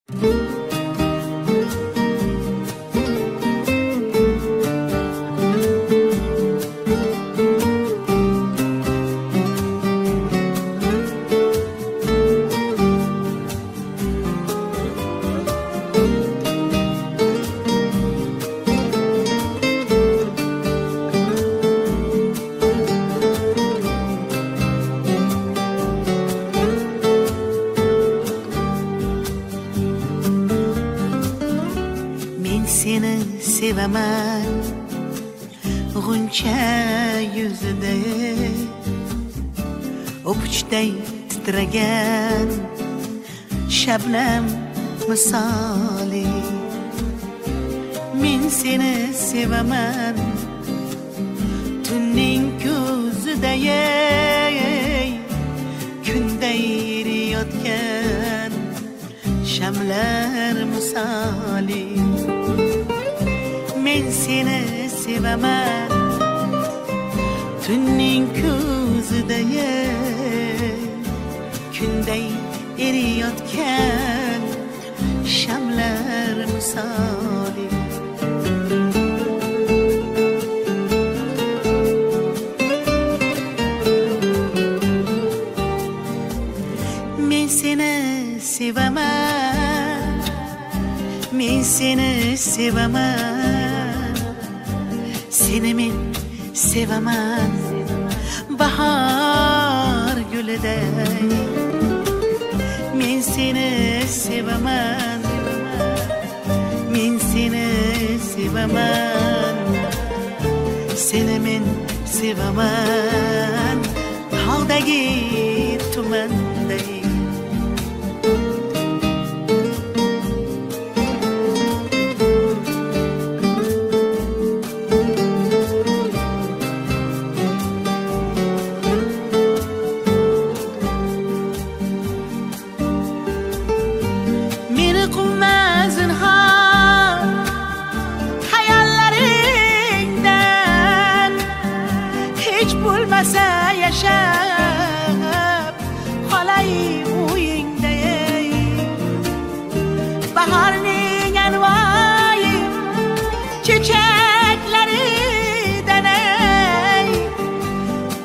Men seni sevaman G'uncha yuzida O'pichday titragan Shabnam misoli Men seni sevaman Tunning ko'ziday Kunday eriyotgan Shamlar misoli Men seni sevaman Tunning ko'ziday Kunday eriyotgan Shamlar misoli Men seni sevaman Men seni sevaman Seni men sevaman Bahor guliday Men seni sevaman Men seni sevaman Seni men sevaman Tog'dagi tumanday Meni quvma zinhor Xayollaringdan Hech bo'lmasa yashab qolay uyingda ey. Bahorning anvoyi chechaklaridan ey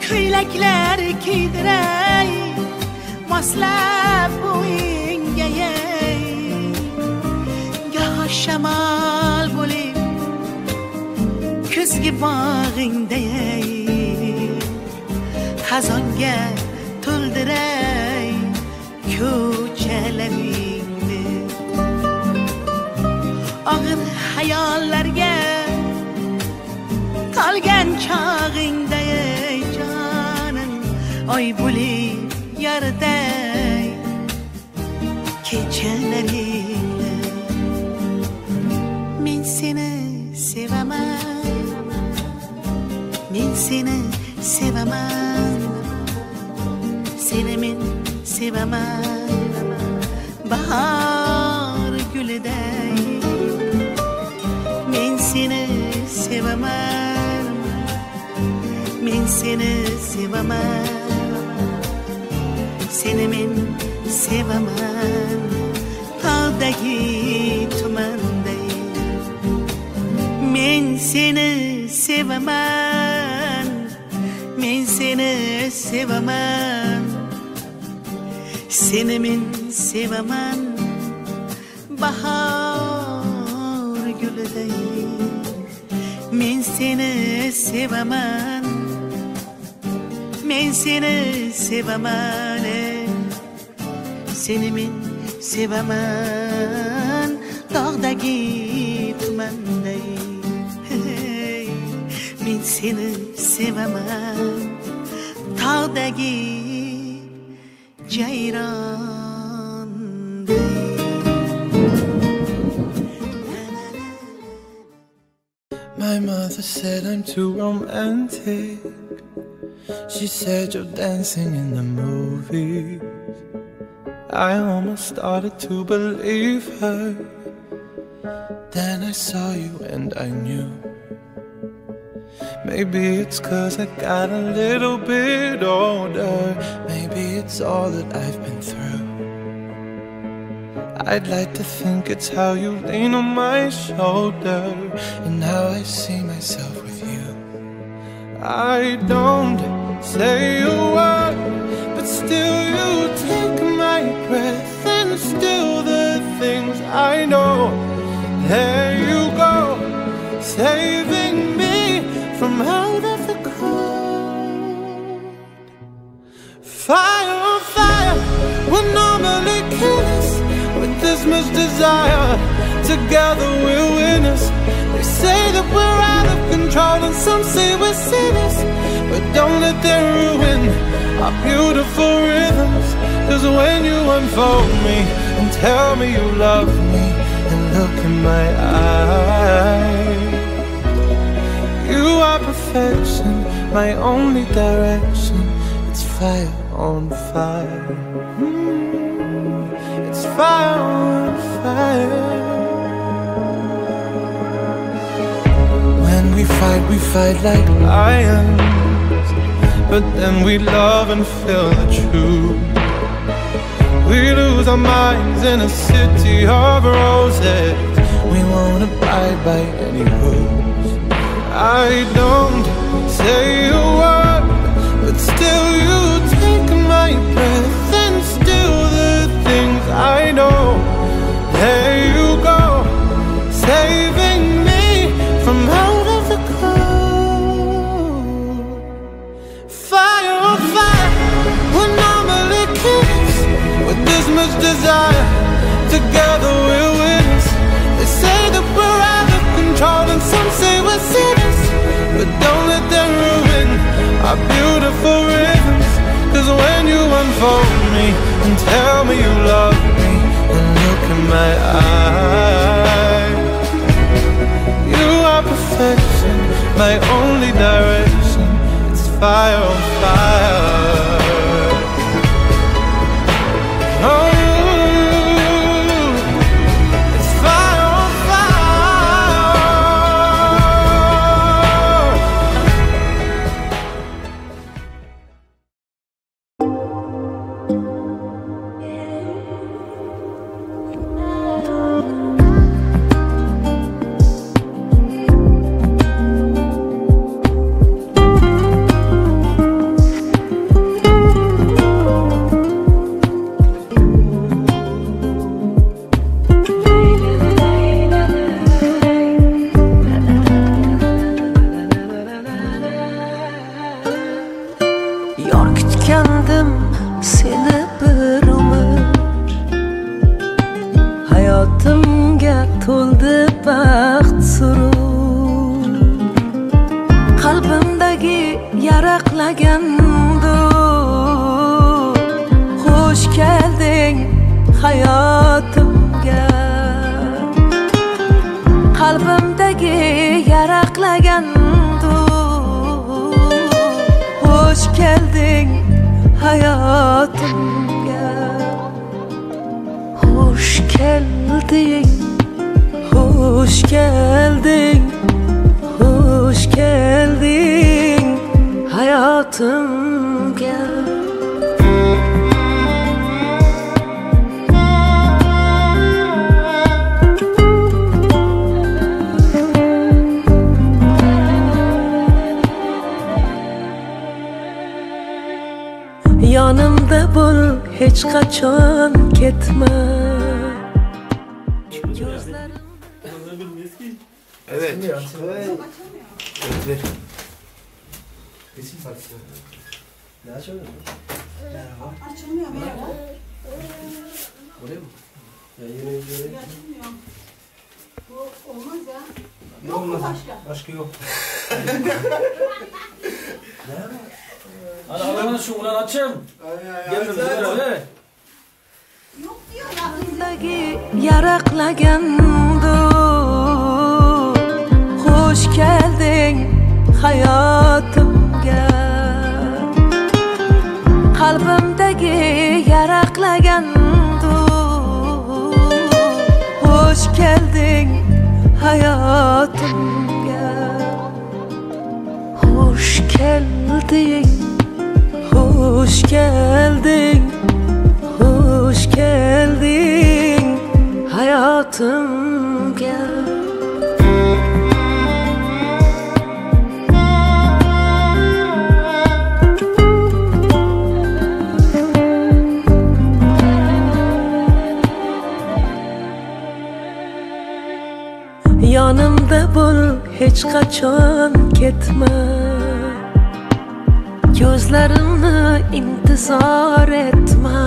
ko'ylaklar kiydiray moslab bo'yingga ey. Goh shamol bo'lib kuzgi bog'ingda ey xazonga to'ldiray ko'chalaringni og'ir xayollarga tolgan chog'ingda ey jonim oy bo'lib yoriday kechalaringni men seni sevaman men seni sevaman seni men sevaman bahor guliday men seni sevaman men seni sevaman seni men sevaman tog'dagi tumanday men seni sevaman men seni sevaman seni men sevaman bahor guliday men seni sevaman men seni sevaman ey. Seni men sevaman tog'dagi tumanday Hey, men seni sevaman tog'dagi jayronday My mother said I'm too romantic. She said you're dancing in the movies. I almost started to believe her. Then I saw you and I knew. Maybe it's cause I got a little bit older. Maybe it's all that I've been through. I'd like to think it's how you lean on my shoulder and how I see myself with you. I don't say a word, but still you take my breath and steal the things I know. There you go, saving me from out of the cold. Fire on fire will normally kill us with this much desire. Together we're winners. They say that we're out of control, and some say we're sinners. But don't let them ruin our beautiful rhythms. 'Cause when you unfold me and tell me you love me and look in my eyes, you are perfection, my only direction. It's fire on fire. It's fire on fire. When we fight like lions, but then we love and feel the truth. We lose our minds in a city of roses. We won't abide by any rules. I don't say a word, but still you take my breath and steal the things I know. There you go, saving me from out of the cold. Fire on fire will normally kill us with this much desire. Together we're winners. They say that we're out of control, and some say we're sinners. But don't let them ruin our beautiful rhythms. 'Cause when you unfold me and tell me you love me and look in my eyes, you are perfection, my only direction. It's fire on fire. Oh, it's fire on fire. Yor kutgandim seni bir umr, hayotimga to'ldi baxt surur. Qalbimdagi yaraqlagan dur, xush kelding hayotimga. Qalbimdagi yaraqlagan dur, xush kelding hayotimga. Xush kelding, xush kelding, xush kelding hayotimga. Yonimda bo'l, hech qachon ketma. Evet. Evet. Evet. Resim partisi. Ne açılmıyor? Merhaba. Açılmıyor merhaba. Oraya mı? Ya yine yine. Açılmıyor. Bu olmaz ya. Ne Yok mu olmaz? başka? Başka yok. Merhaba. Hadi adamın şu ulan açım. Gelin bize. Yok diyor ya. Qalbimdagi yaraqlagan dur, xush kelding hayotimga. Qalbimdagi yaraqlagan dur, xush kelding hayotimga. Xush kelding, xush kelding, xush kelding Hayotimga. Yonimda bo'l, hech qachon ketma. Ko'zlarimni intizor etma.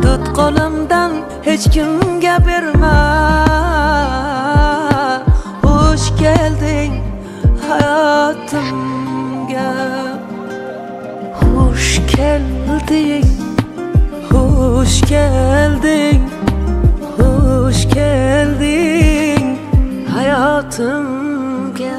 Tut qo'limdan, hech kimga berma. Xush kelding hayotimga. Xush kelding, xush kelding, xush kelding hayotimga.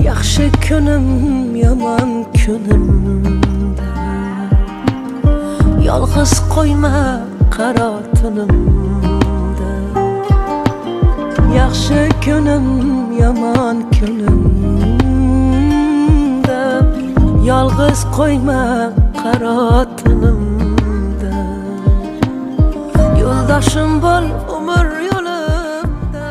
Yaxshi kunim, yomon kunimda yolg'iz qo'yma qaro tunimda. Yaxshi kunim, yomon kunimda yolg'iz qo'yma qaro tunimda. Yo'ldoshim bo'l umr yo'limda.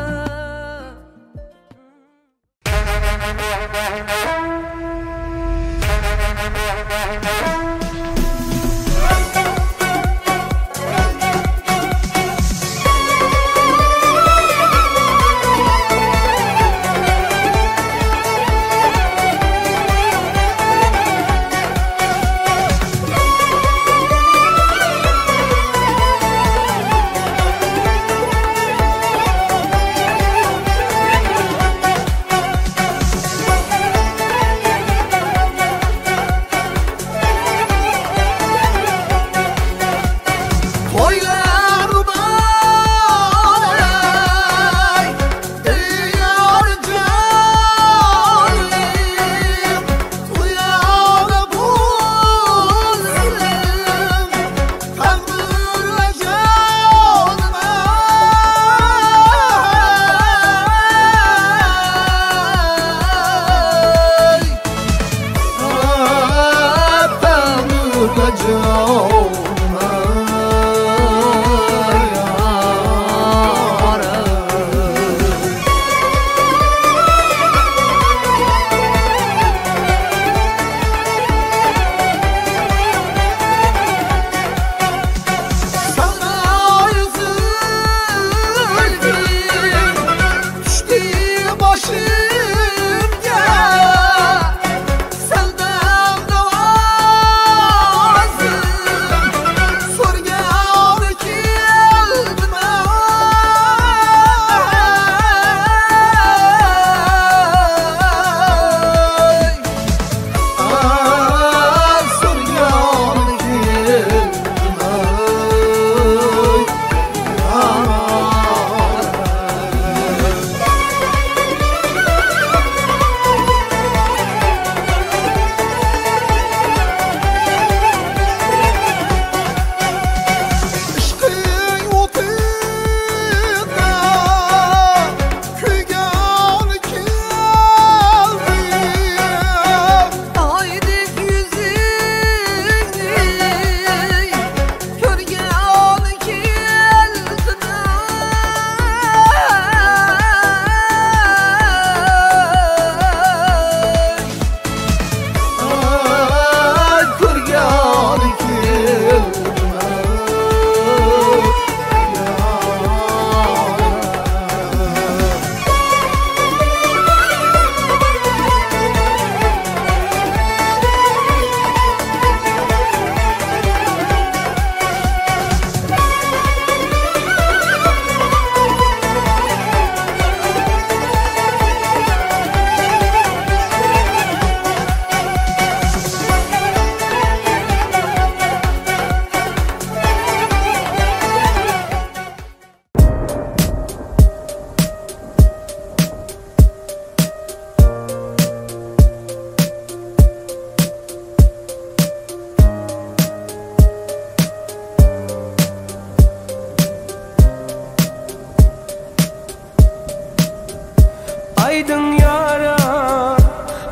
Aýdyň ýara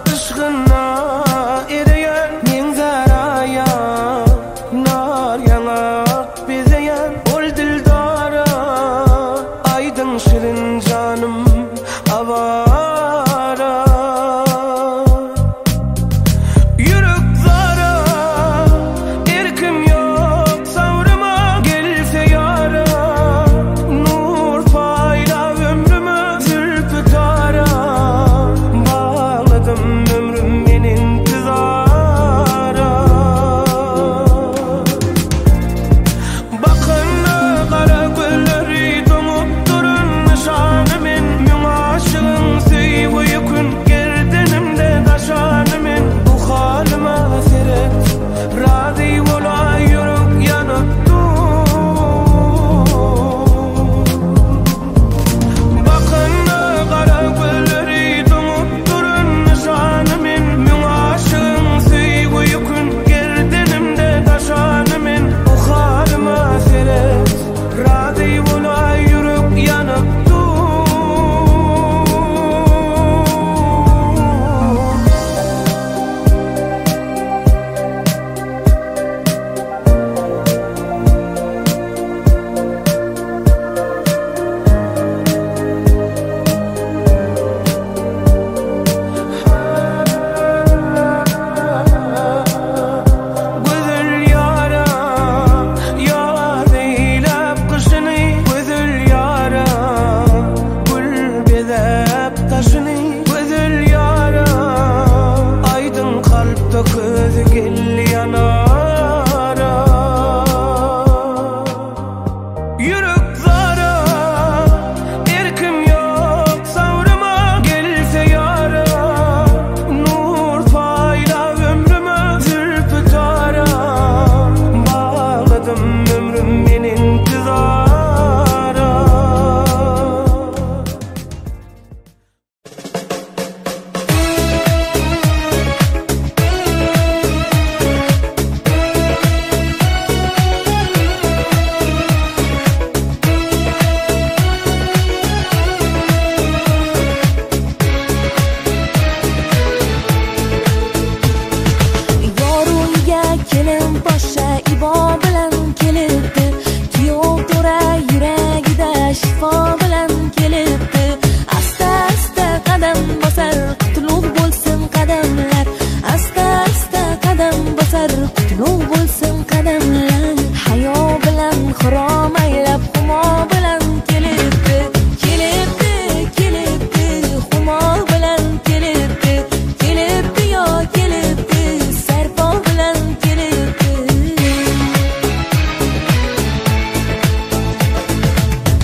yşgyna ereýän Meňzär aýa nar ýaňak bezeýän Ol dildara aýdyň şirin janym awara Ýürek zara erkim ýok sabryma Gelse ýara nur paýla ömrüme Zülpü tara bagladym ömrüm men intizara Bakanda gara gülleri doňup durun nyşany men Müň aşygyň söýgi ýükün gerdenimde daşany men Bu halyma seret razy bola ýürek ýanyp dur Bakanda gara gülleri doňup durun nyşany men Müň aşygyň söýgi ýükün gerdenimde daşany men Bu halyma seret razy bola ýürek ýanyp dur Güzel yara yar eýläp gyşyny Güzel yara gül bezäp daşyny Güzel yara aýdyň kalpda közi gel ýanara Ýürek zara erkim ýok sabryma Gelse ýara nur paýla ömrüme Zülpü tara bagladym ömrüm men intizara Yor uyga kelin poshsha ibo bilan kelibdi Kuyov to'ra yuragida shifo bilan kelibdi Asta asta qadam bosar qutlug' bo'lsin qadamlar Asta asta qadam bosar qutlug' bo'lsin qadamlar Hayo bilan xirom aylab xumo bilan kelibdi Kelibdi kelibdi xumo bilan kelibdi Kelibdi yo kelibdi sarpo bilan kelibdi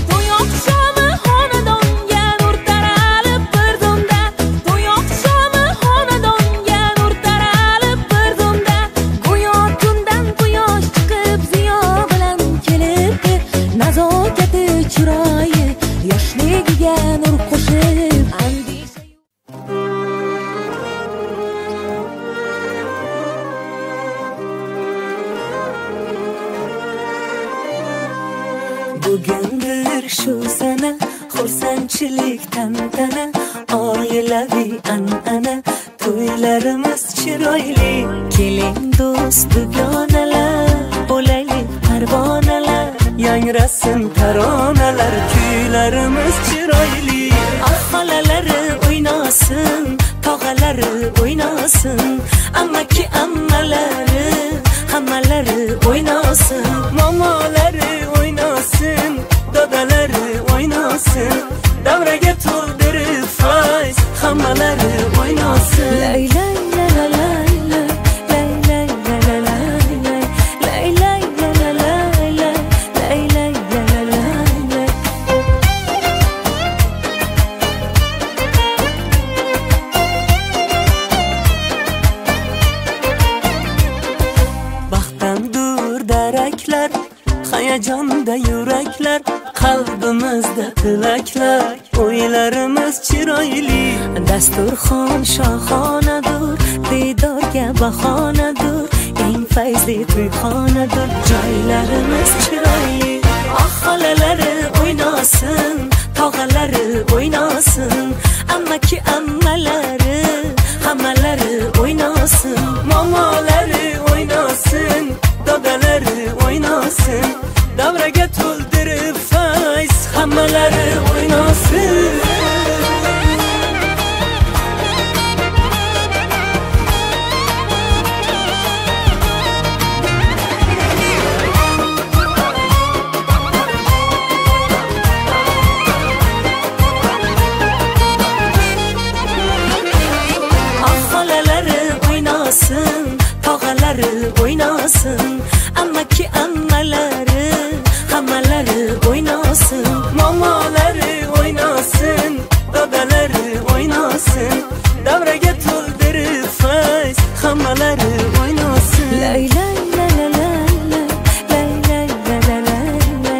To'y oqshomi xonadonga nur taralib bir zumda To'y oqshomi xonadonga nur taralib bir zumda Go'yo tundan quyosh chiqib ziyo bilan kelibdi Nazokati chiroyi yoshligiga nur qo'shib andisha Bugundir shu sana xursandchilik tantana oilaviy an'ana to'ylarimiz chiroyli keling do'st dugonalar bo'laylik parvonalar yangrasin taronalar kuylarimiz chiroyli ah xolalari o'ynasin tog'alari o'ynasin amaki ammalari hammalari o'ynasin momolari o'ynasin dadalari o'ynasin davraga to'ldirib fayz hammalari o'ynasin Lay lay la la lay lay lay lay la la lay lay lay lay la la lay lay lay lay la la lay lay Baxtdan daraklar hayajonda yuraklar qalbimizda tilaklar o'ylarimiz chiroyli Dasturxon shohonadur diydorga bahonadur eng fayzli to'yxonadur joylarimiz chiroyli ah xolalari o'ynasin tog'alari o'ynasin. Amaki ammalary, hammalary oýnasyn. Mamalary oýnasyn, dadalary oýnasyn. Davraga to'ldirib fayz, hammalari oýnasin. Xalalary oýnasyn, togalary oýnasyn. Amaki ammalary, hammalary oýnasyn. Mamalary oýnasyn, dadalary oýnasyn. Davraga to'ldirib fayz, hammalari oýnasyn. Lay lay la la la la, lay lay la la la la,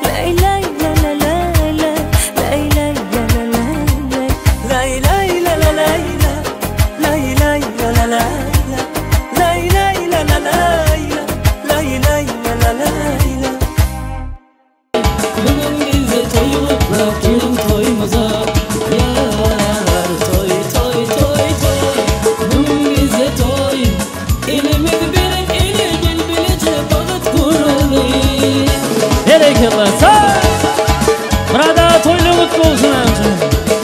lay lay la la la la, lay lay la la la la. Lay lay la la lay la, lay lay la la la la, lay lay la la lay la, lay lay la la lay la. Bugün bize toy kutla, gelin toyumuza. Yar toy toy toy toy. Bugün bize toy. Elimiz benim ele gel bilece balık kurulu. Berekella sağ. Burada toylu mutlu olsun amca.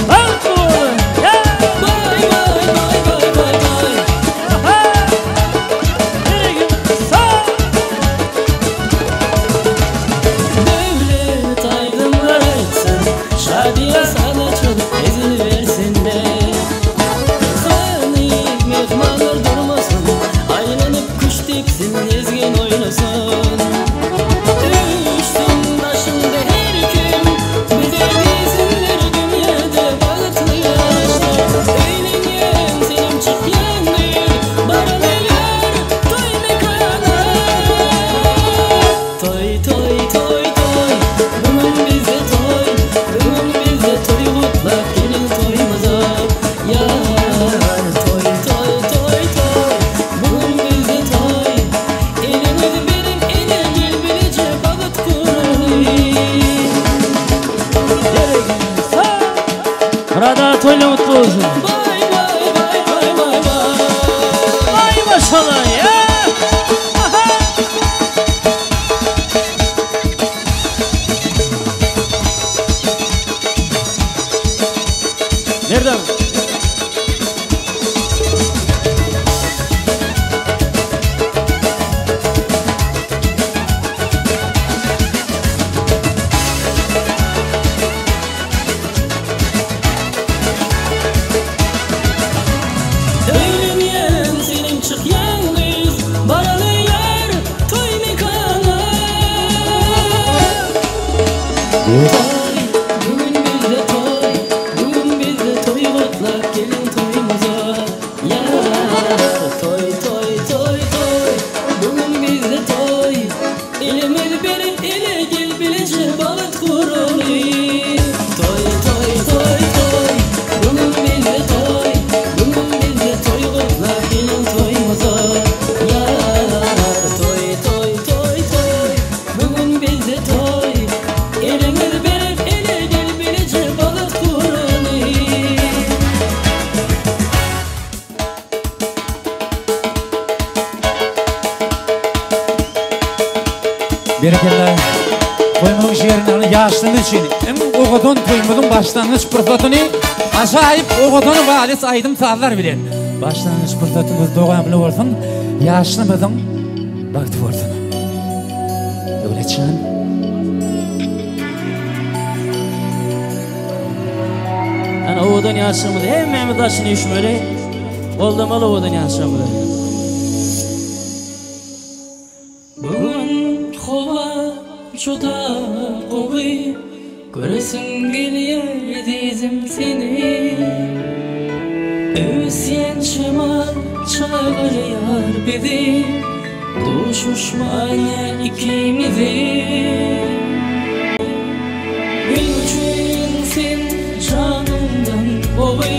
Mutlu olun. Ya. Bay bay bay bay bay bay. Aha. Berekella sağ. Devlet aydınlar etsin, şadiye sana çok izin versin de. Hani mehmanlar durmasın, aylanıp kuş diksin, ezgin oynasın. Düşsün başında her kim, bize desinler dünyada bahtlı yaşlar. Eğlenyen senin çık yendir, bana yar, toy mekana. Toy toy toy toy, bugün bize toy, bugün bize toy kutla gelin toyumuza. Yar toy toy toy toy, bugün bize toy, elimiz benim ele gel bilece balık kurulu. Berekella sağ. Burada toylu mutlu olsun. Bay bay bay bay bay bay. Vay maşallah ya. Aha. Nereden? Eğlenyen senin çık yalnız, baralı yar toy mekana. Toy, bugün bizde toy, bugün bizde toy kutla gelin toyumuza. Yar toy toy toy toy, bugün bizde toy, elimiz benim ele gel bilece balık kurulu. Toy toy toy toy, bugün bizde toy, bugün bizde toy kutla gelin toyumuza. Yar toy toy toy toy, bugün bizde toy, elimiz benim ele gel bilece balık kurulu. Berekella. Toýumyzyň şerini ýaşlymyz üçin hem ogadan toýumyzyň başlangyç pursatyny ajaýyp ogadan walis aýdym sazlar bilen başlangyç pursatymyz dowamly bolsun, ýaşlymyzyň bagty bolsun. Döwletjan. Yani ovadan yaşamızı hemmemiz daşını düşmeli. Goldamalı ovadan yaşamızı. Bugün hova juda gowy, göresim gelýär ezizim seni. Ösýän şemal çagyrýar bizi, duşuşmana ikimizi. Men üçin sen janymdan gowy,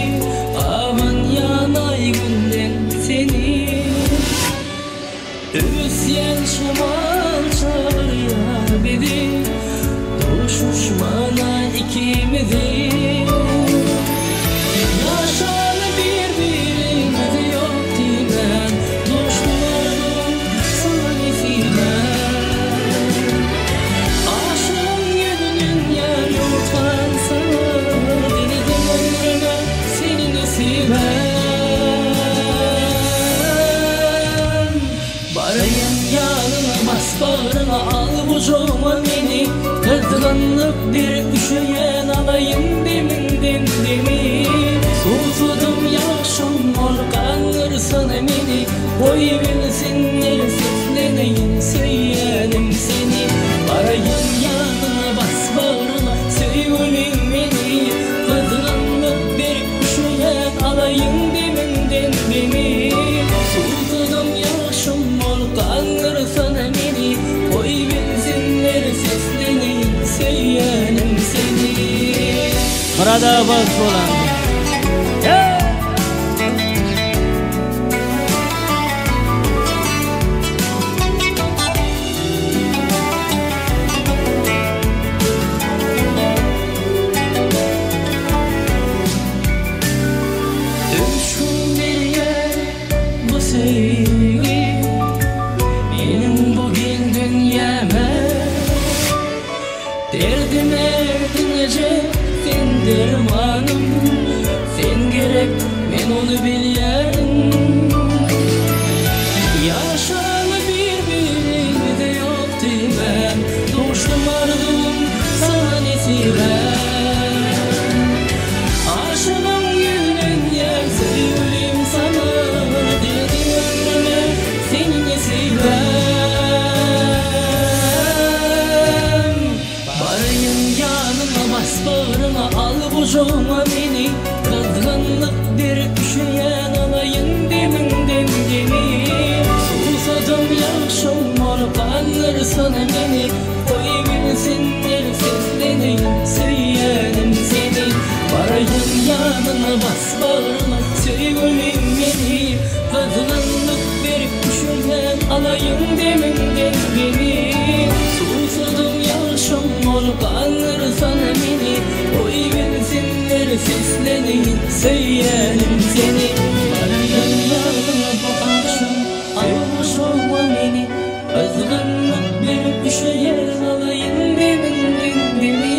aman ýanaý günden seni. Ösýän şemal çagyrýar bizi, duşuşmana ikimizi. berip üşeýän alaýyn demiňden demi. Suwsadym ýagşym bol gandyrsana meni Goý bilsinler sesleneýin söýýänim seni. Baraýyn ýanyňa bas bagryňa söýgülim meni. Gyzgynlyk berip üşeýän alaýyn demiňden demi. Suwsadym ýagşym bol gandyrsana meni Goý bilsinler sesleneýin söýýänim seni. Murada bagt bolan. Öwüşgin berýär bu söýgi Meniň bu giň dünýäme Derdime diňeje sen dermanym Sen gerek men ony bilýärin Ýaşaly bir-birimize ýok diýmän Duşdum arzuwym saňa nesibä Aşygym ýüwlenýär söýgülim saňa Diledim ömrüme seni nesibäm Baraýyn ýanyňa bas bagryňa al gujagyňa meni Gyzgynlyk berip üşeýän alaýyn demiňden demi Suwsadym ýagşym bolup gandyrsana meni Goý bilsinler sesleneýin söýýänim seni Baraýyn ýanyňa bas bagryňa söýgülim meni Gyzgynlyk berip üşeýän alaýyn demiňden demi Suwsadym ýagşym bolup gandyrsana meni Goý bilsinler sesleneýin söýýänim seni Baraýyn ýanyňa bu agşam al guşagyňa meni Gyzgynlyk berip üşeýän alaýyn demiňden demi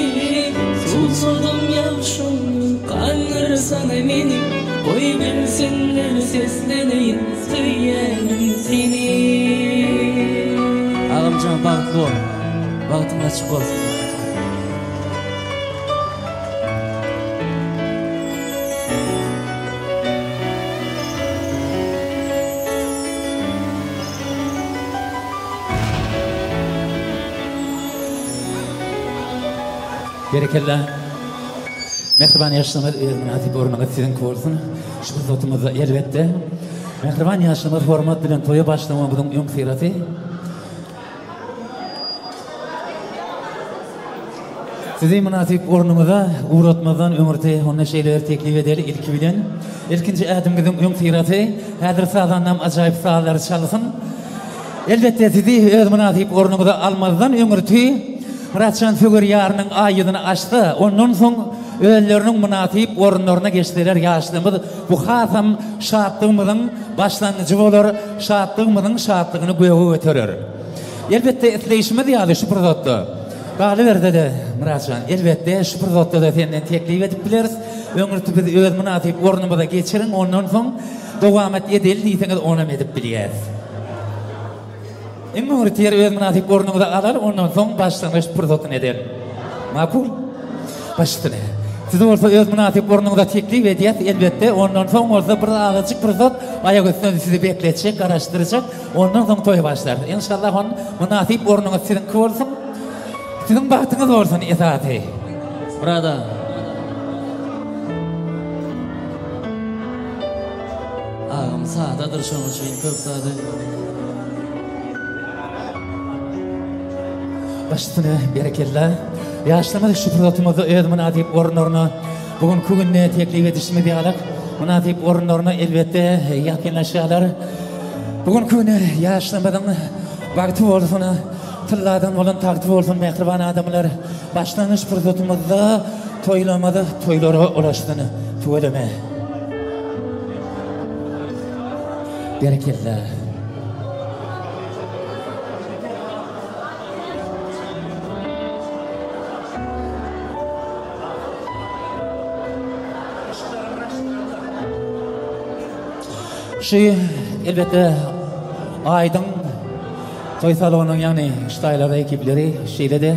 Suwsadym ýagşym gandyrsana meni Goý bilsinler sesleneýin söýýänim seni. Agamjan bagtly bol. Bagtyň açyk bolsun. Berekella. Mähriban ýaşlarymyz öz mynasyp ornuňyz siziňki bolsun. Şu pursatymyzda elbetde mähriban ýaşlarymyz hormat bilen toýa başlamagymyzyň öňüsyrasy Sizi mynasyp ornuňyza ugratmazdan öňürti onda şeýle bir teklip edeli ilki bilen ilkinji ädimimiziň öňüsyrasy häzir sazandam ajaýyp sazlary çalsyn. Elbetde sizi öz mynasyp ornuňyza almazdan öňürti Myratjan söwer ýarynyň aý ýüzüni açsa, ondan soň özleriniň mynasyp orunlaryna geçseler ýaşlygymyz bu hasam şatlygymyzyň başlangyjy bolar, şatlygymyzyň şatlygyny göge göterer. Elbetde isleýşimiz ýaly şu pursatda galyberse-de Myratjan elbetde şu pursatda-da senden teklip edip bileris. Öňürti bizi öz mynasyp ornumyza geçiriň ondan soň dowamat edeli diýseňiz onam edip bilýäs. Iň öňürti ýeri öz mynasyp ornuňyza alaly ondan soň başlangyç pursatyny edeli. Makul? Baş üstüne. Sizi bolsa öz mynasyp ornuňyza teklip edýäs elbetde ondan soň bolsa bir azajyk pursat aýak üstünde sizi bekletjek garaşdyrjak ondan soň toý başlarys. Enşallah on mynasyp ornuňyz siziňki bolsun. Siziň bagtyňyz bolsun esasy. Brada. Agam sadadyr şoň üçin köp zady. Baş üstüne berekella. Ýaşlarymyz şu pursatymyzda öz mynasyp orunlaryna bu günki günde teklip edişimiz ýaly mynasyp orunlaryna elbetde ýakynlaşýarlar. Bu günki güne ýaşlarymyzyň bagty bolsun, tylladan bolan tagty bolsun mähriban adamlar. Başlangyç pursatymyzda toýlamyz toýlara ulaşsyn. Tüweleme. Berekella. Şu elbetde aýdyň toý salonynyň ýagny Ştaýlar ekipleri şeýle-de.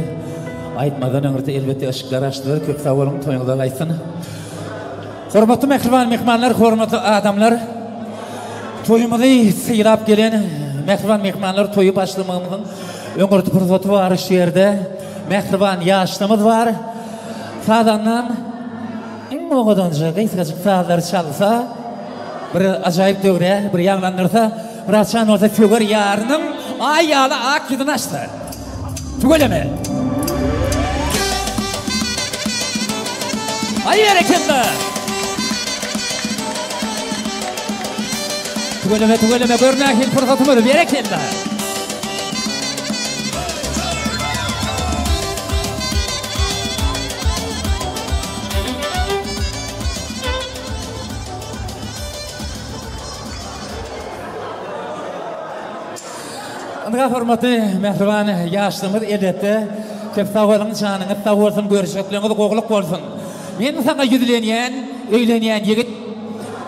Aýtmadan öňürti elbetde yşyklar açdylar. Köp sag boluň, toýuňyza gaýtsyn. Hormatly mähriban myhmanlar, hormatly adamlar. Toýumyzy sylap gelen mähriban myhmanlar toýy başlamagymyzyň öňürti pursaty bar şu ýerde. Mähriban ýaşlarymyz bar. Sazandam iň owadanja gysgajyk sazlary çalsa, bir ajaýyp döwre bir ýaňlandyrsa, Myratjan bolsa söwer ýarynyň aý ýaly ak ýüzüni açsa. Tüweleme. Aý berekella. Tüweleme tüweleme gör nähili pursatymyz berekella. Ynha hormatly mähriban ýaşlymyz elbetde köp sag boluň janyňyz sag bolsun görüşekliňiz gowluk bolsun. Men saňa ýüzlenýän öýlenýän ýigit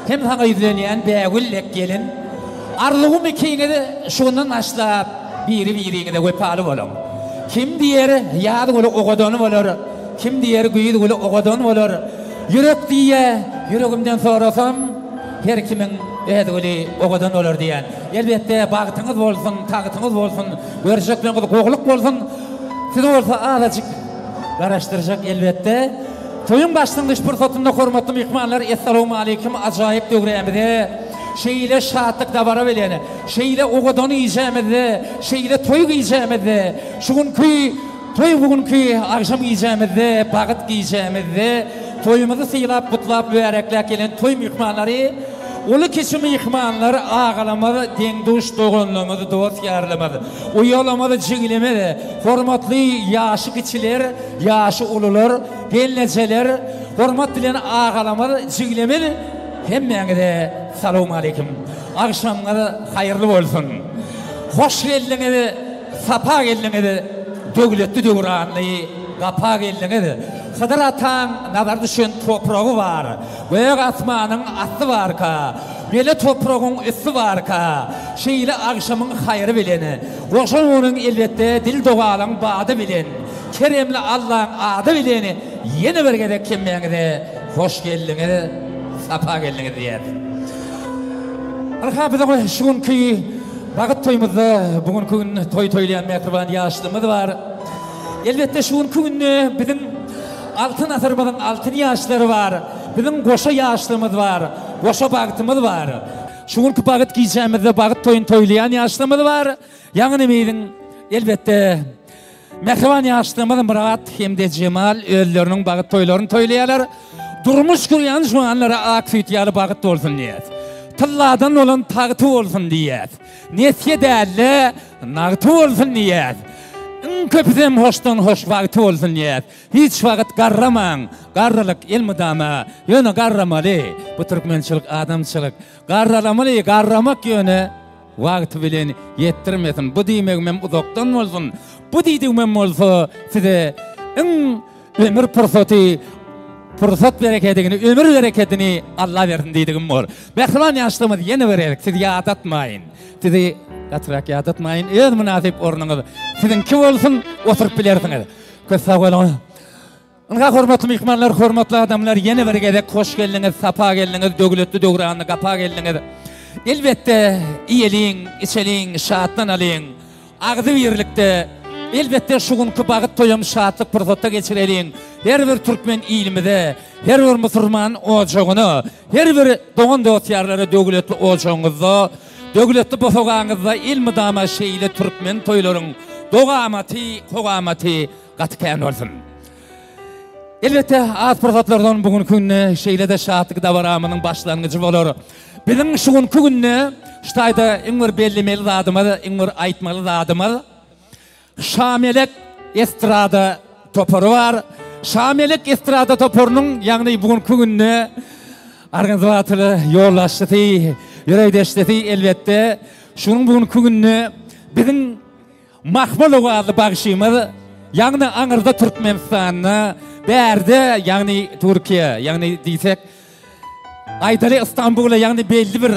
hem saňa ýüzlenýän bägül dek gelin arzuwym ikiňiz şu günden başlap biri biriňize wepaly boluň. Kim diýer ýaz güli owadan bolar kim diýer güýz güli owadan bolar ýürek diýýä ýüregimden sorasam Her kimiň öz güli owadan bolar diýýän. Elbetde bagtyňyz bolsun, tagtyňyz bolsun, görjekligiňiz gowulyk bolsun. Sizi bolsa azajyk garaşdyrjak elbetde. Toýuň başlangyç pursatynda hormatly myhmanlar Essalawmaleýkim ajaýyp döwrämize şeýle şatlyk dabara bilen, şeýle owadan gijämizde, şeýle toý gijämizde şu günki Toý bu günki agşam gijämizde, bagyt gijämizde toýumyzy sylap, gutlap, mübärekläp gelen toý myhmanlary, uly-kiçi myhmanlar, agalarymyz, deň-duş doganlarymyz, dost-ýarlarymyz, uýalarymyz, jigilimiz, hormatly ýaşy kiçiler, ýaşy ulular, gelnejeler, hormat bilen agalarymyz, jigilimiz, hemmäňize salowmaleýkim! Agşamyňyz haýyrly bolsun! Hoş geldiňiz! Sapa geldiňiz, döwletli döwranly gapa geldiňiz. Hydyr ataň nazar düşen topragy bar, Gök asmanyň asty barka, Mele topragyň üsti barka, Şeýle agşamyň haýry bilen, Goşa günüň elbetde dil dogalaň bady bilen, Keremli Allaň ady bilen ýene bir gezek hemmäňize hoş geldiňiz, sapa geldiňiz diýýäs. Ynha biziň şu günki Bagyt toýumyzda bu günki gün toý toýlaýan mähriban ýaşlymyz bar. Elbetde şu günki günde biziň Altyn asyrymyzyň altyn ýaşlary bar. Biziň goşa ýaşlymyz bar. Goşa bagtymyz bar. Şu günki bagyt gijämizde bagyt toýuny toýlaýan ýaşlymyz bar. Ýagny biziň elbetde Mähriban ýaşlarymyz Myrat hem-de Jemal özleriniň bagyt toýlaryny toýlaýarlar. Durmuş gurýan juwanlara ak süýt ýaly bagyt bolsun diýýäs. Tylladan bolan tagty bolsun diýýäs. Nesýe däl-de, nagty bolsun diýýäs. Iň köpüsem hoşdan hoş wagty bolsun diýýäs. Hiç wagt garramaň, garrylyk elmydama, ýöne garramaly. Bu türkmençilik, adamçylyk. Garralamaly, garramak ýöne. Wagty bilen ýetdirmesin. Bu diýmegimem uzakdan bolsun. Bu diýdigimem bolsa size iň ömür pursaty, pursat berekedigini, ömür berekedini Alla bersin diýdigim bor. Mähriban ýaşlarymyz ýene bir gezek sizi ýadatmaýyn. Sizi gatyrak ýadatmaýyn. Öz mynasyp ornuňyz siziňki bolsun, oturyp bilersiňiz. Köp sag boluň. Ynha hormatly myhmanlar, hormatly adamlar ýene bir gezek hoş geldiňiz, sapa geldiňiz, döwletli döwranly gapa geldiňiz. Elbetde iýeliň, içeliň, şatlanalyň. Agzybirlikde elbetde şu günki bagyt toýam şatlyk pursatda geçireliň. Her bir türkmen ilimize, her bir musurman ojagyna, her bir dogan dost-ýarlara döwletli ojagyňyzda, döwletli bosagaňyzda elmydama şeýle türkmen toýlaryň dogamaty, kowamaty Gaty kän bolsun. Elbetde, az pursatlardan bu günki günde şeýle-de şatlyk dabaramyzyň başlangyjy bolar. Biziň şu günki günde şu taýda iň bir bellemeli zadymyz, iň bir aýtmaly zadymyz Şamelek estrada topary bar. Şamelek estrada toparynyň, ýagny bu günki günde organizatory, ýolbaşçysy, ýürekdeşlisi elbetde şunuň bu günki günde biziň Mahmal owazly bagşymyz, ýagny aňyrda Türkmenistanda, bärde, ýagny Türkiýe, ýagny diýsek, aýdaly Istanbula, ýagny belli bir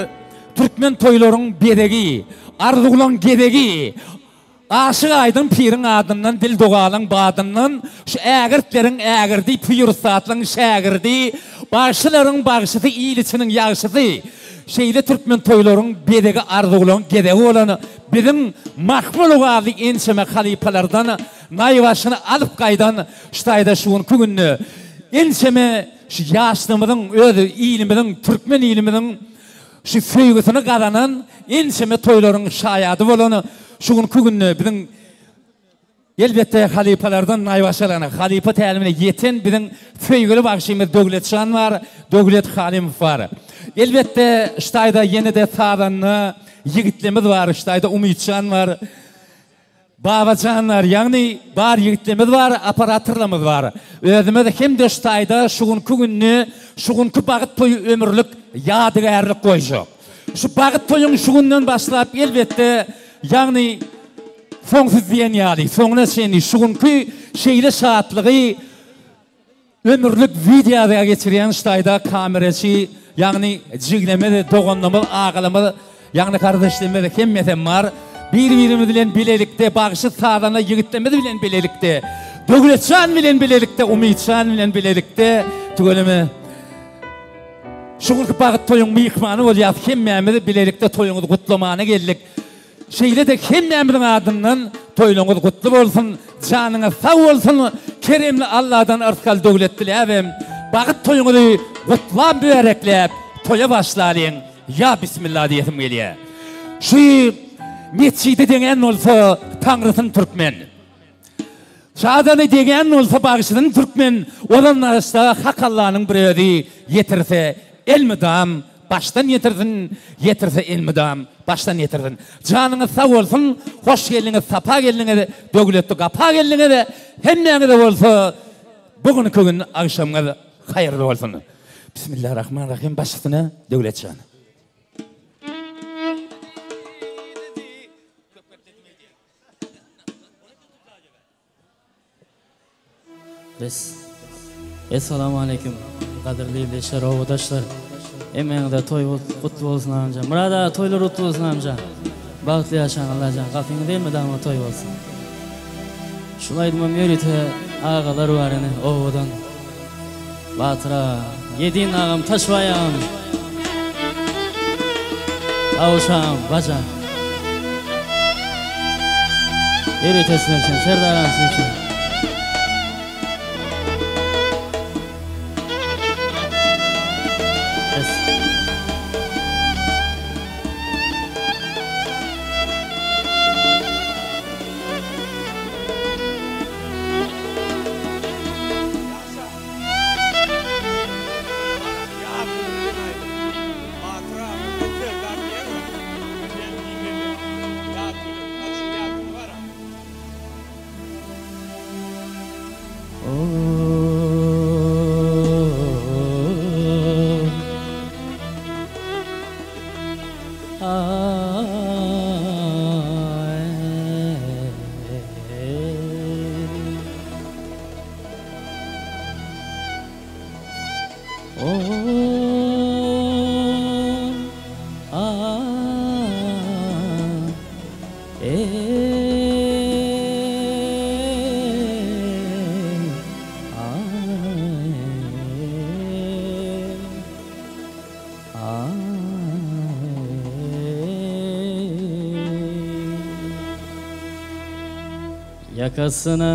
türkmen toýlaryň bezegi, arzuwlaň gezegi. Aşyk Aýdyň piriň adyndan dil dogalyň badyndan şu ägirtleriň ägirdi pir ussatlaň şägirdi bagşylaryň bagşysy il içiniň ýagşysy şeýle türkmen toýlaryň bezegi arzuwlaň gezegi bolan biziň Mahmyl Gazy ençeme halypalardan naýbaşyny alyp gaýdan şu taýda şu günki günde ençeme şu ýaşlygymyzyň öz ilimiziň türkmen ilimiziň Şu söýgüsini gazanan ençeme toýlaryň şaýady bolan şu günki günde biziň elbetde halypalardan naýbaşy alan, halypa tälimine ýeten biziň söýgüli bagşymyz Döwletjan bar, Döwlet Halymow bar. Elbetde şu taýda ýene-de sazanda ýigitlemiz bar, şu taýda Umytjan bar. Babajanlar, ýagny bar ýigitlerimiz bar, operatorlarymyz bar. Özümiz hem-de şu taýda şu günki günde, şu günki bagyt toýy ömürlik ýadygärlik goýjak. Şu bagyt toýuň şu günden başlap elbetde, ýagny soňsuz diýen ýaly, soňuna çenli şu günki şeýle şatlygy, Ömürlik wideoda geçirýän ştaýda kameraçy ýagny jiglemez doganlarymyz agalarymyz ýagny gardaşlarymyz hemmesem bar bir birimiz bilen bilelikde bagşy sazanda ýigitlerimiz bilen bilelikde Döwletjan bilen bilelikde Umytjan bilen bilelikde tüweleme şu günki bagyt toýuň myhmany bolýas hemmämiz bilelikde toýuňyzy gutlamana geldik. Şeýle-de hemmämiziň adyndan toýlaryňyz gutly bolsun, janyňyz sag bolsun, keremli Alladan yrsgal-döwlet diläbem, bagyt toýuňyzy gutlap mübärekläp, toýa başlalyň, ýa Bismillah diýesim gelýär. Şu metjide deňän bolsa Taňrysyn türkmen. Çadany degän bolsa bagşynyň türkmen ozan nagyşda Hak Allanyň bir özi ýetirse elmydam başdan ýetirsin ýetirse elmydam başdan ýetirsin janyňyz sag bolsun hoş geldiňiz sapa geldiňiz döwletli gapa geldiňiz hemmäňize bolsa bu günki gün agşamyňyz haýyrly bolsun Bismillah Rahman Rahim baş üstüne Döwletjan. Bes. Essalamu aleýkum gadyrly ildeşler, obadaşlar. Hemmäňize toý gutly bolsun agamjan. Myrat aga toýlar gutly bolsun agamjan. Bagtly ýaşaň Allajan gapyňyz elmydama toý bolsun. Şul aýdymam ýörite agalar bar ine obadan. Batyr aga, Ýedin agam, Taşbaý agam. Tawuş agam, Baja. Ýörite sizler üçin, Serdar agam siz üçin. Bes. Ýakasyna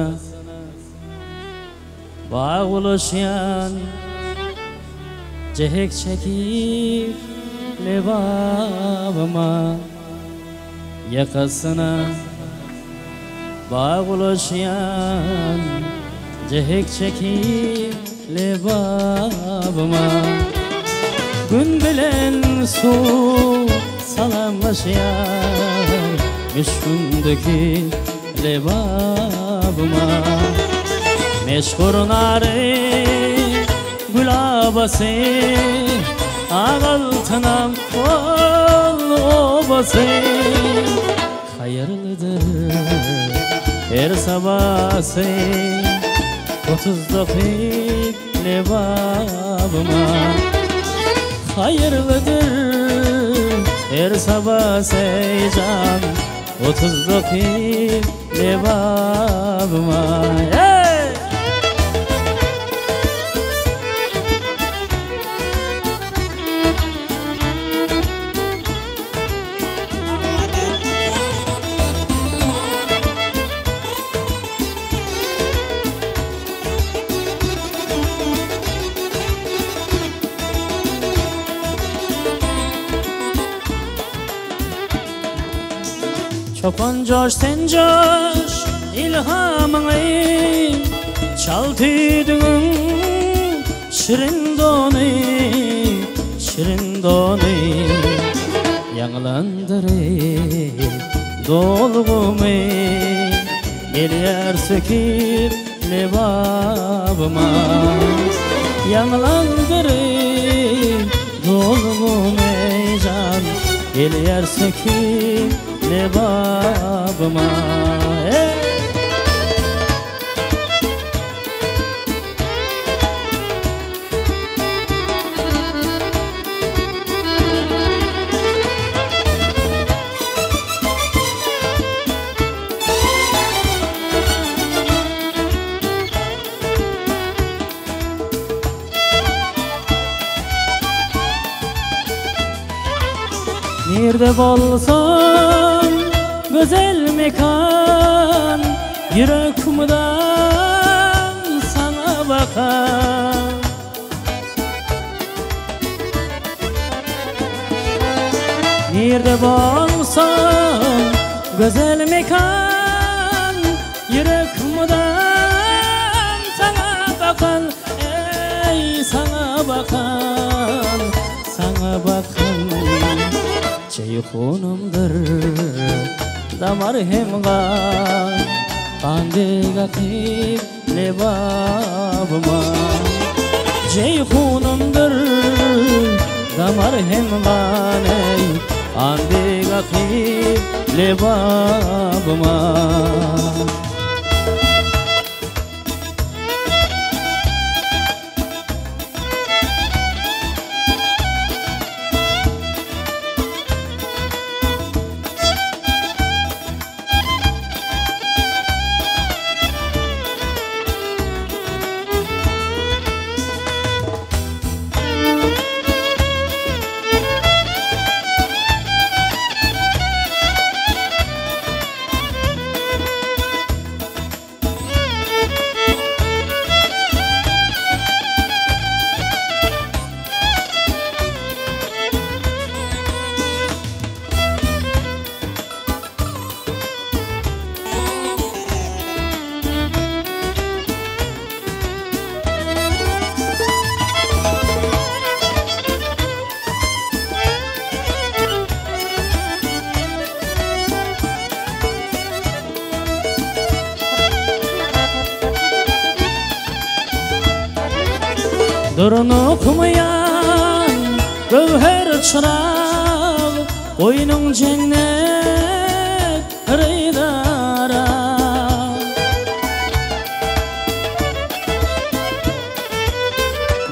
bag ulaşýan Jähek çekip Lebabyma Ýakasyna bag ulaşýan Jähek çekip Lebabyma Gün bilen suw salamlaşýar Müşgündeki Lebabyma Meşhur nary gül abasy Ak altynam ol obasy Haýyrlydyr her sabasy 39 Lebabyma Haýyrlydyr her sabasy jan. 39 Lebabyma. Hey! Çopan coş sen coş ilhamyňy Çal tüýdügiň şirin dony Şirin dony Ýaňlandyryp dolgumy Gelýär söküp lebabyma Ýaňlandyryp dolgumy jan Gelýär söküp lebabyma Ey! Nirde bolsam güzel mekan Yürek mudam sana bakan. Nirde bolsam güzel mekan Yürek mudam sana bakan. Ey sana bakan, sana bakan. Ceyhunumdur damar hem gan Qandek akip lebabıma. Ceyhunumdur damar hem gan ey Qandek akip lebabıma. Durun okumayan gövher çırak Oyunun cennet rıydara.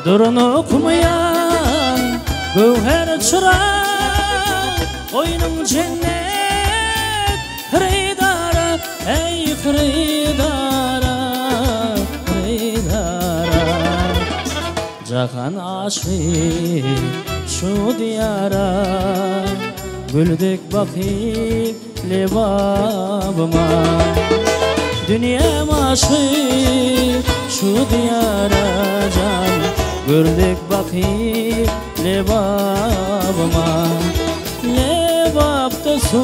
Durun okumayan gövher çırak Oyunun cennet rıydara. Ey rıydara, rıydara. Jahan aşık şu diyara Güldük bakıp lebabıma. Dünyam aşık şu diyara can Güldük bakıp lebabıma. Lebapta su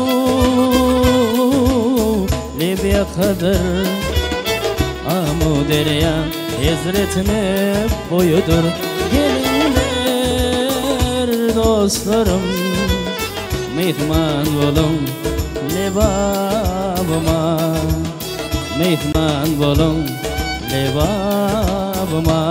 Libya kadır Amu derya hezretine boyudur. Gelinler dostlarım mihman olun lebabıma. Mihman olun lebabıma.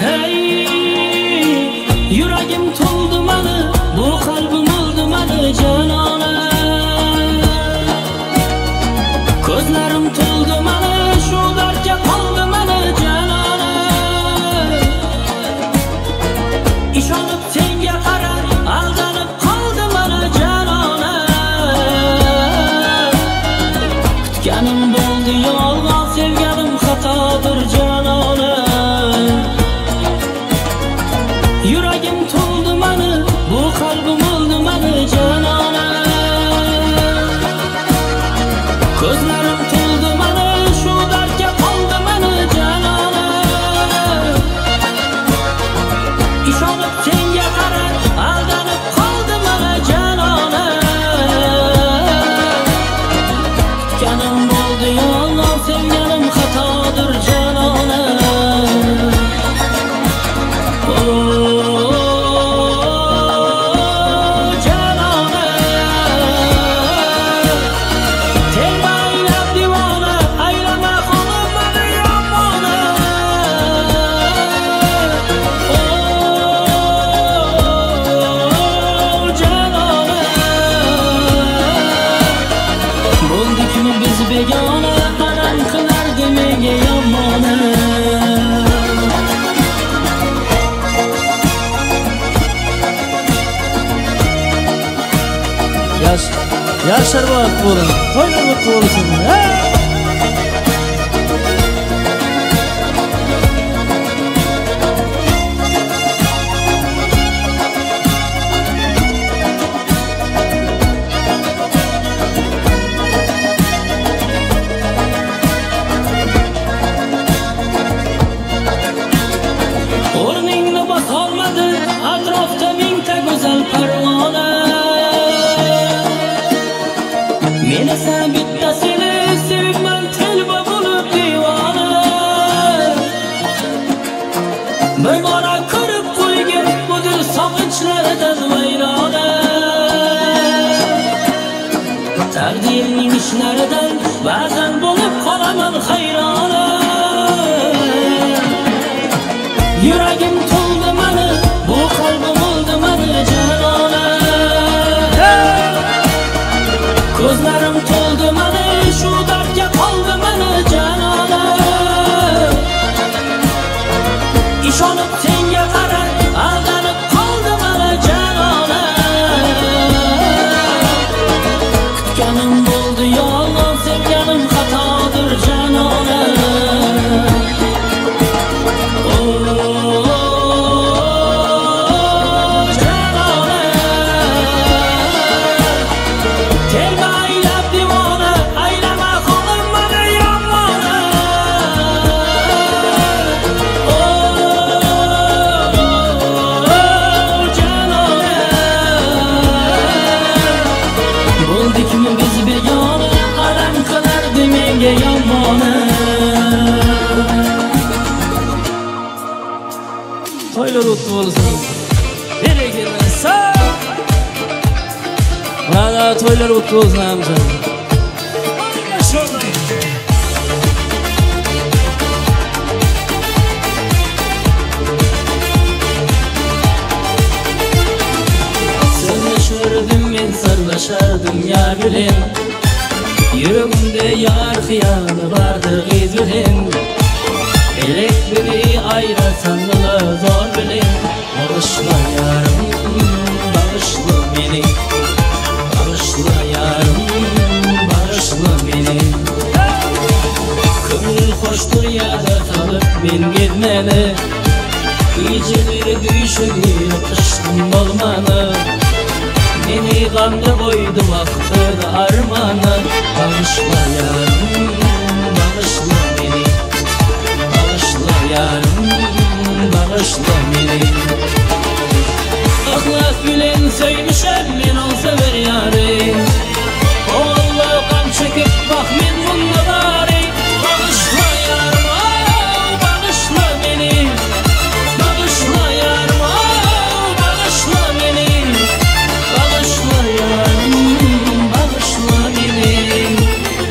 Hey, yüreğim toldu mani, bu kalbim oldu mani canana. Gözlerim toldu mani, şu dardga qoldi mani canana. Ishonib senga qarab, aldanib qoldi mani canona. Kutganim bo'ldi yolg'on, sevganim xatodir canona. Yuragim to'ldi mani, bu qalbim o'ldi mani canona. Ko'zlarim to'ldi mani, shu dardga qoldi mani canona. Ishonib senga qarab, aldanib qoldi mani canona. Kutganim bo'ldi yolg'on, sevganim xatodir canona. Begona alam qilardi menga yomona. Yaş, yaşlar bagtly bolun, toýlar mutlu bolsun. Hey! O'rningni bosolmadi atrofda mingta go'zal parvona. Men esa bittasini sevibman telba bo'lib devona. Bir bora ko'rib qo'ygin bu dil sog'inchlaridan vayrona. Taqdirning ishlaridan ba'zan bo'lib qolaman hayrona. Yuragim to'ldi mani, bu qalbim o'ldi mani janona. Ko'zlarim to'ldi mani, shu dardga qoldi mani janona. Ishonib senga qarab, aldanib qoldi mani janona. Kutganim bo'ldi yolg'on, sevganim xatodir janona. Bo'ldikmi biz begona, alam qilardi menga yomona. Toýlar mutlu bolsun. Bereketli. Sağ. Murad toýlar mutlu bolsun amca. Sözleşirdim men sırlaşardım yar bilen. Yüreğimde yar xıyalı vardır qız bilen. Elek beni ayrı sandılar zor bilen. Bağışla yarım, bağışla beni. Bağışla yarım, bağışla beni. Köngül hoştur yada salıp men gezmeni. Geceleri düşe girip ışkım olmanı. Meni gamda koydu vaktı armanı. Bağışla yarım, bağışla beni. Bağışla yarım, bağışla beni. Ahlak bilen söymüşem men ol sever yarı. Allah gam çekip bak men bunda bari. Bağışla yarım, bağışla beni. Bağışla yarım, bağışla beni. Bağışla yarım, bağışla beni.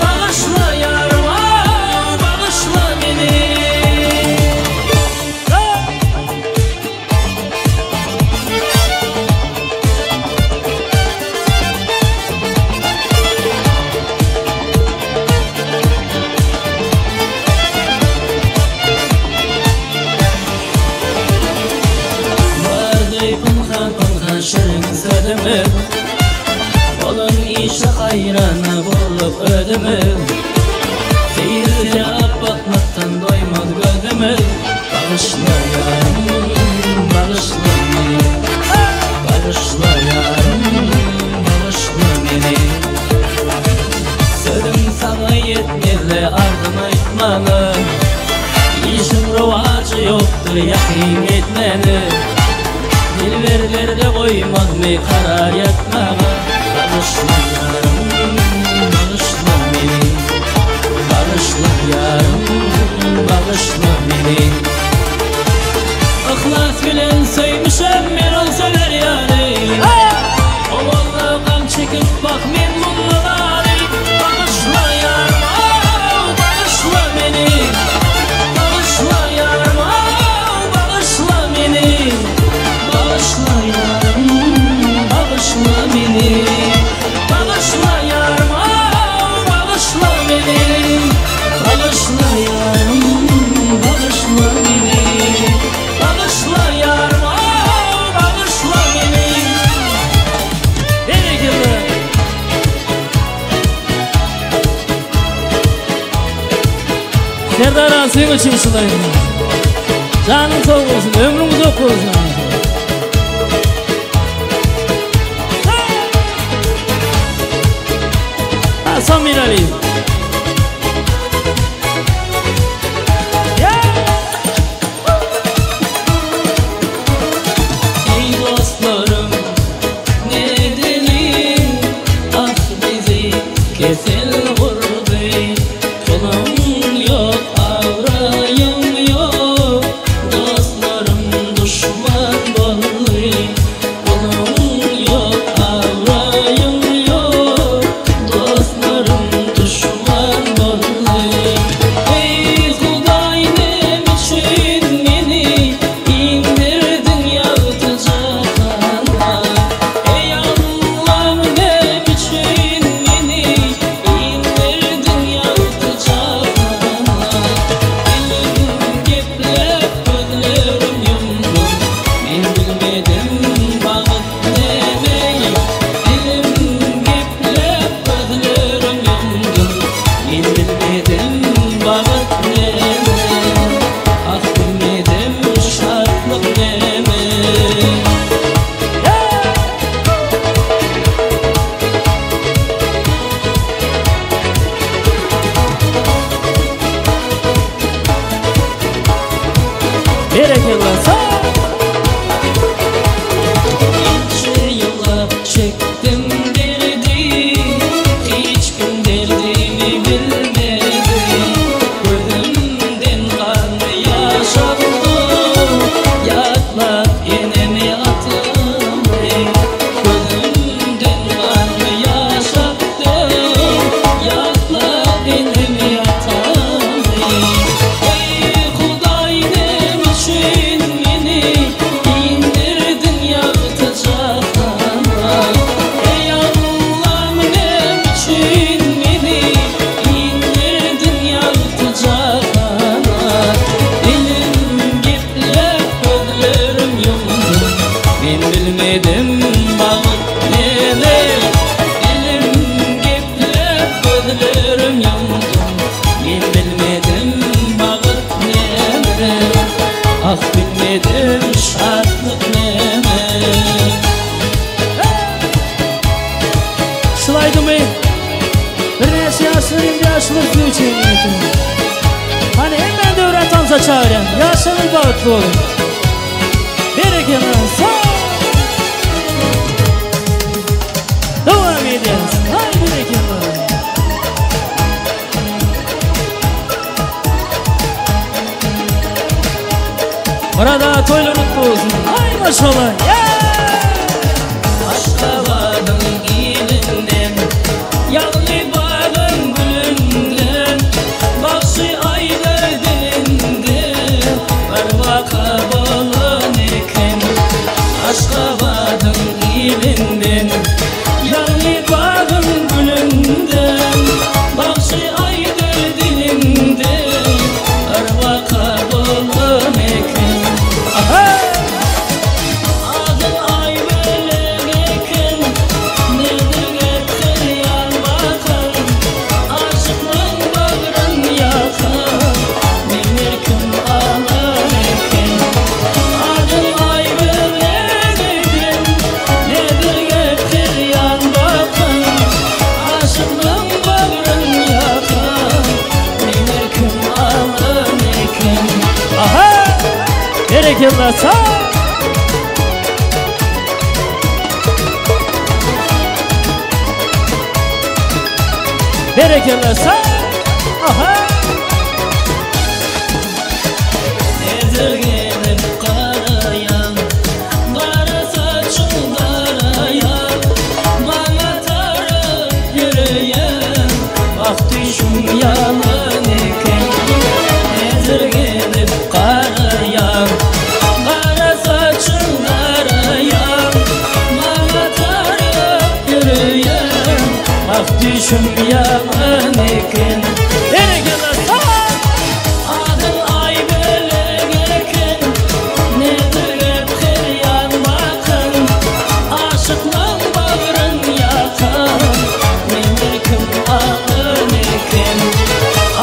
Bağışla yarım, bağışla beni. şirin sözümiz. Bolan işe haýrana bolduk özümiz. Seýil-serap bakmakdan doýmaz gözümiz. Bagyşla ýarym, bagyşla meni. Bagyşla ýarym, bagyşla meni. Sözüm saňa ýetmez-le arzym aýtmaga. Işiň rowajy ýokdur ýakyn etmäne. Dilberlerde goýmazmy karar ýatmaga. Bagyşla ýarym, bagyşla meni. Bagyşla ýarym, bagyşla meni. Yhlas bilen söýmüşem men ol söwer ýary. Owalda gam çekip bak men mundan ary. Bagyşla ýarym, bagyşla meni. Bagyşla ýarym, bagyşla meni. Bagyşla ýarym, bagyşla meni. Bagyşla ýarym, bagyşla meni. Bagyşla ýarym, bagyşla meni. Bagyşla ýarym, bagyşla meni. Berekella. Serdar ağa seň üçin şulaýyn. Janyň sag bolsun, ömrüň uzak bolsun. Hasan Mirali. Ey dostlarım ne edelim, ah bizi kesel vurdu. Pulum yok, avrayım yok, dostlarım düşman boldu. Pulum yok, avrayım yok, dostlarım düşman boldu. Ey Huday ne için beni indirdin yaktı cahana. Ey Allah ne için beni indirdin yaktı cahana. Dilim geplep gözlerim yumdu, men bilmedim bagyt nämeyi. Dilim geplep gözlerim yumdu, men bilmedim bagyt näme. Ah bilmedim şatlyk näme. Berekella. Sağ. Nice yıllar çektim derdi, hiç kim derdimi bilmedi. Gözümden kanlı yaş aktı, yatlap enemi atamı. Gözümden kanlı yaş aktı, yatlap enemi atamı. Ey Huday ne için beni indirdin yaktı cahana. Ey Allah'ım ne için beni indirdin yaktı cahana. Dilim geplep gözlerim yumdu, men bilmedim bagyt näme. Dilim geplep gözlerim yumdu, men bilmedim bagyt näme. Ah bilmedim şatlyk näme. Şulaýdymy? Birnäçe ýaşlar indi ýaşlar üçin ýetim. Hani hemen döwre tansa çağıran. Ýaşlar bagtly bolun. Berekella. Sağ. Dowam edýäris. Hay berekella. Burada toýlar kutlu bolsun. Ay maşallah. Ya! Aşgabadyň ilinden, ýagly bagyň gülünden, bagşy aýdar dilinde, bir waka bolan eken. Aşgabadyň ilinden, ýagly bagyň gülünden, bagşy aýdar dilinde, bir waka bolan eken. Aha! Adyň aý Berekella sag. Berekella sag. Aha. Esirgenip garaýan, Gara saçyň daraýan, Maňa tarap ýöreýän, Bak düşüm ýalan eken. Esirgenip garaýan, Gara saçyň daraýan, Maňa tarap ýöreýän, Bak düşüm ýalan eken. Berekella sag. Adyň Aýbölek eken, Nedirgep her ýan bakan, Aşyklaň bagryn ýakan, Menden kim alan eken.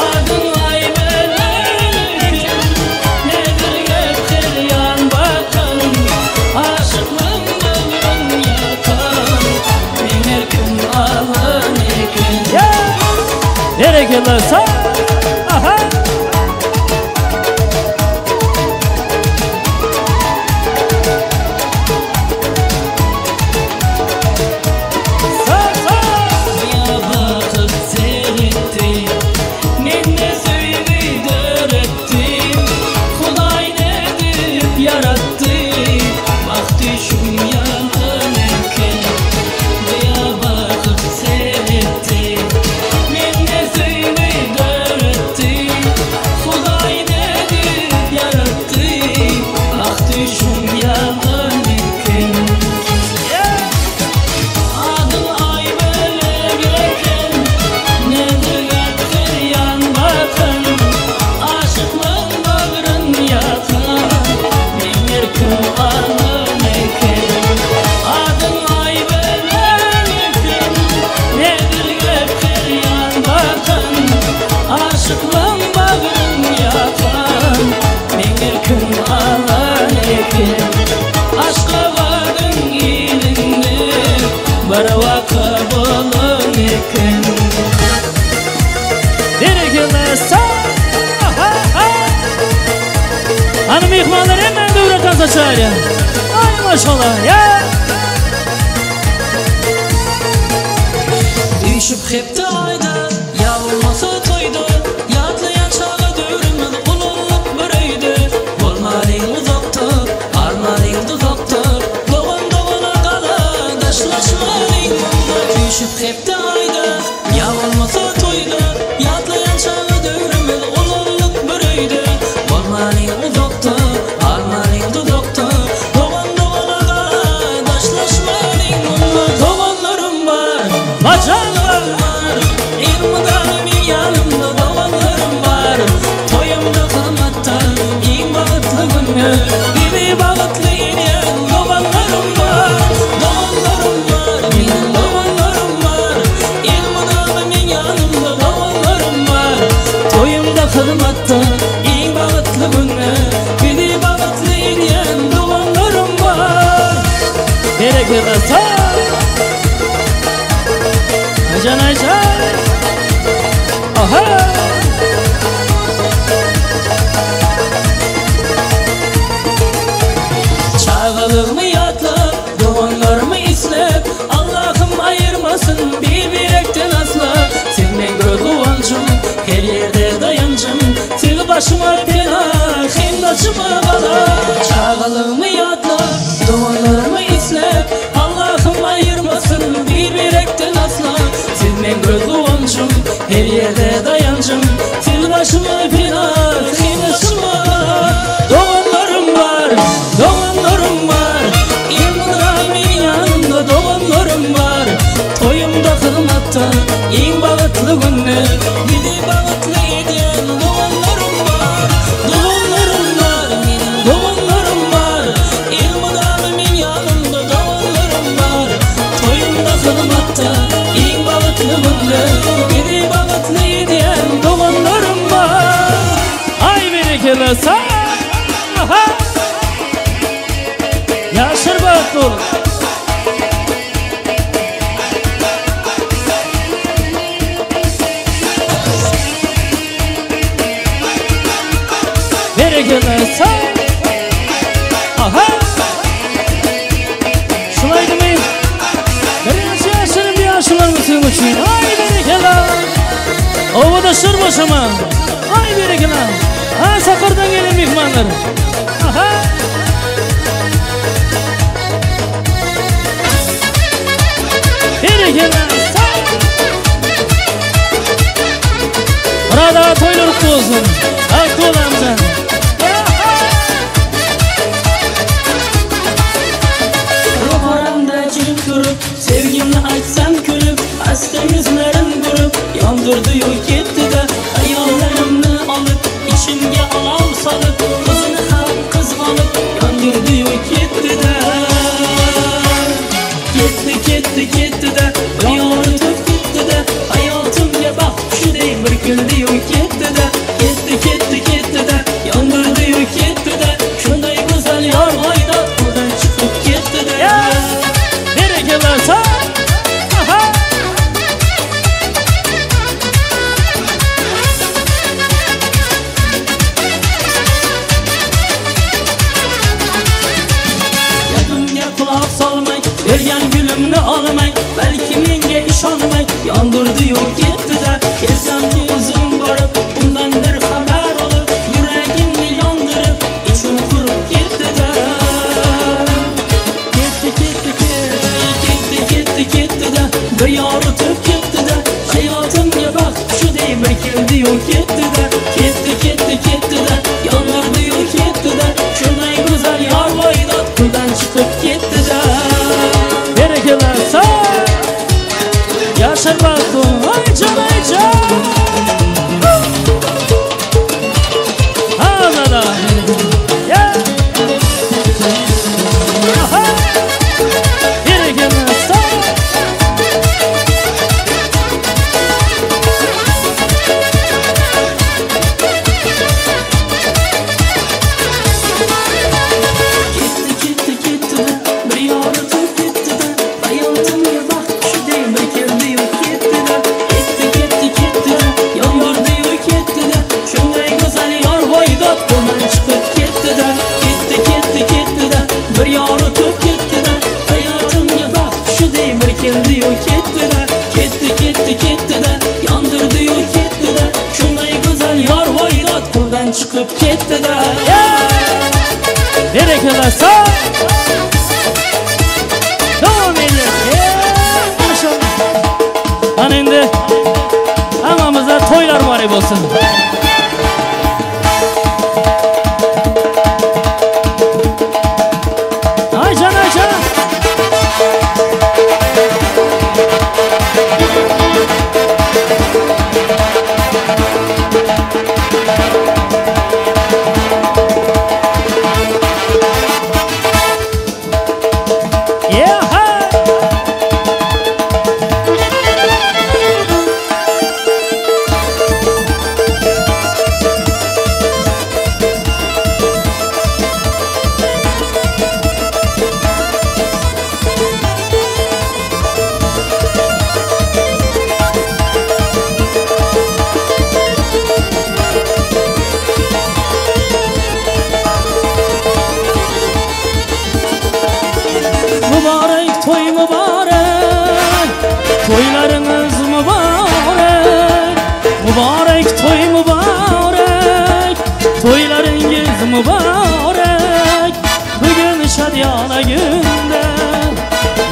Adyň Aýbölek eken, Nedirgep her ýan bakan, Aşyklaň bagryn ýakan, Meňer kim alan eken. Ya. Berekella sag. Aha. Sag sag. Ýa bakyp seretdi, Mende söýgi döretdi, Hudaý nädip ýaratdy, Bak düşüm ýalan eken. Ýa bakyp seretdi, Mende söýgi döretdi, Hudaý nädip ýaratdy, Bak düşüm ýalan eken. Adyň Aýbölek eken, Nedirgep her ýan bakan, Aşyklaň bagryn ýakan, Meňer kim alan eken. Adyň Aýbölek eken, Nedirgep her ýan bakan, Aşyklaň bagryn ýakan, Meňer kim alan eken. Aşgabadyň ilinde bir waka bolan eken. Berekella sag. Aha. Hany myhmanlar hemen döwre tansa çağırýar. Ay maşallah ya. Düşüp hepde aýda, ýa bolmasa toýda, Ýatlaýan çaga döwrümiz ulallyk bir öýde. Bolmalyň uzakda, almalyň duzakda, Dogan dogana gala, daşlaşmalyň munda. Düşüp hepde aýda, ýa bolmasa toýda, Ýatlaýan çaga döwrümiz ulallyk bir öýde. Bolmalyň uzakda, almalyň duzakda, Dogan dogana gala, daşlaşmalyň munda. Doganlarym bar, Maşallah. Var, elmydama meň ýanymda doganlarym bar. Toýumda hyzmatda, iň bagtly günde, Bizi bagtly edýän doganlarym bar. Doganlarym bar, meniň doganlarym bar. Elmydama meň ýanymda doganlarym bar. Toýumda hyzmatda, iň bagtly günde, Bizi bagtly edýän doganlarym bar. Berekella sag. Aycan Aycan. Aha. Çagalygymy ýatlap, doganlarymy islep, Allahym aýyrmasyn bir birekden asla. Sen meň göz guwanjym, her ýerde daýanjym, Siz başyma pena, hem daşyma gala. Çagalygymy ýatlap, doganlarymy islep, Allahym aýyrmasyn bir birekden asla. Siz meň göz guwanjym, her ýerde daýanjym, Siz başyma pena, hem daşyma gala. Doganlarym bar, doganlarym bar, Elmydama meň ýanymda doganlarym bar. Toýumda hyzmatda, iň bagtly günde, Bizi bagtly edýän doganlarym bar. Doganlarym bar, meniň doganlarym bar. Elmydama meň ýanymda doganlarym bar. Toýumda hyzmatda, iň bagtly günde, Bizi bagtly edýän doganlarym bar. Ay berekella sag. Aha. Ýaşlar bagtly olun. Berekella sag. Berekella. Murad aga toýlar gutly bolsun. Bagtly bol amjan. Roparamda jilip durup, sevgimni aytsam kulib, asta yuzlarim burib, yondirdi-yu ketdi-da, hayollarimni olib, ichimga olov solib, o'zini ham qizg'onib, yondirdi-yu ketdi-da. Ketdi, ketdi, ketdi-da, bir yoritib ketdi-da, hayotimga baxt qushidek bir kuldi-yu ketdi-da. Ketdi, ketdi, ketdi-da, yondirdi-yu ketdi-da, shunday go'zal yor voydod qo'ldan chiqib ketdi-da. Berekella. Aha. Gapimga quloq solmay, bergan gulimni olmay, balki menga ishonmay, yondirdi-yu ketdi-da. Kelsam o'zim borib, undan bir xabar olib, yuragimni yondirib, ichim qurib ketdi-da. Ketdi, ketdi, ketdi, ketdi, ketdi-da, bir yoritib ketdi-da, hayotimga baxt qushidek bir keldi-yu ketdi-da. Ketdi, ketdi, ketdi-da, yondirdi-yu ketdi-da, shunday go'zal yor voydod qo'ldan chiqib ketdi-da. Berekella. Yaşar bagtly. Ayjan, ayjan. Hazada. Ya. Aha. Berekella. Ketdi, ketdi, ketdi-da, bir yoritib ketdi-da, hayotimga baxt qushidek bir keldi-yu ketdi-da. Ketdi, ketdi, ketdi-da, yondirdi-yu ketdi-da, shunday go'zal yor voydod qo'ldan chiqib ketdi-da. Ketdi, ketdi, ketdi-da, bir yoritib ketdi-da, hayotimga baxt qushidek bir keldi-yu ketdi-da. Ketdi, ketdi, ketdi-da, yondirdi-yu ketdi-da, shunday go'zal yor voydod qo'ldan chiqib ketdi-da. Berekella. Davom edin. Maşallah. Ana endi hammamizda to'ylar muborak bo'lsin. Ayjan, ayjan. Mübarek toy mübarek, toylarınız mübarek. Mübarek toy mübarek, toylarınız mübarek. Bugün şadiyana günde,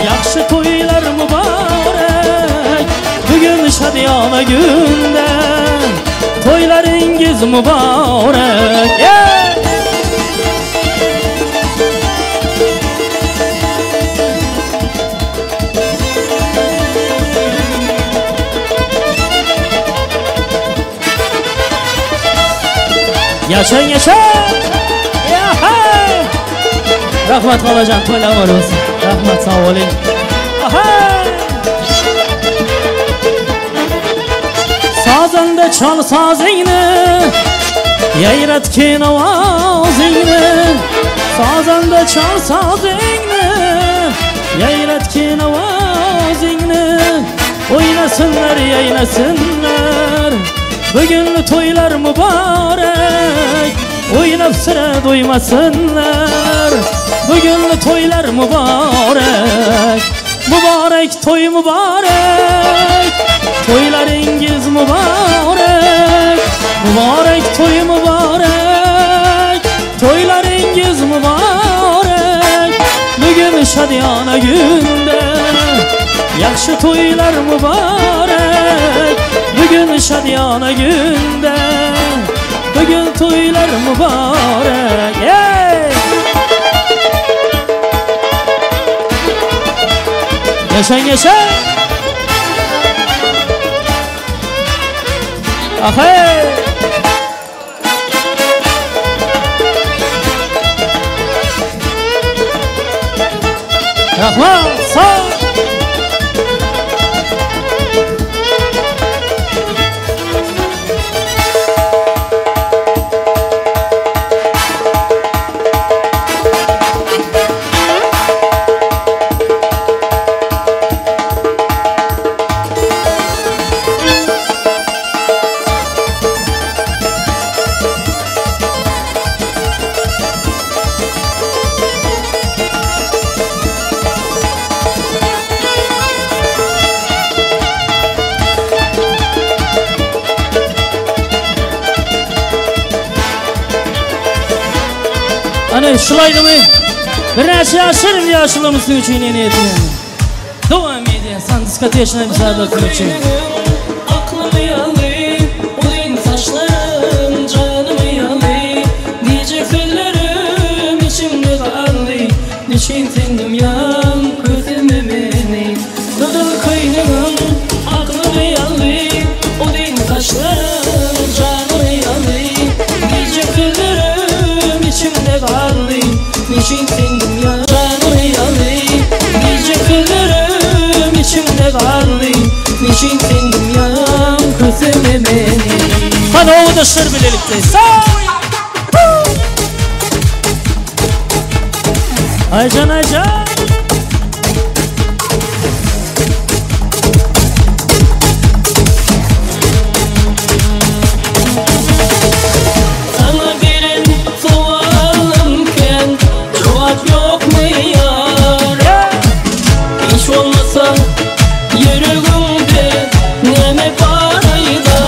yaxshi to'ylar mübarek. Bugün şadiyana günde, to'ylaringiz mübarek. Yeah! Yaşang, yaşang. Ya hey! Rahmat xolajon, to'ylar bo'lsin. Rahmat, sog' bo'ling. Aha! Sazanda chal sazingni, yayratgin ovozingni. Sazanda chal sazingni, yayratgin ovozingni. O'ynasinlar, yaynasinlar. Bugun to'ylar muborak, o'ynab sira do'ymasinlar. Bugun to'ylar muborak, muborak to'y muborak, to'ylaringiz muborak. Muborak to'y muborak, to'ylaringiz muborak. Bugun shodiyona kunda, Ýagşy toýlar mübarek Bugün şadyýana günde Bugün toýlar mübarek Ey! Ýaşaň ýaşa! Aheý! Rahman sag! Ana şul aýdymy birnäçe ýaşlar ýaşulamyz üçin ene edýän. Dowam edýän san diskoteçna müsaade üçin. Aklymy aldy, uzyn saçlaryn janymy aldy, Diýjek sözlerim içimde galdy, Neçün sen dymýaň köseme meni. Gyzyl köýnegim aklymy aldy, Uzyn saçlaryn janymy aldy, Diýjek sözlerim içimde galdy, Neçün sen dymýaň janymy aldy, Diýjek sözlerim içimde galdy, Neçün sen dymýaň köseme meni. Hany owadaşlar bilelikde. Sag! Aycan Aycan! Saňa beren sowalym kän, jogap ýokmy ýar? Hiç bolmasa ýüregiňde näme bar aýda?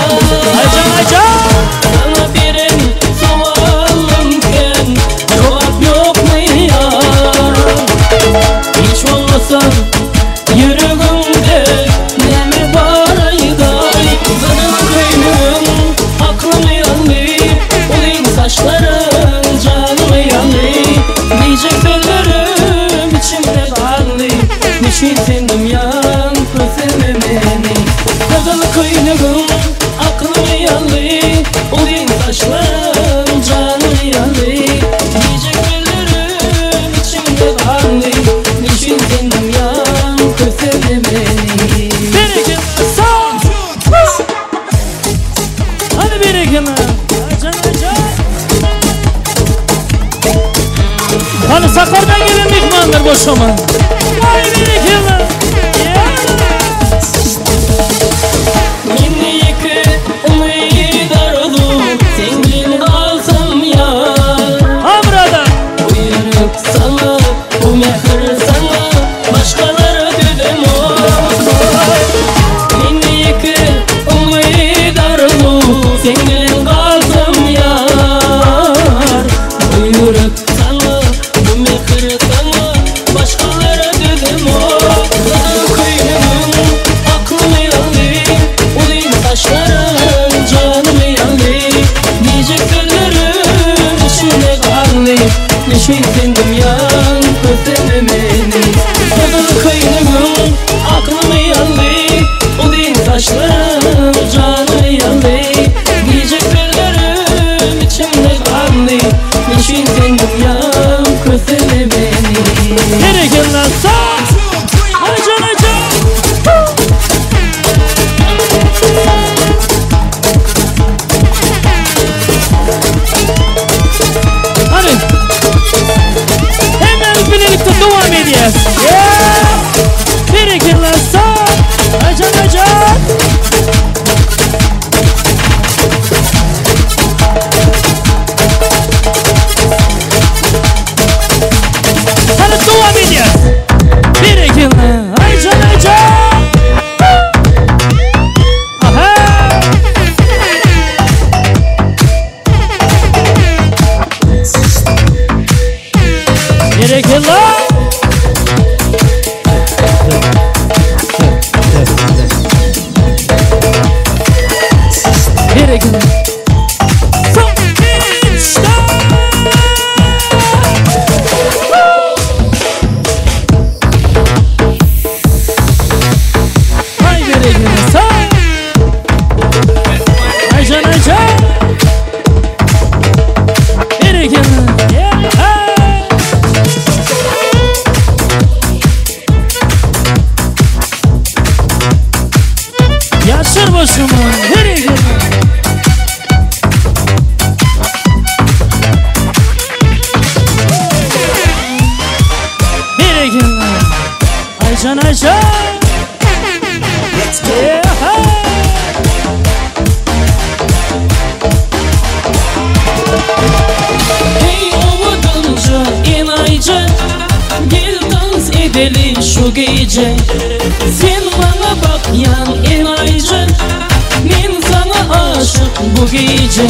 Aycan Aycan! Saňa beren sowalym kän, jogap ýokmy ýar? Hiç bolmasa ýüregiňde näme bar aýda? Gyzyl köýnegim aklymy aldy, uzyn saçlaryň janymy aldy, Diýjek sözlerim içimde galdy, Neçün sen dymýaň köseme meni. Gyzyl köýnegim aklymy aldy, uzyn saçlaryň janymy aldy, Diýjek sözlerim içimde galdy, Neçün sen dymýaň köseme meni. Bereket sag! Hadi bereket. Aycan Aycan! Hany Sakardan gelen mehmanlar boşama. Ay bereket. Mende ýeke umyt arzuw, seň bilen galsam ýar. Amrada. Bu ýürek saňa, bu mähir saňa, başgalara dözemok. Mende ýeke umyt arzuw, seň bilen galsam ýar. Bu ýürek saňa, bu mähir saňa, başgalara dözemok. Gyzyl köýnegim aklymy aldy, uzyn saçlaryň janymy aldy, Diýjek sözlerim içimde galdy, Neçün sen dymýaň köseme meni. Gyzyl köýnegim aklymy aldy, uzyn saçlaryň janymy aldy, Diýjek sözlerim içimde galdy, Neçün sen dymýaň köseme meni. Bereket sag! Aycan Aycan! Hadi. Hemen birlikte devam edeceğiz. Yeah! Bereket sag! Aycan Aycan! Hadi devam edeceğiz. Bereket Aycan Aycan! Aha! Bereket lan! Ayjan Ayjan. Let's go. Yeah. Hey owadanca enaýyja Gel tans edeli şu gije Sen maňa bakýaň enaýyja Men saňa aşyk bu gije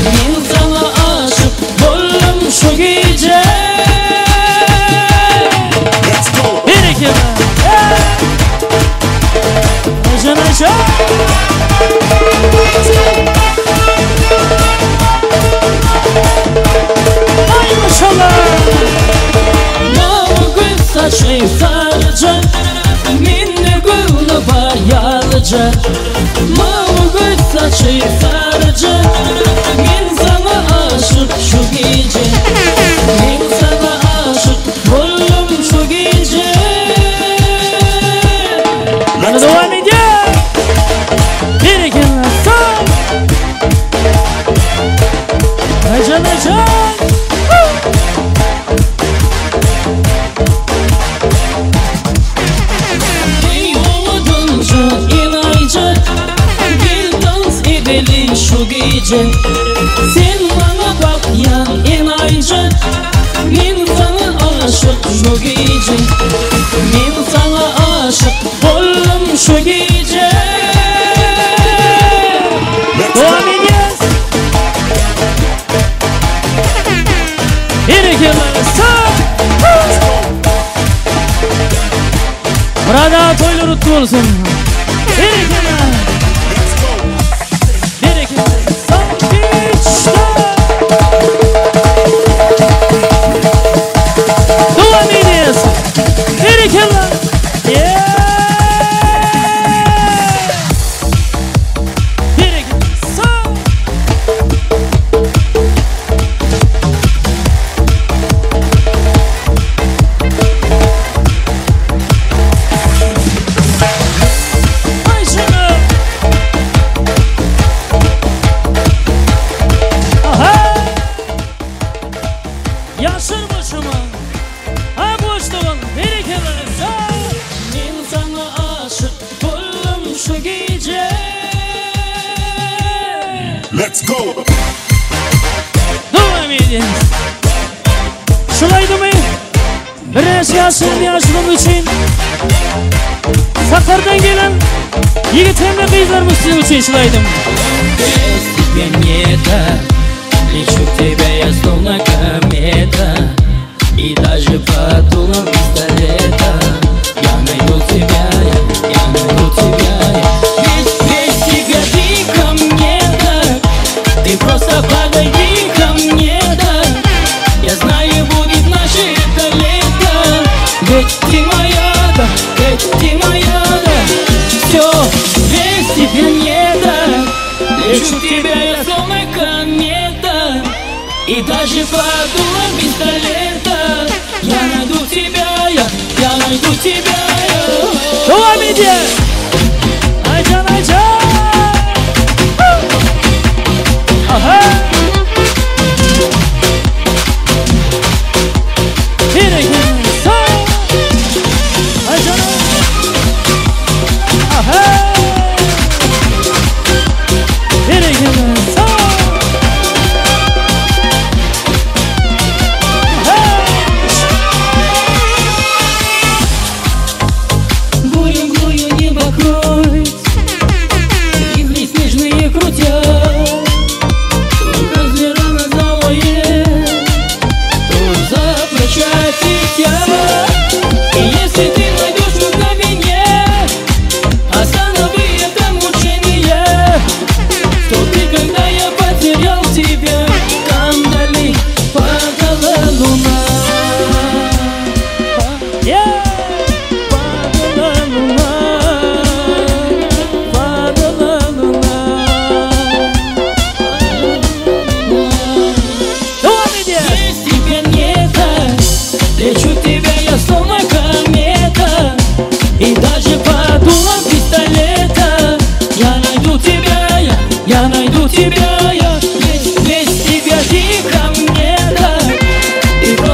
Men saňa aşyk boldum şu gije Let's go. Berekella. Ayjan Ayjan. Ay maşallah. Mawy göz saçy saryja Mende göwni bar ýalyja Mawy göz saçy saryja Men saňa aşyk şu gije Men saňa aşyk boldum şu gije Hadi devam ediyor. Berekella. Sağ. Ayjan Ayjan. Hey owadanca enaýyja Gel tans edeli şu gije Sen maňa bakýaň enaýyja Men saňa aşyk şu gije Men saňa aşyk boldum şu gije Let's go. Devam ediyoruz. Berekella. Sağ. Burada toýlar gutly bolsun. Berekella. Let's go. Berekella. Son, iki, üç, dört. Devam ediyoruz. Berekella. Yeah. Berekella. Sağ. Ay canım. Aha. Yaşır başıma. Ha boşluğun berekella. Sağ. Men saňa aşyk boldum şu gije Let's go. Devam ediyoruz. Şulaydı Birleş yaşın yaşlım üçin Sakardan gelen Ýigit hem-de gyzlarymyz siziň üçin şulaydım. Без тебя не так Лечу к тебе я словно комета И даже под дулом пистолета Я найду тебя, я найду тебя я. Ведь без тебя ты ко мне так Ты просто подойди ко мне так Я знаю, будет наше это лето Ведь ты моя, да, ведь ты моя, да Все, без тебя не так Лечу к тебе я словно комета И даже под дулом пистолета Я найду тебя, я найду тебя я. Devam ediyoruz. Aycan Aycan. Aha. Bir iki sağ. Aycan. Aha. Bir iki sağ. Aha. Бурю мглою небо кроет, Вихри снежные крутят, Только зверя завоет, Тут запрощать летят. И если ты найдешь мгновенье, Останови это мучение, Что ты, когда я потерял тебя, Там вдали падала луна. Yeah. Падала луна, падала луна. Devam ediyoruz. Без тебя не так, лечу к тебе я словно комета, И даже под дулом пистолета Я найду тебя, я найду тебя, я. Ведь без тебя ты ко мне так, Ты просто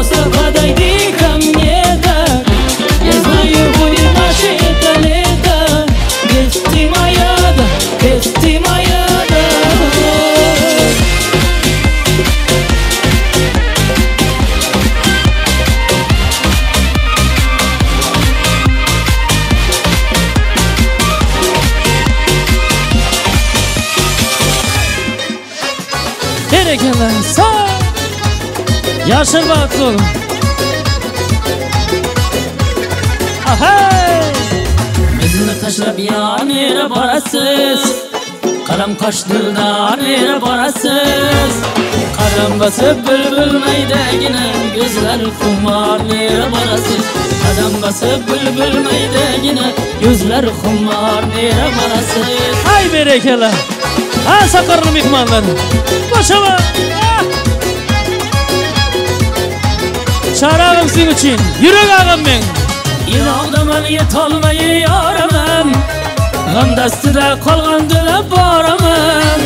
Ýaşlar bagtly boluň. Ahay! Bizni taşlap ýar nere barasys? Garam kaş dildar nere barasys? Kadam basyp bülbül meýdegine, Gözler humar nere barasys? Kadam basyp bülbül meýdegine, Gözler humar nere barasys? Ay berekella. Ha sakarly myhmanlar. Başa Çary agam siziň üçin. Ýürek agam meň. Ýylagdaman ýetolmaý ýaraman, Gam dastida qolgan dili boraman.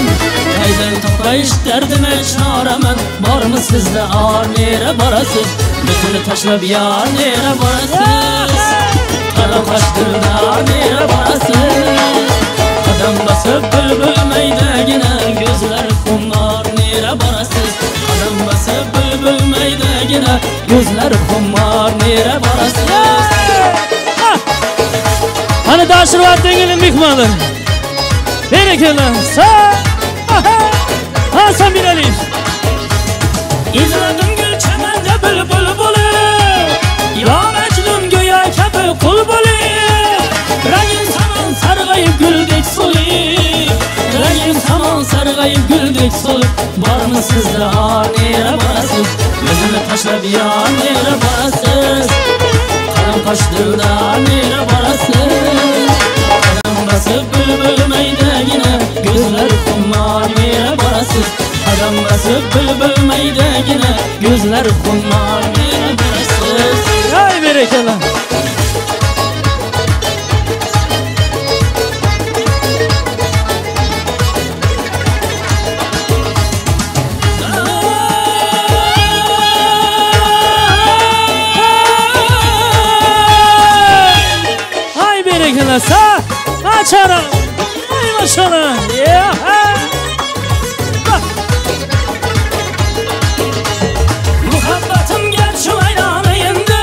Qaydan topay derdime çareman, Bormi sizde ar nere borasiz? Bizni tashlab yar nere borasiz? Qara qosh dildor nere borasiz? Qadam bosib bulbul maydagina, Ko'zlar xumor nere borasiz? Qadam bosib bulbul maydagina, Ko'zlar xumor nere borasiz? Hani Daşırvat dengeli myhmanlar. Berekella. Sa. Ha Samir Aliyev. İzledim gül çemende bülbül bo'lib, Yo Majnun go'yo kabi qul bo'lib, Rangin samon sarg'ayib guldek so'lib, Rangin samon sarg'ayib guldek so'lib, Bormi sizda or nera borasiz? O'zini tashlab yor nera borasiz? Qaram qosh dildor nera borasiz? Qadam bosib bulbul maydagina, Ko'zlar xumor nera borasiz? Qadam bosib bulbul maydagina, Ko'zlar xumor nera borasiz? Ay berekella. Ay berekella. Sa. Açara. Ay maşallah. Ya. Muhabbatimga chuvaylani endi,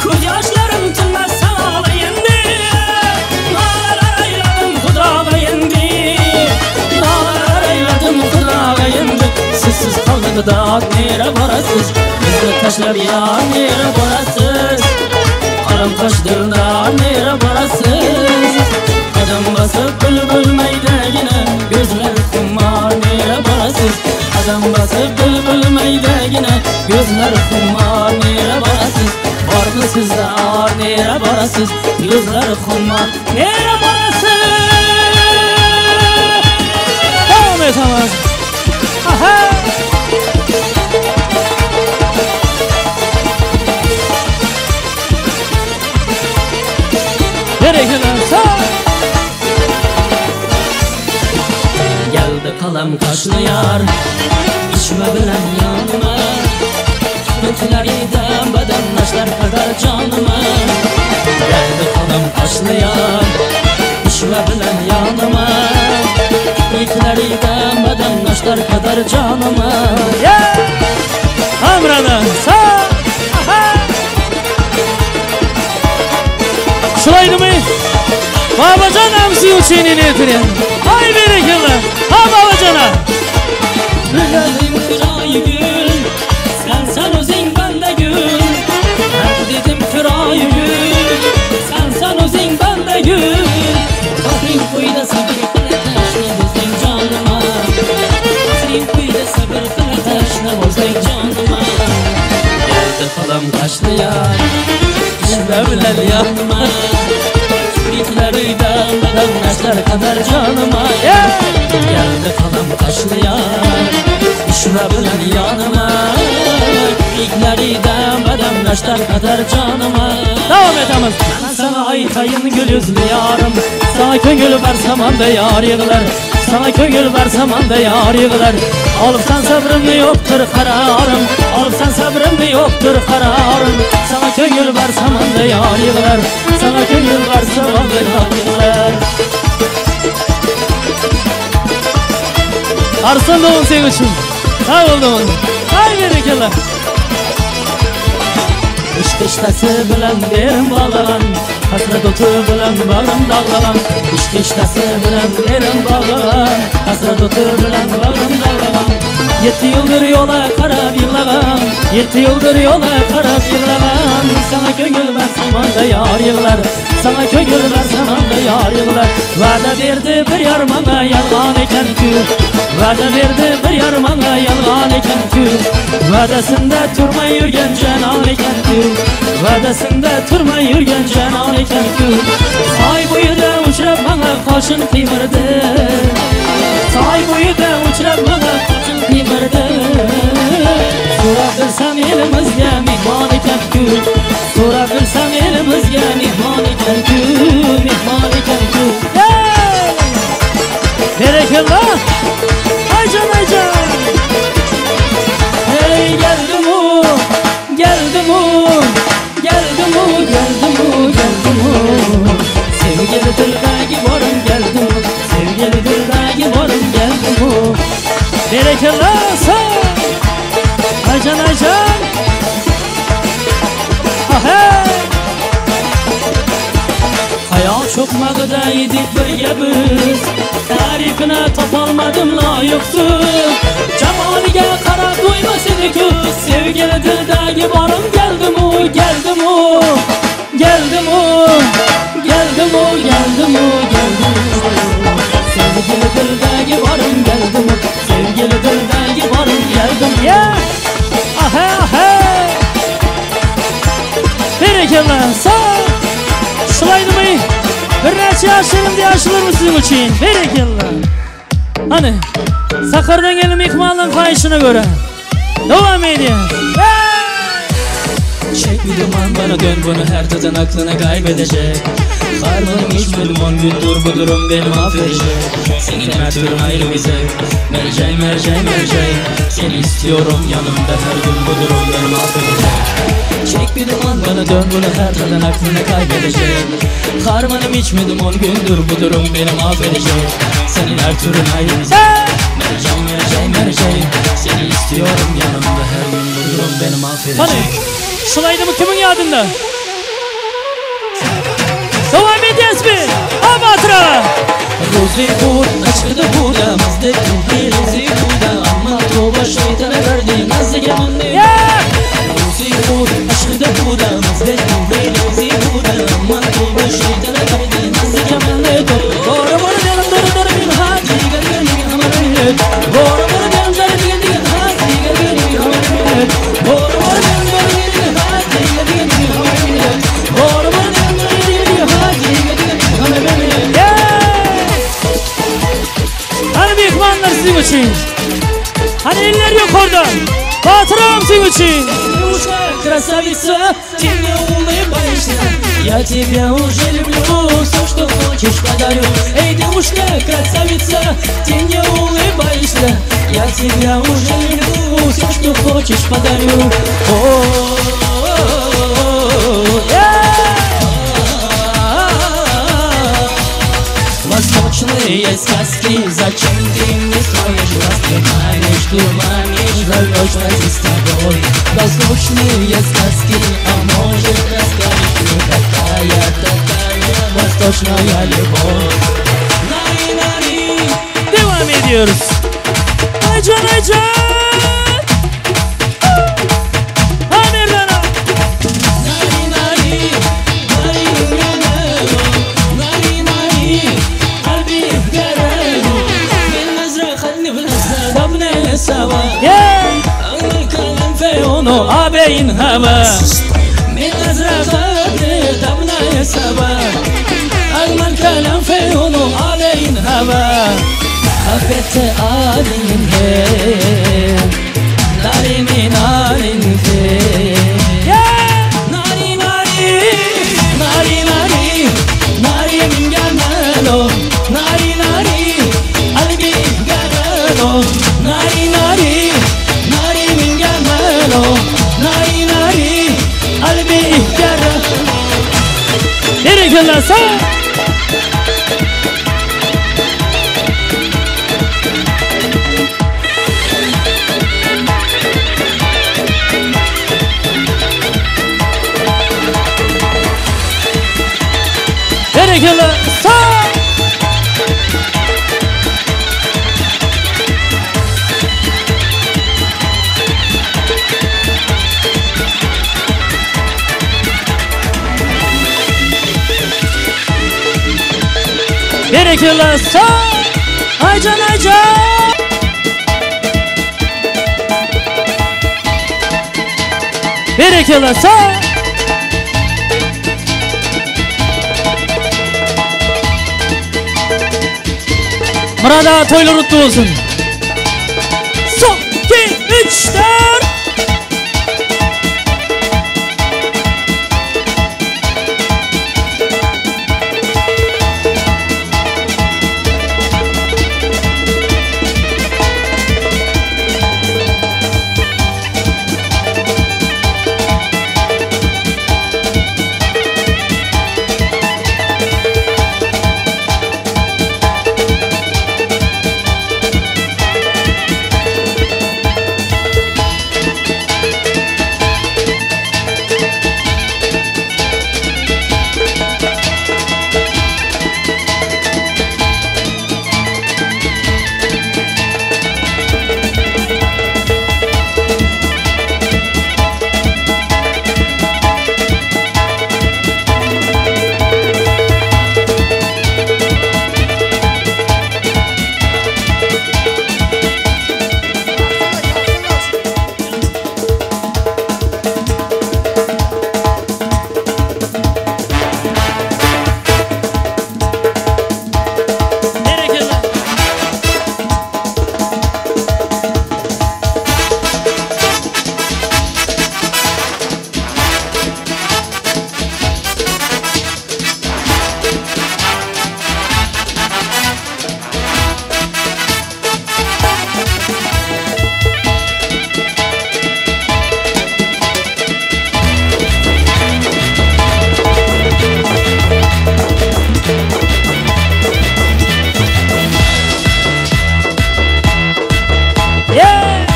Ko'z yoshlarim tinmas salola endi. Nolalar ayladim Xudoga endi, Nolalar ayladim Xudoga endi. Sizsiz qoldik dod nera borasiz? Bizni tashlab yor nera borasiz? Qaram qosh dildor nera borasiz? Qadam bosib bulbul maydagina, Ko'zlar xumor nera borasiz? Qadam bosib bulbul maydagina, Ko'zlar xumor nera borasiz? Bormi sizda or nera borasiz? Ko'zlar xumor nera borasiz? Devam et ama. Aha. Berekella. Sa. Geldi qalam qoshli yor, Ichma bilan yonima, Kipriklarida badan nashlar qadar jonima. Geldi qalam qoshli yor, Ichma bilan yonima, Kipriklarida badan nashlar qadar jonima. Ya. Amrana. Sa. Aha. Şulaydı Babacan amsi uchun eletiren. Ay berekella. Ha babacana. Biladim chiroyi gul, Sen sen o'zing banda gul. Ben dedim chiroyi gul, Sen sen o'zing banda gul. Qahring quyda sabr qila tashna bo'lsang jonima, Qahring quyda sabr qila tashna bo'lsang jonima. Geldi qalam qashli yor, Ishla bilan yonima, Kipriklarida badan nashlar qadar jonima. Geldi qalam qashli yor, Ishla bilan yonima, Kipriklarida badan nashlar qadar jonima. Davam etamiz. Ben sana aytayın gül yüzlü yarım, Sana köngül versem anda yar yığılar, Sana köngül versem anda yar yığılar. Alıpsan sabrımni yoktur kararım, Alıpsan sabrımni yoktur kararım. Sana köngül versem anda yar yığılar, Sana köngül versem anda yar yığılar. Arslan doğun senin için. Sağ ol doğun. Ay berekella. Ishq ishtasi bilan berim bog'lagan, Hasrat o'ti bilan bag'rim dog'lagan. Ishq ishtasi bilan berim bog'lagan, Hasrat o'ti bilan bag'rim dog'lagan. Ýetdi ýyldyr ýola garap ýyglagan Ýetdi ýyldyr ýola garap ýyglagan Saňa köňül bersem onda ýar ýyglar Saňa köňül bersem onda ýar ýyglar Wada berdi bir ýar maňa ýalgan eken kü Wada berdi bir ýar maňa ýalgan eken kü Wadasynda turmaý ýürgen jenan eken kü Wadasynda turmaý ýürgen jenan eken kü Saý boýuda uçrap maňa gaşyn gymyrdy Saý boýuda uçrap maňa gaşyn gymyrdy Sorap bilsem elimizge mehman eken kü Sorap bilsem elimizge mehman eken kü Mehman eken kü Berekella! Aycan aycan! Hey geldim o, geldim o, geldim o, geldim o, geldim o. Sevgili dildagi borum geldim o, sevgili dildagi borum geldim o. Berekella! Sağ! Aycan aycan! Ahey! Hayal cho'qmog'ida edik birga biz Ta'rifini topolmadim loyiqsiz Jamoliga qarab to'ymas edi ko'z Sevgili dildagi borim geldim u, geldim u Geldim u, geldim u, geldim u, geldim u Sevgili dildagi borim geldim u Sevgili dildagi borim geldim Ya! Ahey ahey! Berekella! Sağ! Şulaydymy? Birnäçe ýaşlarym diýe aşylarmy siziň üçin. Berekella. Hany, Sakardan gelen myhmanlaryň haýyşyna görä. Dowam edýär. Çek bir duman bana dön bunu her tadan aklına kaybedecek Harmanım içmedim on gündür bu durum beni mahvedecek Senin her türün ayrı bize Mercey mercey mercey Seni istiyorum yanımda her gün bu durum beni mahvedecek Çek bir duman bana dön bunu her tadan aklına kaybedecek Harmanım içmedim on gündür bu durum beni mahvedecek Senin her türün ayrı bize Mercey mercey mercey Seni istiyorum yanımda her gün bu durum beni mahvedecek Hany, şulaydymy kimiň ýadynda? Dowam edýäsmi? Amatyra! Ruzi bud açıkta buda Mazde tuhi ruzi buda Amma toba şeytana verdi Nazlı gemanlı Ya! Ruzi bud açıkta buda Mazde tuhi ruzi buda Amma toba şeytana verdi Nazlı gemanlı Doğru doğru derim doğru doğru bir ha Diğer bir hamar millet Doğru doğru derim doğru diğer diğer ha Diğer bir hamar millet Doğru doğru derim doğru diğer ha Diğer bir hamar millet Doğru doğru derim doğru diğer diğer ha Diğer bir hamar millet Ya! Hany myhmanlar siziň üçin. Hany eller ýokarda. Batyram siziň üçin. Девушка, красавица, ты мне улыбаешься Я тебя уже люблю, все, что хочешь, подарю Эй, девушка, красавица, ты мне улыбаешься Я тебя уже люблю, все, что хочешь, подарю О-о-о-о-о-о. Восточные сказки, зачем ты мне строишь глазки? Манишь, дурманишь, зовешь пойти с тобой Восточные сказки, а может расскажешь мне, какая такая восточная любовь? Нари-нари, Devam ediyoruz. Aycan aycan! Ha Merdana! нари-нари, нари-нари, нари-нари, قلبي قريب من مزرعة خلني في الحساب سوا Ya! الكلام في عيونه عبين هوا من ازرق دمنا سوا اجمل كلام في عيونه عبين هوا خفت آلين هي ناري من آلين في Ya! ناري ناري ناري ناري ناري من جماله ناري ناري قلبي جماله ناري ناري ناري من جماله ناري ناري قلبي جماله Berekella sağ! Berekella sağ! Berekella sag. Aycan Aycan. Berekella sag. Murad aga toýlar gutly bolsun. Son, 2, 3, 4. Berekella. Yeah!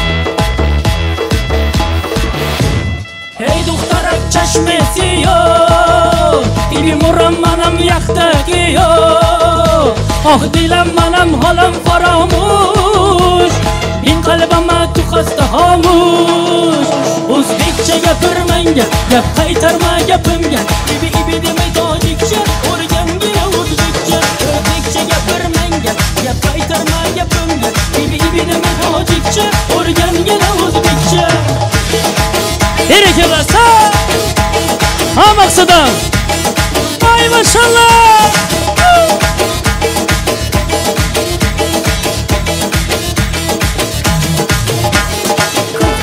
Hey duhtarak çeşmesi yo Ibi muram manam yaktaki yo Ah dilam manam halam faramuş Bin kalbama tu hasta hamuş O'zbekcha gapirmanga gap qaytarma gapimga Ibi ibi demay tojikcha o'rgangina o'zbekcha O'zbekcha gapirmanga gap qaytarma gapimga Ibi ibi demay tojikcha o'rgangina o'zbekcha Berekella sag. Ha maksadan. Ay maşallah.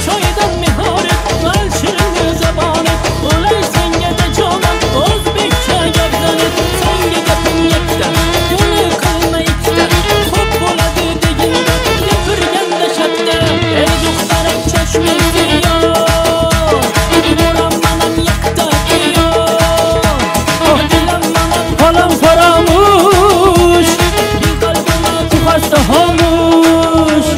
Choydan mehoret, mal shirin zabonet, O'lay senga da jonim, o'zbekcha gaplanib, senga gapim yakka, ko'ngil qilma ikkita, xo'p bo'ladi deginda, gapirganda shatta, ey duxtarak chashmi siyo, Boram manam yakta kiyo, Oh dilam manam xolam faramush, Bir qalbima tu xasta xomush,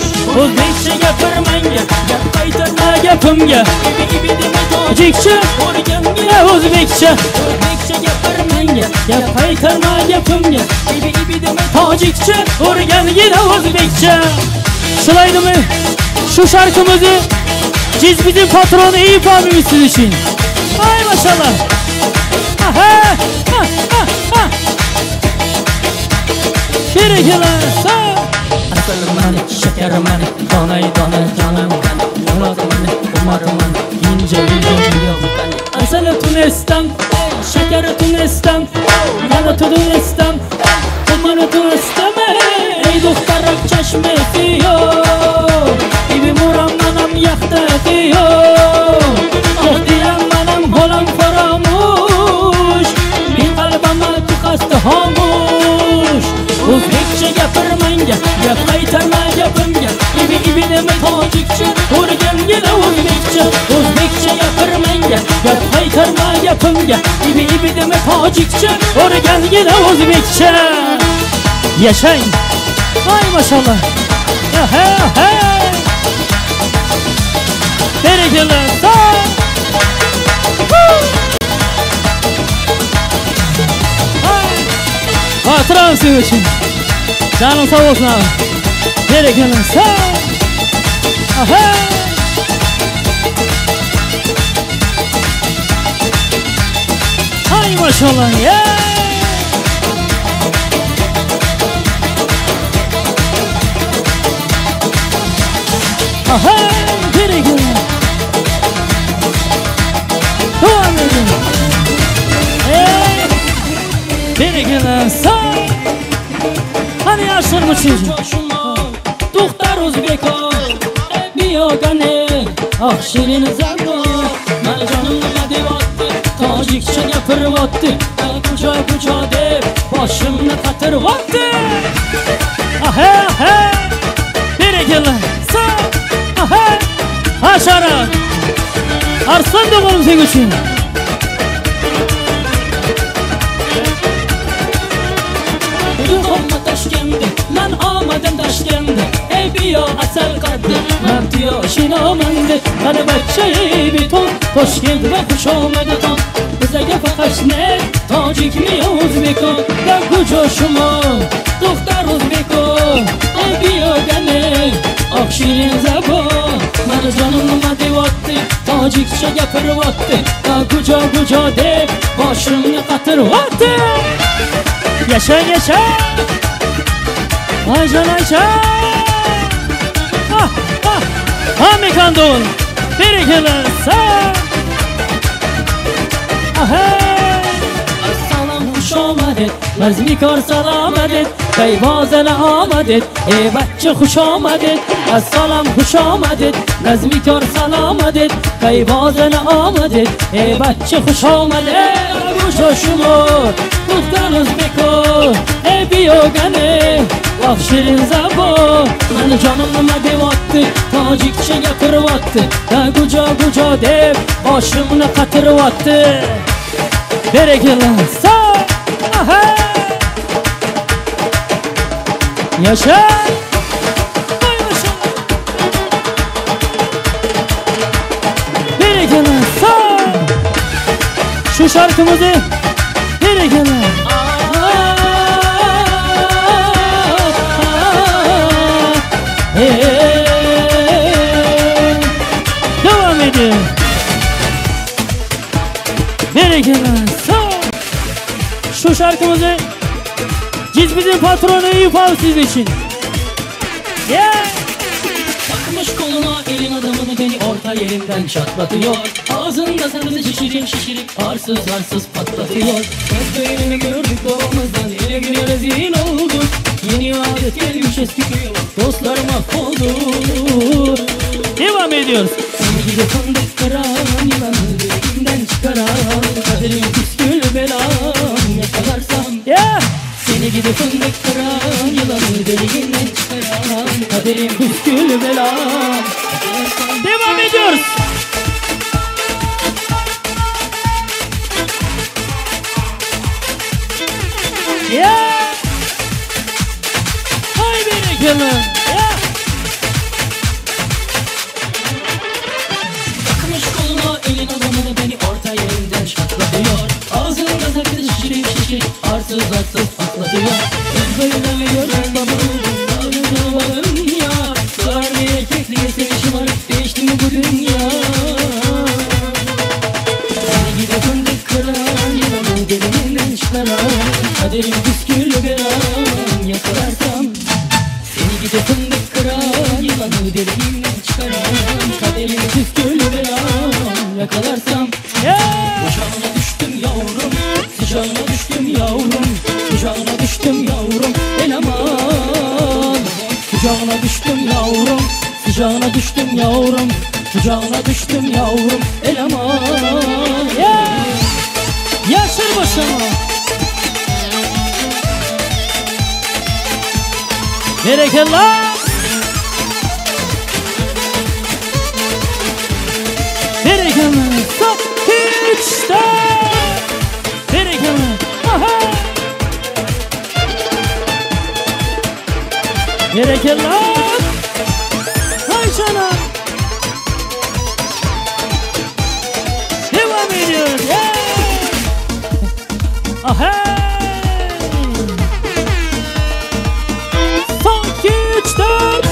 O'zbekcha gapirmanga, gap qaytarma gapimga, Ibi ibi demay tojikcha, o'rgangina o'zbekcha, O'zbekcha gapirmanga, gap qaytarma gapimga, Ibi ibi demay tojikcha, o'rgangina o'zbekcha. Şulaydımı şu şarkımızı Cizbizin patronu Eyüp abimiz siz için. Ay maşallah. Aha, ha, ha, ha. Berekella sağ. Asalim mani, şekerim mani, donay dona jonim qani, Murod mani, Umar mani, ince ince yog qani. Asali Tunisdan, şekeri Tunisdan, yana Tunisdan, Umarı Tunisdan, ey duxtarak chashmasi yo, Ibi muram manam yaxtaki yo, Oh dilam manam holam faramush, Bir qalbama tu qasdi xomush. O'zbekcha gapirmanga, gap qaytarma gapimga, Ibi ibi demay tojikcha, o'rgangina o'zbekcha. O'zbekcha gapirmanga, gap qaytarma gapimga, Ibi ibi demay tojikcha, o'rgangina o'zbekcha. Yashang. Ay maşallah. Ya he he. Berekella. Sağ. Ay. Hatıram senin için. Canın sağ olsun abi. Berekella. Sağ. Aha. Ay maşallah. Ya. Aha, berekella. Dowam ediň. Eý! Berekella. Sag. Hany ýaşlarym üçin. Duhtar uzbeko, biyogane, ah şirin zabo. Mani jonim nima deyapti, tojikcha gapiryapti, kucha kucha deb boshimni qatiryapti. Aha, aha. Berekella. Sag. Aha. Haşara. Arslan doganım sen üçin. Hamma Toshkentda, man omadim Toshkentda. Ey biyo asal qaddi, man tuyo shinomandı. Qani bachcha ey beton, Toshkent va xush omadi tom. Bizaga faqat ne tojikmi o'zbeko, da kujo shumo, do'xtar o'zbeko. Ey biyogane, oq shirin zabo. Mani jonim nima deyapti, tojikcha gapiryapti. Da kujo kujo deb boshimni qatiryapti. Yaşa yaşa. Ayşen Ayşen. Ah ah. Ha mekandol. Berekella. Sağ. Aha. Assalom xush omaded, mazmikor salomat et, kayvozana omad et, ey bachcha xush omad et. Assalom xush omad et, nazmikor salomat et, kayvozana omad et, ey bachcha xush omad et. Gusho shumo, duxtar o'zbeko, ey biyogane, voh shirin zabo. Mani jonim nima deyapti, tojikcha gapiryapti, da gujo gujo deb boshimni qatiryapti. Berekella. Sağ. Aha. Yaşa. Ay maşallah. Berekella. Sağ. Şu şarkımızı berekella. Devam edin. Berekella. Sağ. Şu şarkımızı Cizbizin patronu Eyüp abi sizin için. Yeah. Takmış koluma elin adamını beni orta yerimden çatlatıyor. Ağzında sakızı şişirip şişirip arsız arsız patlatıyor. Göz beynini gördük babamızdan ele güne rezil olduk. Yeni adet gelmiş eski köye bak dostlar mahvoldu. Devam ediyoruz. Seni gidi fındık kıran yılanı deliğinden çıkaran. Kaderim püskül belam yakalarsam. Yeah. Seni gidi fındık kıran yılanı deliğinden çıkaran. Kaderim püskül belam. Devam ediyoruz. Yeah. Hay berekella. Yeah. Takmış koluma elin adamını beni orta yerinden şatlatıyor. Ağzında sakız şişirip şişirip arsız arsız patlatıyor. Kız böyle gören babamın ya. Sar bir erkekliğe sevişim var, değişti mi bu dünya? Seni gidi fındık kıran yılanı deliğinden çıkaran. Kaderim püskül belam yakalarsam. Seni gidi fındık kıran yılanı deliğinden çıkaran. Kaderim püskül belam yakalarsam. Yeah. Kucağına düştüm yavrum, sıcağına düştüm yavrum, kucağına düştüm yavrum, eleman. Kucağına düştüm yavrum, sıcağına düştüm yavrum, kucağına düştüm yavrum, eleman. Yeah. Yaşar başıma. Berekella. Berekella. Stop. Üç, dört. Berekella. Aha. Berekella. Hay canım. Devam ediyoruz. Yeah. Aha. Son 2, 3, 4.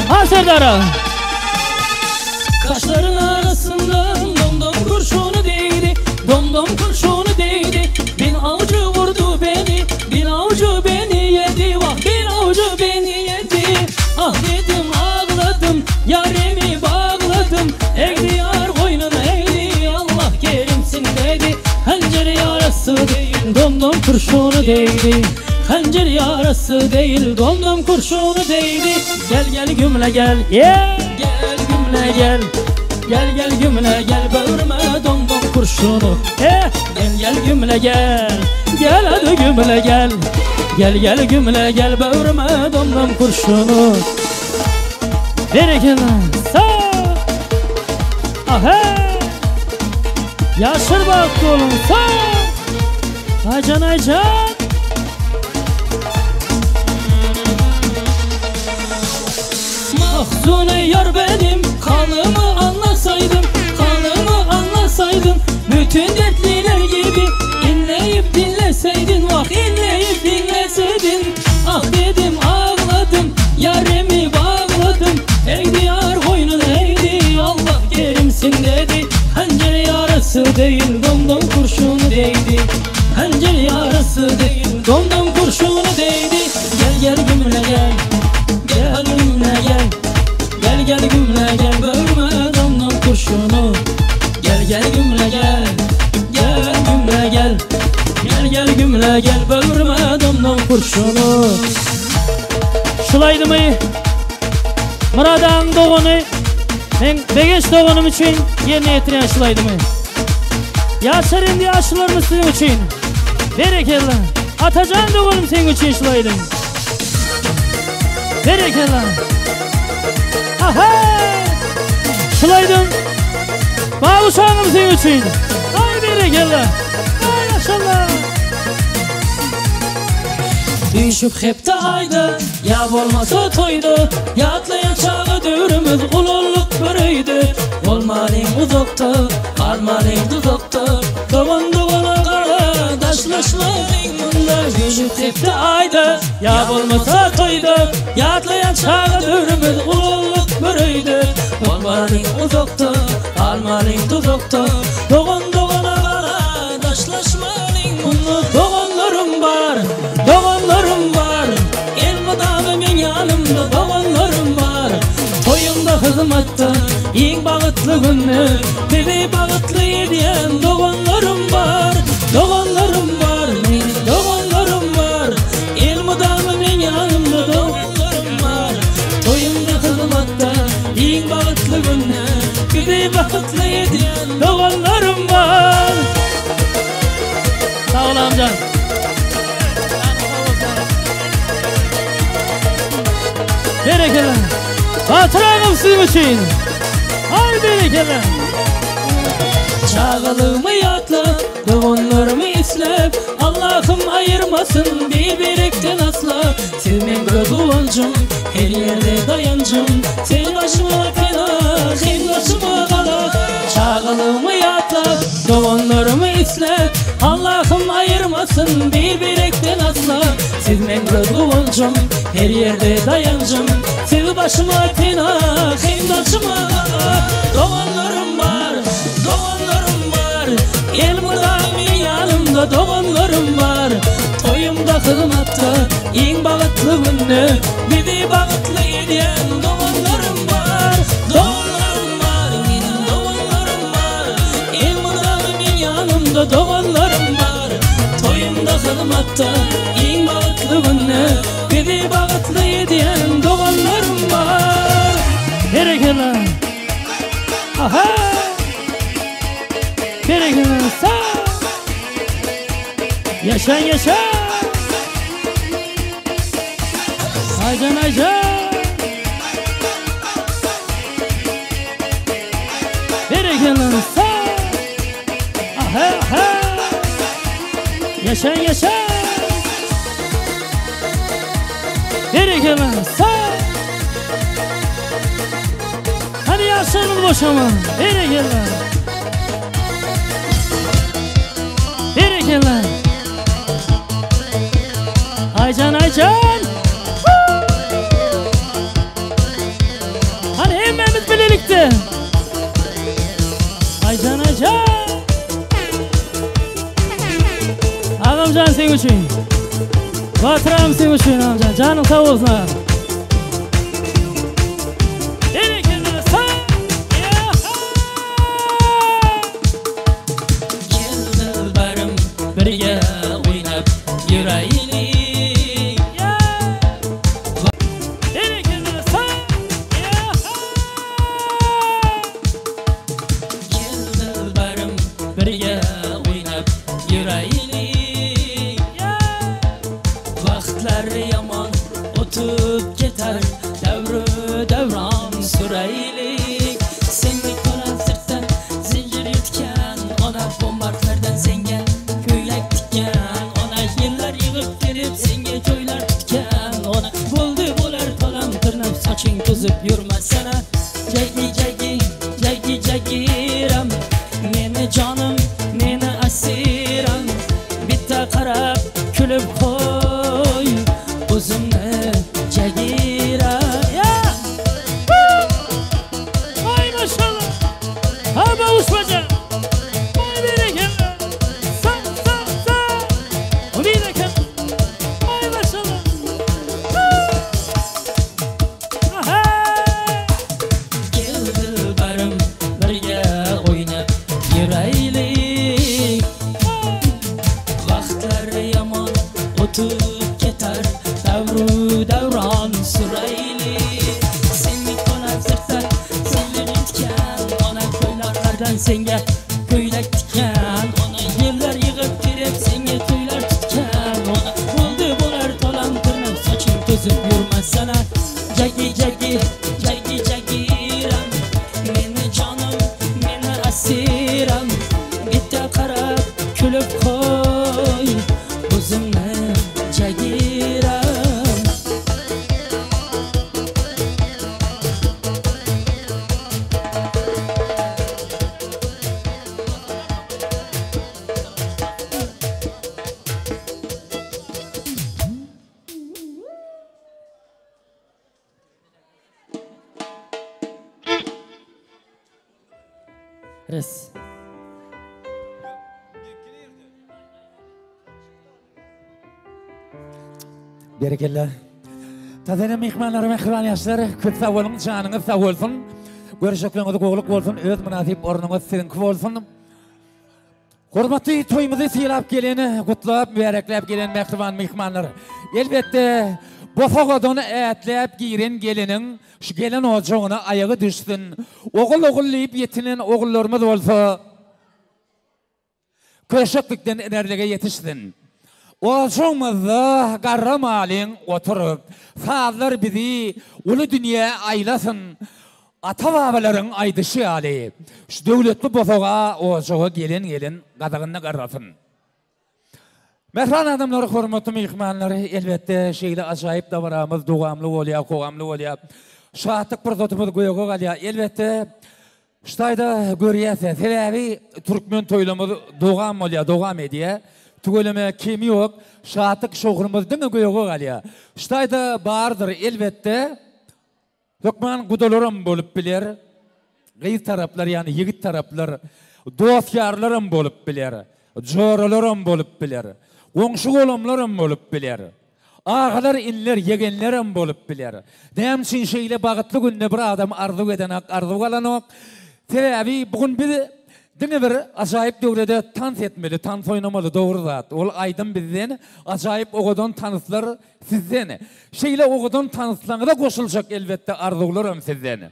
Ha Serdar'a. Kaşların arasından domdom kurşunu değdi, domdom kurşunu değdi. Bin avcı vurdu beni, bin avcı beni yedi. Vah kurşunu değdi. Hancer yarası değil, domdom kurşunu değdi. Gel gel gümle gel, yeah. Gel gümle gel. Gel gel gümle gel, böğrüme domdom kurşunu. Eh, gel gel gümle gel. Gel hadi gümle gel. Gel gel gümle gel, böğrüme domdom kurşunu. Berekella. Sağ. Aha. Yaşır baktı oğlum. Sağ. Aycan aycan. Mahzuni yar benim, kanımı anlasaydım, kanımı anlasaydım, bütün dertliler gibi inleyip dinleseydin, vah inleyip dinleseydin. Ah dedim ağladım, yarimi bağladım, ey diyar boynun eğdi, Allah kerimsin dedi. Hancer yarası değil, domdom kurşunu değdi. Hancer yarası değil, domdom kurşunu değdi. Gel gel gümle gel, gel gümle gel. Gel gel gümle gel, böğrüme domdom kurşunu. Gel gel gümle gel, gel gümle gel. Gel gel gümle gel, böğrüme domdom kurşunu. Şulaydı mı? Muradan doğunu, men begeç doğunum için yerine yetiren şulaydı mı? Yaşar indi yaşlılarımız sizin için. Berekella. Atacan doğunum senin için şulaydım. Berekella. Aha! Şulaydım. Bağışanım senin için. Ay berekella. Ay maşallah. Düşüp hepte ayda, ya bolmasa toydu. Yatlayan çağı dürümüz ululluk börüydü. Olmalıyım uzakta, kalmalıyım tuzakta. Doğan doğana kardeşleşmalıyım bunda. Düşüp hepte ayda, ya bolmasa toydu. Yatlayan çağı dürümüz ululluk börüydü. Olmalıyım uzakta, kalmalıyım tuzakta. Doğan doğana kardeşleşmalıyım bunda. Doğanlarım var, doğanlarım var. Elveda men yanımda doğanlarım var. Toyumda hizmetde en bagıtlı günü, bizi bagıtlı ediyen doğanlarım var. Doğanlarım var, benim doğanlarım var. Elveda men yanımda doğanlarım var. Toyumda hizmetde en bagıtlı günü, bizi bagıtlı ediyen doğanlarım var. Sağ ol amcan. Berekella. Batırağım sizin için. Ay berekella. Çağalığımı yatla, doğanlarımı islep, Allah'ım ayırmasın bir birikten asla. Siz men göz uvancım, her yerde dayancım. Sen başıma fena, sen başıma kala. Çağalığımı yatla, doğanlarımı islep, Allah'ım ayırmasın bir birikten asla. Siz men göz uvancım, her yerde dayancım. Siz başıma fena, sen başıma kala. Doğanlarım var, doğanlarım var. Elmudamı yanımda doğanlarım var. Toyumda hizmetde en bagıtlı günü, bizi bagıtlı ediyen doğanlarım var. Doğanlarım var, benim doğanlarım var. Elmudamı yanımda doğanlarım var. Toyumda hizmetde en bagıtlı günü, bizi bagıtlı ediyen doğanlarım var. Berekella. Aha! Berekella. Sağ. Yaşa yaşa. Aycan aycan. Berekella. Sağ. Aha aha. Yaşa yaşa. Berekella. Sağ. Hadi yaşarım boşama. Berekella. Berekella. Aycan aycan. Hadi hemmemiz birlikte. Aycan aycan. Ağamcan sen için. Batıram sen için amcan. Canın sağ olsun. Berekella. Sağ. Gel dilbarim birga o'ynab, yurmasana. Jagi jagi jagi jagiram meni jonim meni asiram. Bitta qarab kulib qo'y o'zimni jagiram. Ya! Vay maşallah. Ha bavuşmaca. Vay berekella. Sa sa sa. Bereke. Vay maşallah. Aha! Kel dilbarim birga o'ynab yuraylik. Vaqtlar yomon o'tib ketar, davru davron suraylik. Senlik onam sirtdan senlik etgan, ona ko'ylaklardan senga ko'ylak tikkan, ona yillar yig'ib terib senga to'ylar tutgan, ona bo'ldi bo'lar tolam tirnab soching to'zib yurmasana. Jagi jagi jagi jagiram meni jonim meni asiram. Bitta qarab kulib qo'y o'zimni jagiram. Res. Berekella. Tazene myhmanlar, mähriban ýaşlar, köp sag boluň, janyňyz sag bolsun. Görüşekliňiz gowluk bolsun, öz mynasyp ornuňyz siziňki bolsun. Hormatly toýumyzy sylap gelen, gutlap, mübärekläp gelen mähriban myhmanlar. Elbetde, bosagadan ätläp giren geliniň şu gelen ojagyna aýagy düşsün. Ogul ogul diýip ýetinen ogullarymyz bolsa, köşeklikden inerlige ýetişsin. Ojagymyzda garra malyň oturyp, sazlar bizi uly dünýä aýlasyn. Ata-babalaryň aýdyşy ýaly, şu döwletli bosaga ojaga gelen gelin gazagynda garrasyn. Mähriban adamlar, hormatly myhmanlar, elbetde şeýle ajaýyp dabaramyz dowamly bolýar, kowamly bolýar. Şatlyk pursatymyz göge galýar. Elbetde, şu taýda görýäs, sebäbi türkmen toýlamyz dowam bolýar, dowam edýär. Tüweleme kemi ýok, şatlyk şowhunymyz diňe göge galýar. Şu taýda bardyr, elbetde, hökman gudalaram bolup biler, gyz taraplar, ýagny ýigit taraplar, dost-ýarlaram bolup biler, joralaram bolup biler, goňşy-golamlaram bolup biler, agalar, inler, ýegenlerem bolup biler. Näme üçin şeýle bagtly günde bir adam arzuw edenak, arzuw alanok? Sebäbi bu gün biz diňe bir ajaýyp döwrede tans etmeli, tans oýnamaly, dogry zat. Ol aýdym bizden, ajaýyp owadan tanslar sizden. Şeýle owadan tanslaňyza goşuljak elbetde arzuwlaram sizden.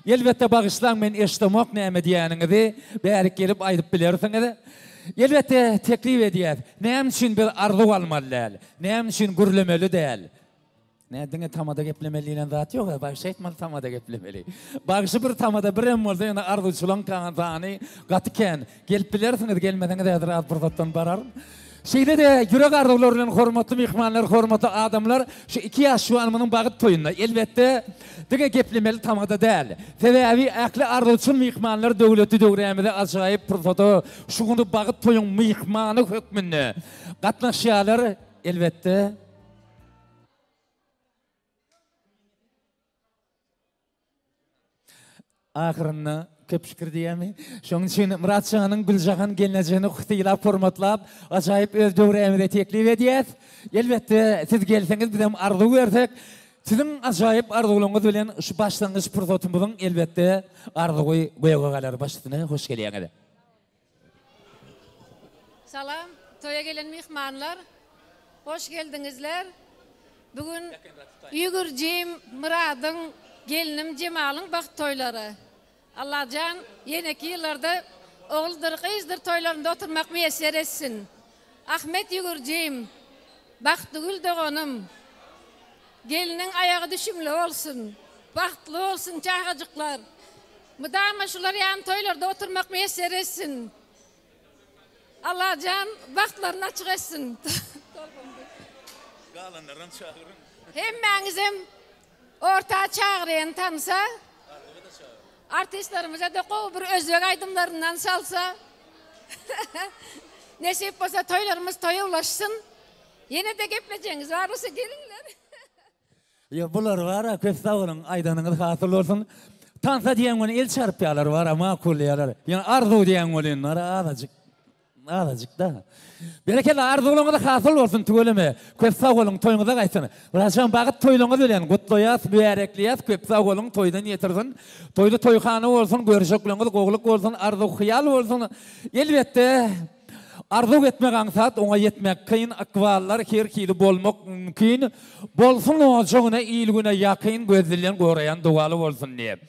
Elbetde bagyşlaň men eşdemok näme diýýäniňizi, bärik gelip aýdyp bilersiňiz. Elbetde teklip edýäs. Näme üçin biz arzuw almaly däl? Näme üçin gürlemeli däl? Nä diňe tamada geplemeli diýlen zat ýok-a, bagşy aýtmaly tamada geplemeli. Bagşy bir tamada birem bolsa ýöne arzuwçylaň sany gaty kän. Gelip bilersiňiz, gelmeseňiz häzir az pursatdan bararyn. Şeýle-de ýürek arzuwlary bilen hormatly myhmanlar, hormatly adamlar şu iki ýaş juwanymyzyň bagyt toýunda, elbetde, diňe geplemeli tamada däl. Sebäbi ähli arzuwçyl myhmanlar döwletli döwrämize ajaýyp pursata şu güni bagyt toýuň myhmany hökmünde gatnaşýarlar, elbetde. Ahyrynda köp şükür diýýärmi? Şonuň üçin Myrat janyň Güljahan gelnejeni sylap hormatlap, ajaýyp öz döwrämize teklip edýäs. Elbetde, siz gelseňiz bizem arzuw bersek, siziň ajaýyp arzuwlaryňyz bilen şu başlangyç pursatymyzyň elbetde arzuwy göge galar. Baş üstüne hoş gelýäňiz. Salam toýa gelen myhmanlar hoş geldiňizler bu gün ýügürjim Myradyň gelnim Jemalyň bagt toýlary Allajan ýeneki ýyllarda oguldyr gyzdyr toýlarynda oturmak miýesser etsin Ahmet ýügürjim Bagtygül doganym gelniň aýagy düşümli bolsun bagtly bolsun çagajyklar Mydama şular ýaly toýlarda oturmak miýesser etsin. Allajan bagtlaryny açyk etsin. Galanlaram çagyryň. Hemmäňizem orta çagyrýan tansa. Artistlerimize-de gowy bir özbek aýdymlaryndan çalsa. Nesip bolsa toýlarymyz toýa ulaşsyn. Ýene-de geplejegiňiz bar bolsa geliňler. Ýok bular bara köp sag boluň aýdanyňyz hasyl bolsun. Tansa diýen welin el çarpýarlar bara makullaýarlar. Ýöne arzuw diýen welin bara azajyk azajyk da. Berekella arzuwlaryňyz hasyl bolsun tüweleme. Köp sag boluň toýuňyza gaýtsyn. Wraçam bagyt toýlaryňyz bilen gutlaýas mübärekleýäs köp sag boluň toýdan ýetirsin. Toýda toýhana bolsun görjekleňiz gowluk bolsun arzuw hyýal bolsun. Elbetde Arzuw etmek aňsat, oňa ýetmek kyn, Ykballar her hili bolmak mümkin. Bolsun ojagyna il-güne ýakyn, Göz-dilden goraýan dogaly bolsun diýip.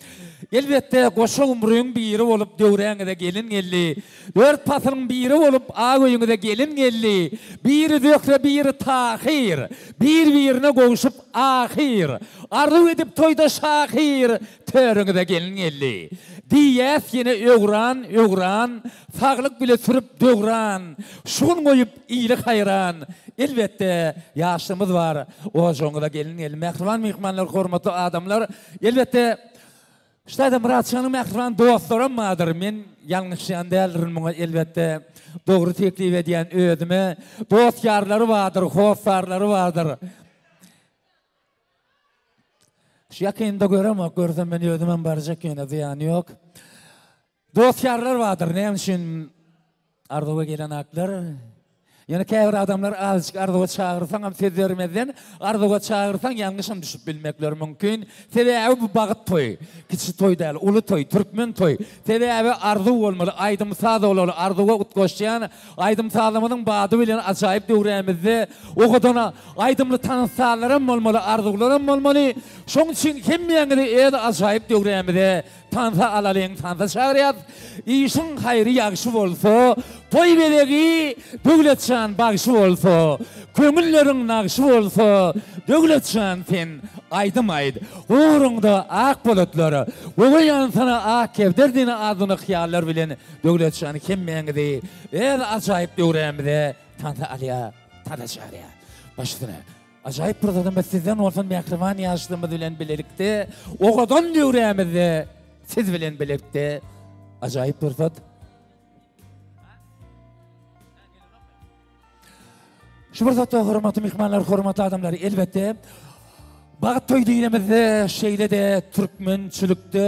Elbetde, goşa gumryň biri bolup, Döwräňize gelin geldi. Dört pasylyň biri bolup, Ak öýüňize gelin geldi. Biri Zöhre, biri Tahyr, Bir-birine gowşup ahyr. Arzuw edip toýda şahyr, Törüňize gelin geldi. Diýýäs ýene öwran, öwran, Saglyk bile sürüp döwran, Şu gün goýup ili haýran. Elbetde, ýaşlygymyz bar, Ojagyňyza gelin geldi. Mähriban myhmanlar, hormatly adamlar, elbetde, şu taýda Myratjanyň mähriban dostlaram bardyr. Men ýalňyşýan däldirin muňa, elbetde, dogry teklip edýän özüme. Dost-ýarlary bardyr, hossarlary bardyr. Şu ýakynda göremok, görsem men özümem barjak ýöne zyýany ýok. Dost-ýarlar bardyr, näme üçin arzuwa gelenaklar? Ýöne käbir adamlar azajyk arzuwa çagyrsaňam söz bermezden, arzuwa çagyrsaň ýalňyşam düşüp bilmekleri mümkin. Sebäbi bu bagyt toýy. Kiçi toý däl, uly toý, türkmen toý. Sebäbi arzuw bolmaly, aýdym-saz bolaly, arzuwa utgaşýan aýdym-sazymyzyň bady bilen ajaýyp döwrämizde owadan aýdymly tans-sazlaram bolmaly, arzuwlaram bolmaly. Şoň üçin hemmäňizi öz ajaýyp döwrämize Tansa alalyň, tansa çagyrýas. Işiň haýry ýagşy bolsa, Toý bezegi Döwletjan bagşy bolsa, Köňülleriň nagşy bolsa, Döwletjan sen aýdym aýt. Guburyňda ak bulutlar, Göge ýansana ak kebder diýen arzuwly hyýallar bilen Döwletjan hemmäňizi öz ajaýyp döwrämize tansa alýar, tansa çagyrýar. Baş üstüne. Ajaýyp pursatymyz sizden bolsun mähriban ýaşlymyz bilen bilelikde owadan döwrämizde siz bilen bilelikde ajaýyp pursat. Şu pursatda hormatly myhmanlar, hormatly adamlar, elbetde bagt toý diýenimizde şeýle-de türkmençilikde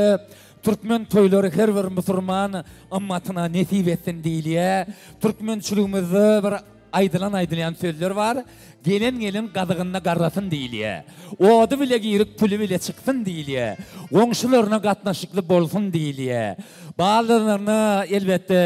türkmen toýlary her bir musurman ymmatyna nesip etsin diýilýär. Türkmençiligimizde bir Aýdylan aýdylýan sözler bar, Gelen gelin gazygynda garrasyn diýilýä. Ody bile girip küli bile çyksyn diýilýä. Goňşularyna gatnaşykly bolsun diýilýä. Baldyzlaryna elbetde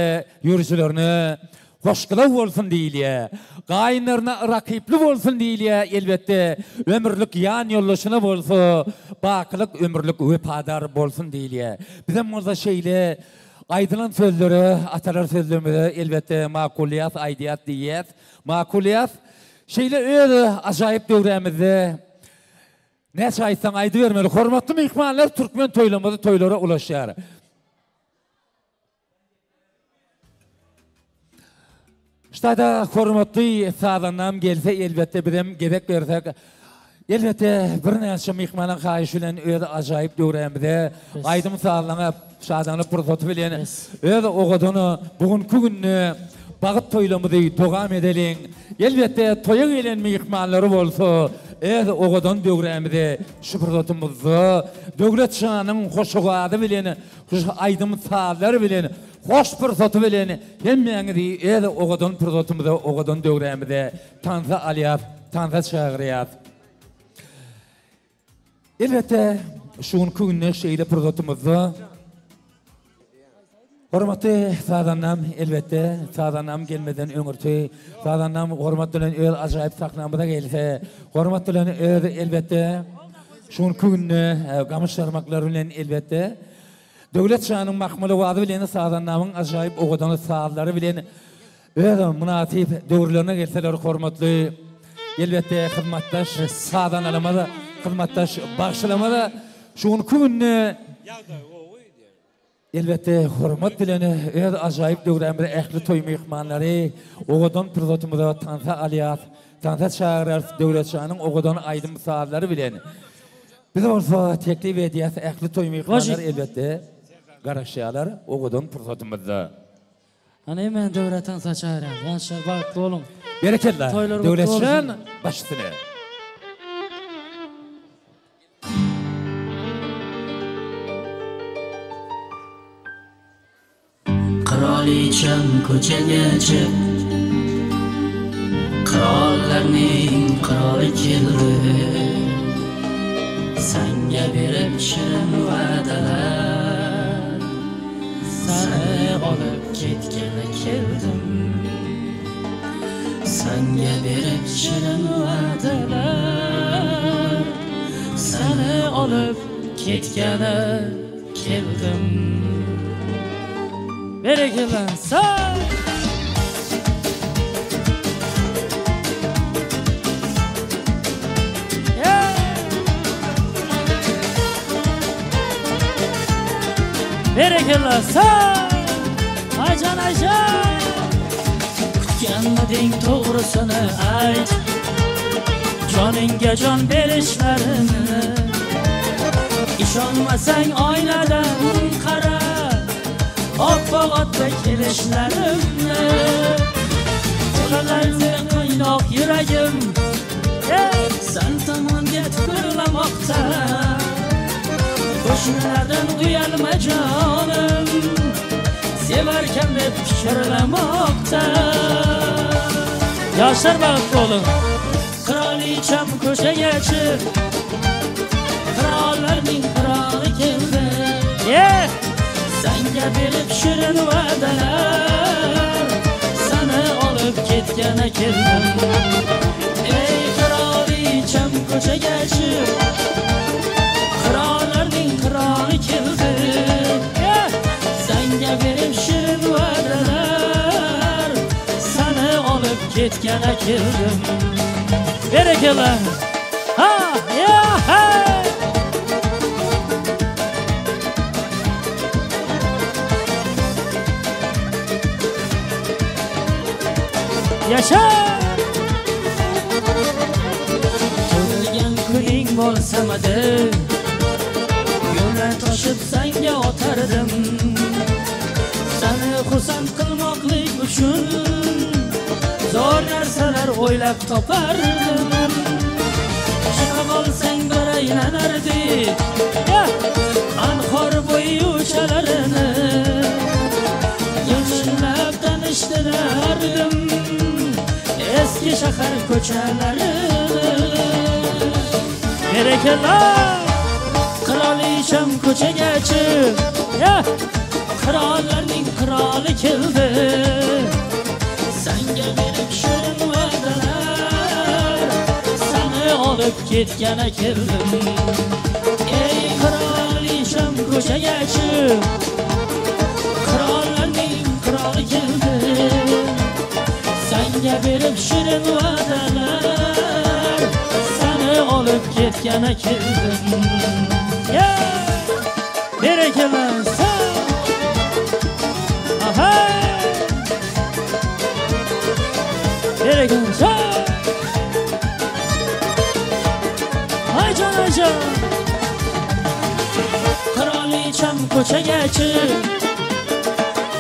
ýörüjilerine hoşgylaw bolsun diýilýä. Gaýynlaryna rakyply bolsun diýilýä, elbetde ömürlik ýan ýoldaşyna bolsa bakylyk ömürlik wepadar bolsun diýilýä. Bizem bolsa şeýle Aýdylan sözlere, atalar sözlerimize elbetde makullýas, aýdýas, diýýäs. Makullýas. Şeýle öz ajaýyp döwrämizde näçe aýtsaň aýdybermeli. Hormatly myhmanlar türkmen toýlamyzy toýlara ulaşýar. Ştada hormatly sazandam gelse elbetde bizem gezek bersek elbetde birnäçe myhmanyň haýyşy bilen öz ajaýyp döwrämize aýdym sazlaňa şadanly pursaty bilen öz owadan bu günki günde bagyt toýlamyzy dogam edeliň elbetde toýa gelen myhmanlary bolsa öz owadan döwrämize şu pursatymyzda Döwlet şanyň hoşowazy bilen Şu aýdym-sazlar bilen, hoş pursaty bilen hemmäňizi öz owadan pursatymyza, owadan döwrämize tansa alýas, tansa çagyrýas. Elbetde, şu günki günde şeýle pursatymyzda hormatly sazandam, elbetde, sazandam gelmeden öňürti, sazandam hormat bilen öz ajaýyp sahnamyza gelse, hormat bilen öz, elbetde, Şu günki günde gamyş sarmaklar bilen elbetde, Döwlet şanyň mahmal owazy bilen sazandamyň ajaýyp owadan sazlary bilen öz mynasyp döwürlerine gelseler hormatly elbetde hyzmatdaş sazandalarymyz, hyzmatdaş bagşylarymyz şu günki günde Elbetde, hormat bilen öz ajaýyp döwrämize ähli toý myhmanlary owadan pursatymyza tansa alýas, tansa çagyrarys Döwletjanyň owadan aýdym-sazlary bilen. Biz bolsa teklip edýäs ähli toý myhmanlary elbetde garaşýarlar owadan pursatymyzda. Hany men Döwletan saçarýan. Ýaşlar bagtly boluň. Berekella Toýlar gutly Döwletjan bolsun. baş üstüne. Qirolicham ko'chaga chiq, Qirollarning qiroli keldi. Sanga berib shirin va'dalar, Sani olib ketgani keldim. Sanga berib shirin va'dalar, Sani olib ketgani keldim. Berekella. Say! Berekella. Say! Ayjan Ayjan! Kutganmiding to'g'risini ayt, Joningga jon berishlarini. Ishonmasang oynadan qara, Oppoq otda kelishlarimni. To'lalarni qiynoq yuragim, San tomonga tupurlamoqda. Qo'shnilardan uyalma jonim, Sevarkan deb pichirlamoqda. Ýaşlar bagtly boluň. Qirolicham ko'chaga chiq, Qirollarning qiroli keldi. Ye! Sanga berib shirin va'dalar, Sani olib ketgani keldim. Ey qirolicham ko'chaga chiq, Qirollarning qiroli keldi. Sanga berib shirin va'dalar, Sani olib ketgani keldim. Berekella. Ha! Ya! Ha! Yaşa! Tug'ilgan kuning bo'lsamidi, Yo'llar toshib sanga otardim. Sani xursand qilmoqlik uchun zo'r narsalar o'ylab topardim. Chiqa qolsang bir aylanardik Anhor bo'yi ko'chalarini. Yaxshilab tanishtirardim eski shahar ko'chalarini. Berekella! Qirolicham ko'chaga chiq, Qirollarning qiroli keldi. Sanga berib shirin va'dalar, Sani olib ketgani keldim. Ey qirolicham ko'chaga chiq, Qirollarning qiroli keldi. Sanga berib shirin va'dalar, Sani olib ketgani keldim. Ya! Berekella! Aha! Berekella! Ayjan Ayjan! Qirolicham ko'chaga chiq,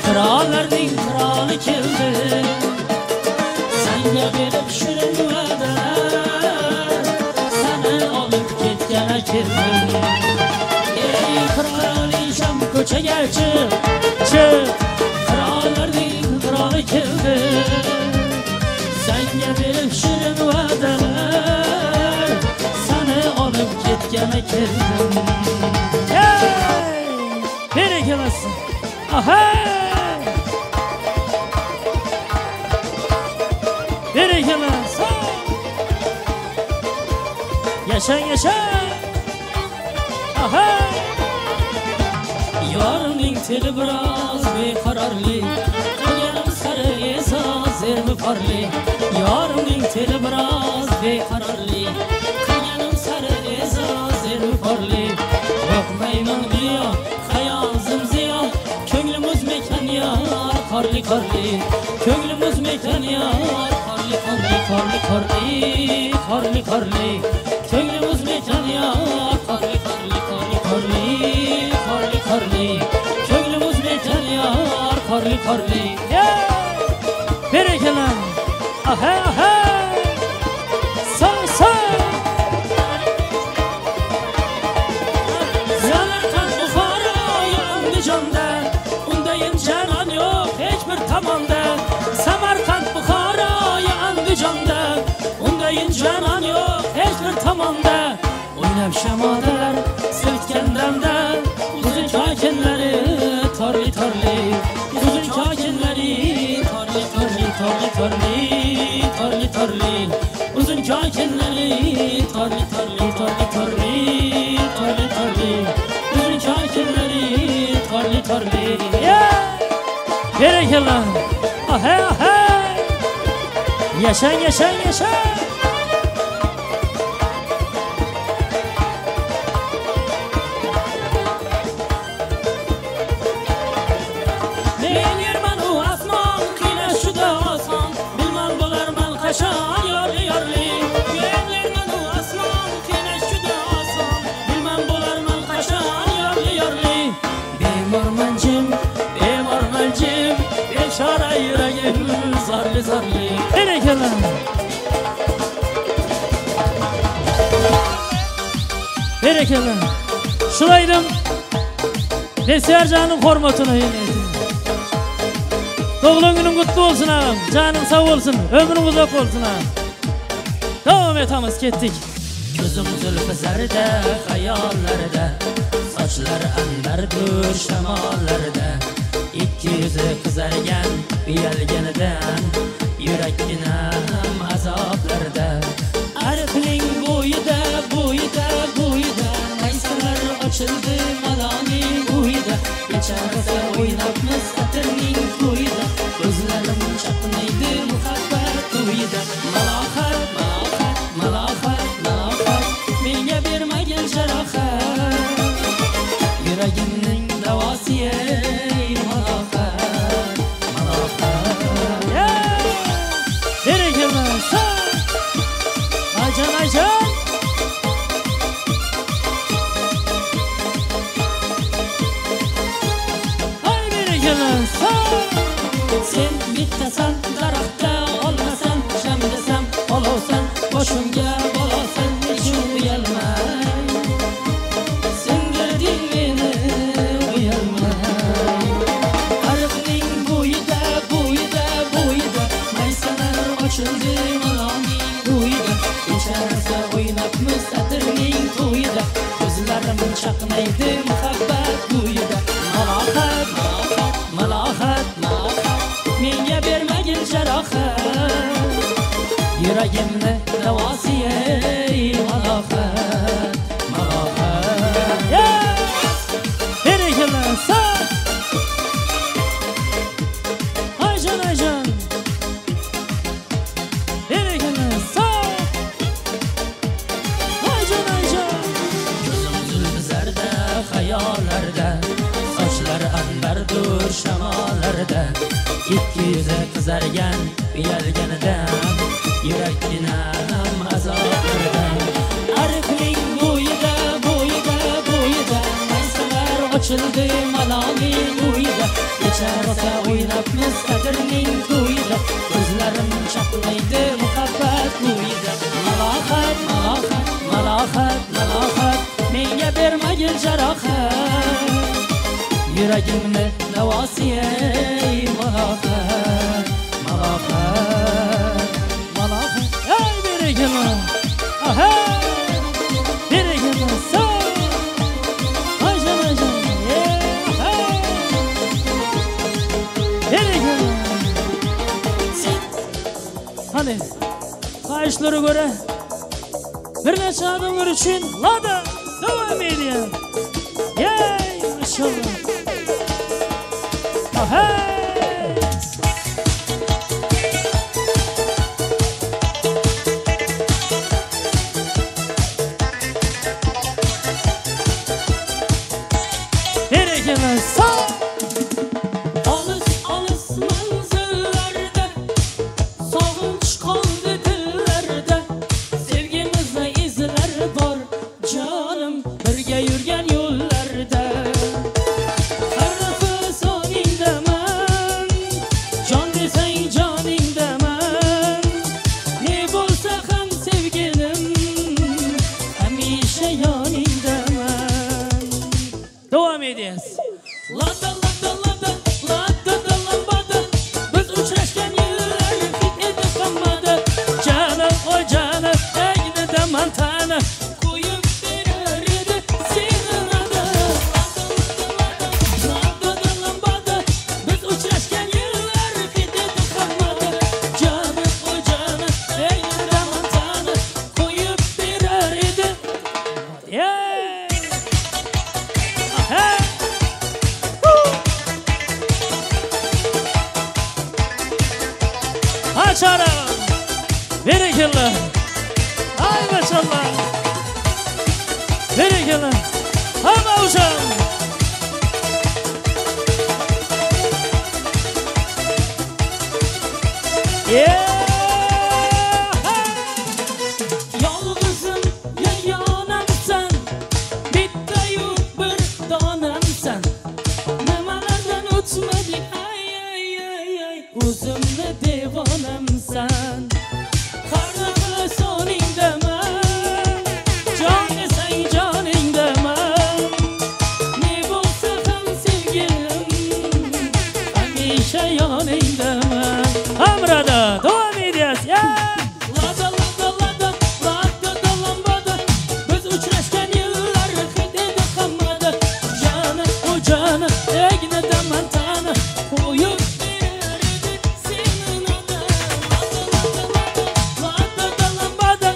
Qirollarning qiroli keldi. Sanga berib shirin va'dalar, Sani olib ketgani keldim. Ey qirolicham ko'chaga chiq, Chiq! Qirollarning qiroli keldi. Sanga berib shirin va'dalar, Sani olib ketgani keldim. Hey! Berekella! Aha! Berekella! Yaşa yaşa! Aha! Yorimning tili biroz beqarorli, Qilganim sari e'zoz ermi porli. Yorimning tili biroz beqarorli, Qilganim sari e'zoz ermi porli. Boqmayman buyo xayol zimziyo, Ko'nglim o'zmekan yor qorli qorli. Ko'nglim o'zmekan yor qorli qorli qorli qorli qorli qorli. Ko'nglim o'zmekan yor qorli. Torli, torli, torli, torli, torli, torli. Köňlüm uzbekler ýar, torli, torli. Berekella. Aha, aha. Sağ, sağ. Samarkand, Buhara, Andijonda undayin janon yo'q hech bir tomonda. Samarqand, Buxoro, Andijonda undayin janon yo'q hech bir tomonda. O'ynab shamollar silkgan damda uzun kokillari torli torli, uzun kokillari torli torli, torli torli, torli torli, uzun kokillari torli torli, torli torli, torli torli, uzun kokillari torli torli. Berekella. Aha, aha. Yaşan, yaşan, yaşan. Men yerman u osmon qiynash juda oson, bilmam bo'larman qachon yorli yorli. Men yerman u osmon qiynash juda oson, bilmam bo'larman qachon yorli yorli. Bemorman jim, bemorman jim, bechora yuragim zorli zorli. Berekella. Berekella. Şulaydım. Nesiyar canım hormatına yine. Doğulan günün kutlu olsun ağam. Canın sağ olsun. Ömrün uzak olsun ağam. Devam etamiz ketdik. Ko'zim zulfi zarda, xayollarda, sochlari anbardur shamollarda. Ikki yuzi qizargan uyalganidan, yurakkinam azoblarda. Ariqning bo'yida, bo'yida, bo'yida maysalar ochildi maloning uyida. Kecharasa o'ynabmiz atirning to'yida, ko'zlarim chaqnaydi muhabbat uyida. Malohat, malohat, malohat, malohat, menga bermagin jarohat. Yuragimning davosi ey malohat, malohat. Berekella. Sağ. Aycan, Aycan. Ay berekella. Sağ. Sen bittasan daraxtda olmasan, sham desam olovsan, boshimga balosan, nechun uyalmay sindirding meni uyalmay. Ariqning bo'yida, bo'yida, bo'yida maysalar ochildi maloning uyida. Kecharasa o'ynabmiz atirning to'yida, ko'zlarim chaqnaydi muhabbat uyida. Malohat, malohat, malohat, malohat, menga bermagin jarohat. Yuragimni davosi ey malohat, malohat. Berekella. Sağ. Aycan, Aycan. Berekella. Sağ. Aycan, Aycan. Ko'zim zulfi zarda, xayollarda, sochlari anbardur shamollarda. Ikki yuzi qizargan uyalganidan, yurakkinam azoblarda. Ariqning bo'yida, bo'yida, bo'yida maysalar ochildi maloning uyida. Kecharasa o'ynabmiz atirning to'yida, ko'zlarim chaqnaydi muhabbat uyida. Malohat, malohat, malohat, malohat, menga bermagin jarohat. Yuragimni davosi ey malohat, malohat, malohat. Ay berekella. Aha. Berekella. Sağ. Aycan, Aycan. Aha. Berekella. Hadi. Xahişlere göre bir neçe adamlar için Lada devam ediyor. Yey maşallah. Aha. Berekella. Sağ. Olis olis manzillarda sog'inch qoldi dillarda, sevgimizni izlari bor jonim, bir Lada lada lada lada da lambada Biz uchrashgan yillar hid edi hammada Janim oy janim egnida mantana Qo'yib berar edi seni nada Lada lada lada lambada Biz uchrashgan yillar hid edi hammada Janim oy janim egnida mantana Qo'yib berar edi. Yeah! Aha! Açara! Berekella! Ay maşallah! Berekella! Ama uşağım! Yeah! Yolg'izim yagonamsan, bittayu bir donamsan. Nimalardan o'tmadik, ay ay ay ay, o'zimni devonamsan. Har nafas soningdaman, jon desang joningdaman. Ne bo'lsa ham sevgilim, hamisha yoningdaman. Hamrada davom edasiz. Ya! Lada lada lada lada da lambada Biz uchrashgan yillar hid edi hammada Janim o janim egnida mantana Qo'yib berar edi seni nada Lada lada lada lada da lambada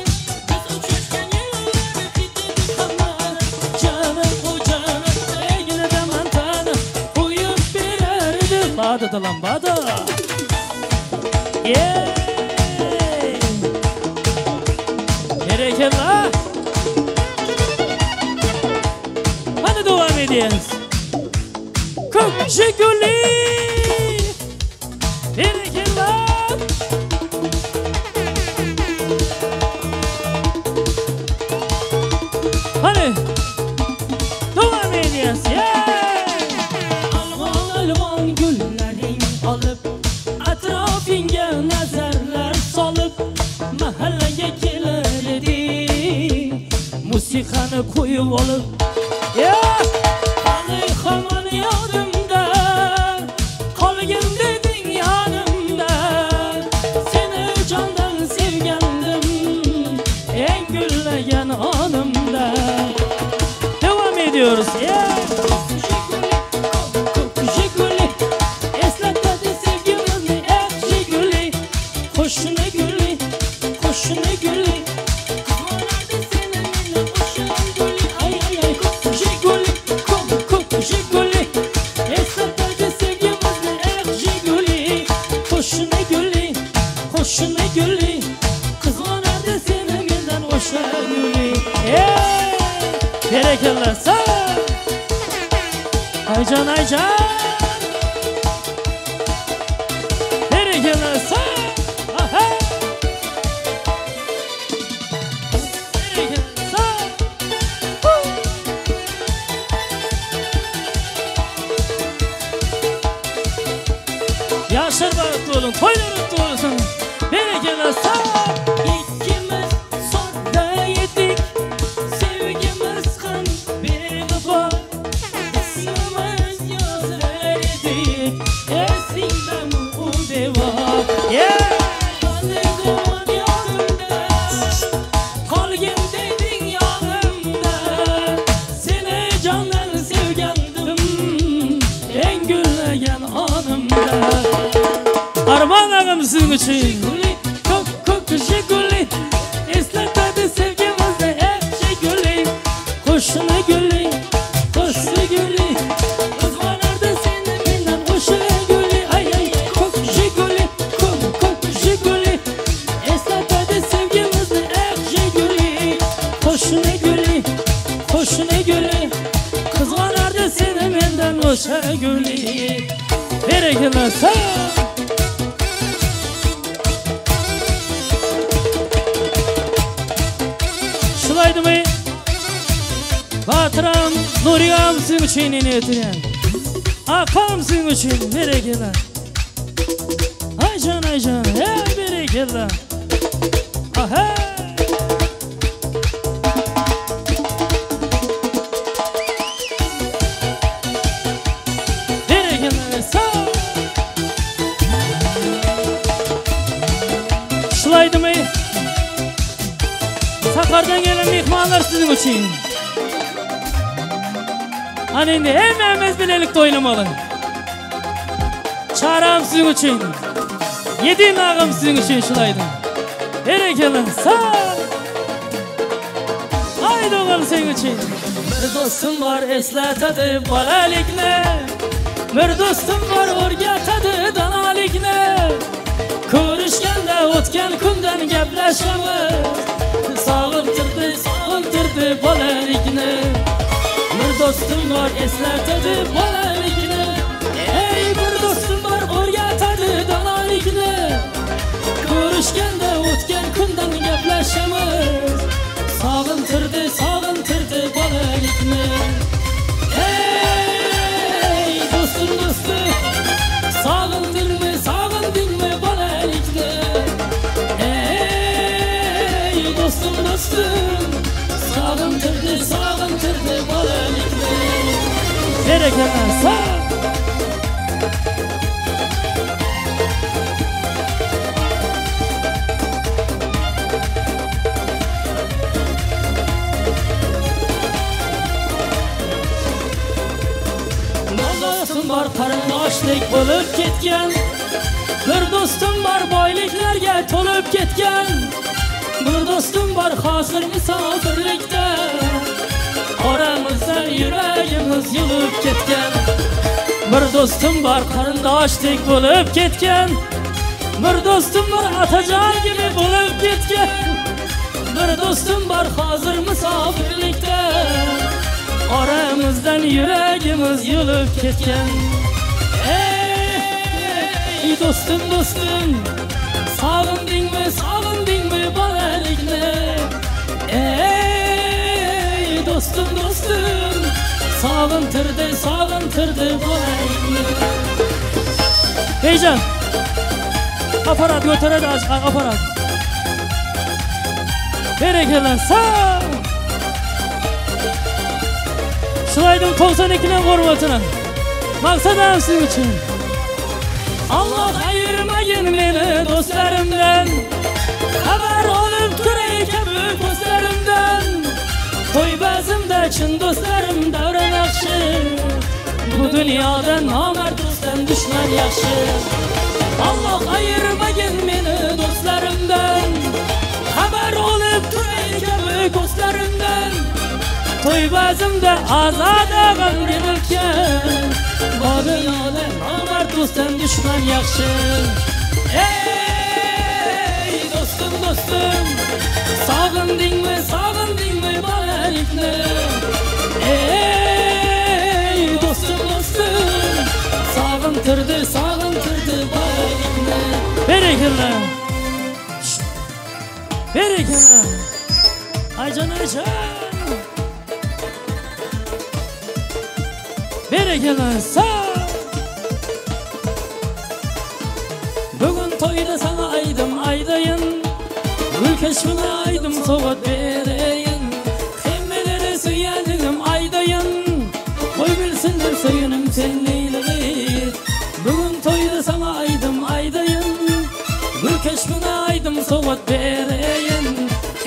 Biz uchrashgan yillar hid edi hammada Janim o janim egnida mantana Qo'yib berar edi lada da lambada. Yeah! Berekella! Hadi devam ediyoruz. Kök Jiguli! Berekella! Hadi devam ediyoruz. Yeah! Alvon alvon gullaring olib, atrofingga nazarlar solib, mahallaga kelar eding, musiqani qo'yib olib. Yeah! Hali hamon yodimda, qolgin deding yonimda. Seni jondan sevgandim, eng gullagan onimda. Devam ediyoruz. Yeah! Jiguli, eslatadi sevgimizni, eh Jiguli. Qo'shni guli, qo'shni guli, qizg'onardi seni meni o'sha guli. Ay ay ay, Jiguli, ko'p ko'p Jiguli, eslatadi sevgimizni, eh Jiguli. Qo'shni guli, qo'shni guli, qizg'onardi seni mendan o'sha guli. Ey, berekella, sağ. Aycan aycan. Berekella, sağ. Aha. Berekella, sağ. Yaşlar bahtlı olun, toylar kutlu olsun. Berekella, sağ. Ikkimiz sodda edik, sevgimiz ham beg'ubor. Ismimiz yozar edik, esingdami u devor? Yeah! Hali gumon yonimda, qolgin deding yonimda. Seni jondan sevgandim, eng gullagan onimda. Armon ag'am sizning uchun. Jiguli, ko'k ko'k Jiguli, eslatadi sevgimizni, eh Jiguli. Qo'shni guli, qo'shni guli, qizg'onardi seni mendan o'sha guli. Ay ay, ko'k Jiguli, ko'k ko'k Jiguli, eslatadi sevgimizni, eh Jiguli. Qo'shni guli, qo'shni guli, qizg'onardi seni mendan o'sha guli. Berekella, sağ. Şulaydymy? Batyram, Nurigam siziň üçin ene ötürýän. Akam siziň üçin berekella. Ayjan ayjan, hey berekella. Aha! Ýokardan gelen myhmanlar siziň üçin. Hany indi hemmämiz bilelikde oýnamaly. Çaram siziň üçin. Ýedin agam siziň üçin şul aýdym. Berekella. Sag. Aý dogan seň üçin. Bir dostum bar eslatady balalikni. Bir dostum bar o'rgatadi danalikni. Ko'rishganda o'tgan kundan gaplashamiz. Sog'intirdi, sog'intirdi bolalikni. Bir do'stim bor eslatadi bolalikni. Ey bir do'stim bor o'rgatadi donolikni. Ko'rishganda o'tgan kundan gaplashamiz. Sog'intirdi, sog'intirdi bolalikni. Ey do'stim, do'stim, sog'indingmi, sog'indingmi bolalikni? Ey do'stim, do'stim, sog'intirdi, sog'intirdi bolalikni. Berekella, sog'. Bir do'stim bor qarindoshlik bo'lib ketgan. Bir do'stim bor boyliklarga to'lib ketgan. Bir do'stim bor hozir musofirlikda. Oramizdan yuragimiz yulib ketgan. Bir do'stim bor qarindoshdek bo'lib ketgan. Bir do'stim bor otajon gibi bo'lib ketgan. Bir do'stim bor hozir musofirlikda. Oramizdan yuragimiz yulib ketgan. Ey do'stim, do'stim, sog'indingmi, sog'indingmi bolalikni? Ey do'stim, do'stim, sog'intirdi, sog'intirdi bolalikni. Beyjan, aparat götüredi aparat. Berekella, sağ. Şulaydım 92'nin hormatına. Maksat ağam sizin için. Allah ayırmayın meni dostlarımdan. Xabar olib turay kabi ko'zlarimdan. To'y bazimda chin do'stlarim davron yaxshi. Bu dunyoda nomard do'stdan dushman yaxshi. Alloh ayirmagin meni do'stlarimdan. Xabar olib turay kabi ko'zlarimdan. To'y bazimda azad og'am kelibkan. Bu dunyoda nomard do'stdan dushman yaxshi. Ey do'stim, do'stim, sog'indingmi, sog'indingmi bolalikni? Ey do'stim, do'stim, sog'intirdi, sog'intirdi bolalikni. Berekella. Berekella. Ayjon, ayjon. Berekella, sağ. Bugün toyda sana aydım aydayın. Ülkeşine aydım soğut bereyin. Hemmeleri süyelim aydayın. Koy bilsinler söyünüm sen leyli. Bugün toyda sana aydım aydayın. Ülkeşine aydım soğut bereyin.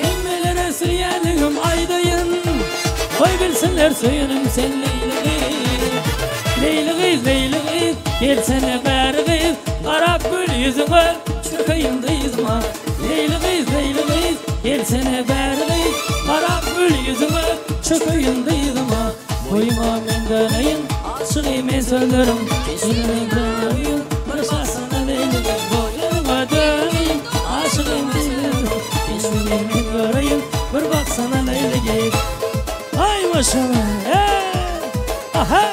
Hemmeleri süyelim aydayın. Koy bilsinler söyünüm sen leyli. Leyli kız, leyli kız, gelsene beri kız. Qarab gül yüzüne, çökeyim dizma. Leyli kız, leyli kız, gelsene beri kız. Qarab gül yüzüne, çökeyim dizma. Boyuma men döneyim, aşığım men söndürüm. Keşine döneyim, başasına leyli kız. Boyuma döneyim, aşığım men söndürüm. Keşine men göreyim, bir baksana leyli kız. Ay maşallah, ey, aha.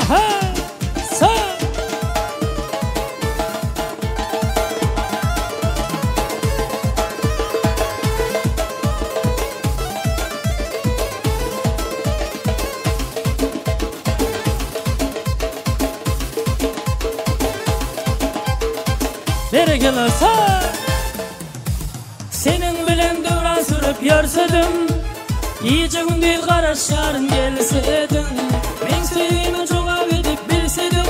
Aha, sağ. Berekella, sağ. Senin bilen dövran sürüp yörsedim. Gece gündüz qaraşarın gelseydin. Men seni jogap edip bilseydim.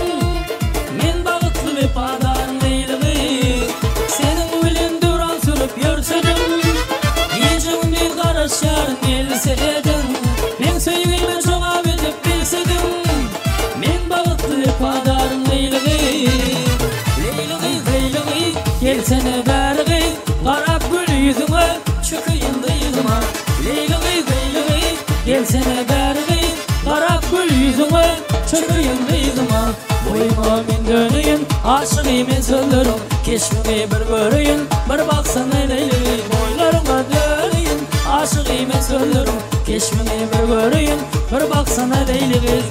Gelsene bäri gyz, garap gül ýüzüňe, Çökeýin dyzyma, boýuňa men döneýin, Aşygy men sözleriň, keşbiňi bir göreýin, Bir baksana leýli, boýlaryňa döneýin, Aşygy men sözleriň, keşbiňi bir göreýin, Bir baksana leýli gyz.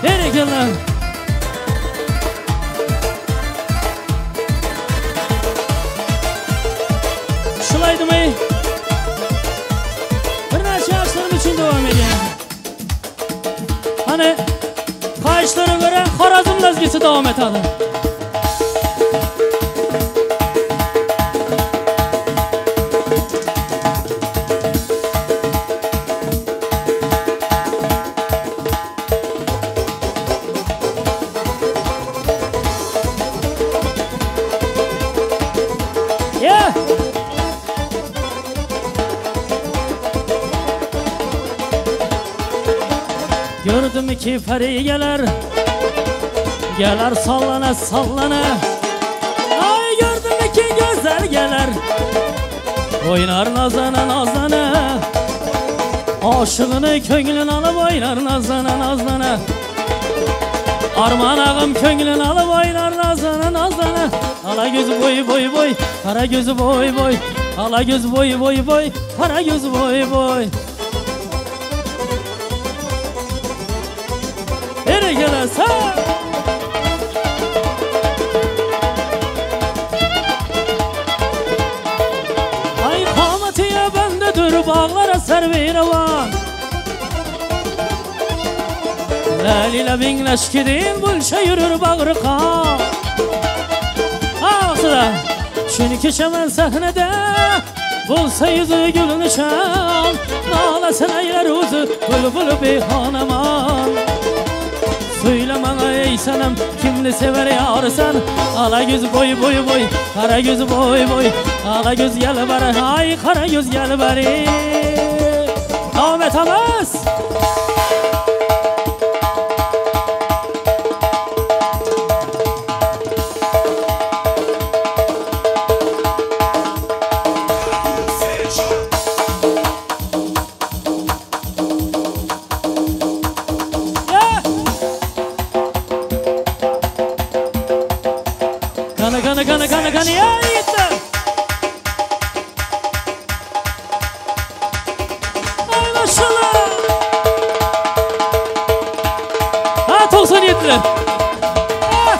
Berekella! Şul aýdymy birnäçe ýaşlarym üçin dowam edýän. Hany haýyşlara görä Horazm lezgisi dowam etadi. Yeah! Gördüm ki peri gelir Gelir sallana sallana Ay gördüm ki güzel gelir Oynar nazana nazana Aşığını köngülün alıp oynar nazana nazana Arman ağam köngülün alıp oynar nazana nazana Ala gözü boy boy boy Kara gözü boy boy Ala gözü boy boy boy Kara gözü boy boy Nereye gelirse Ay kamatiye bendedir bağlara servirevan Lelile binleşkidin bulşa yürür bağrı kan Ağzına Çünkü çemen sahnede Bulsa yüzü gül nişan Nalasın eyler uzu Bülbül bir hanaman Söyle bana ey senem Kimni sever yar sen Ala göz boy boy boy Kara göz boy boy Ala göz gel bari Ay kara göz gel bari Ahmet Abbas Yeah! Kana kana kana kana kana ya gitti. Ay maşallah. Ha 97'ler. Ah!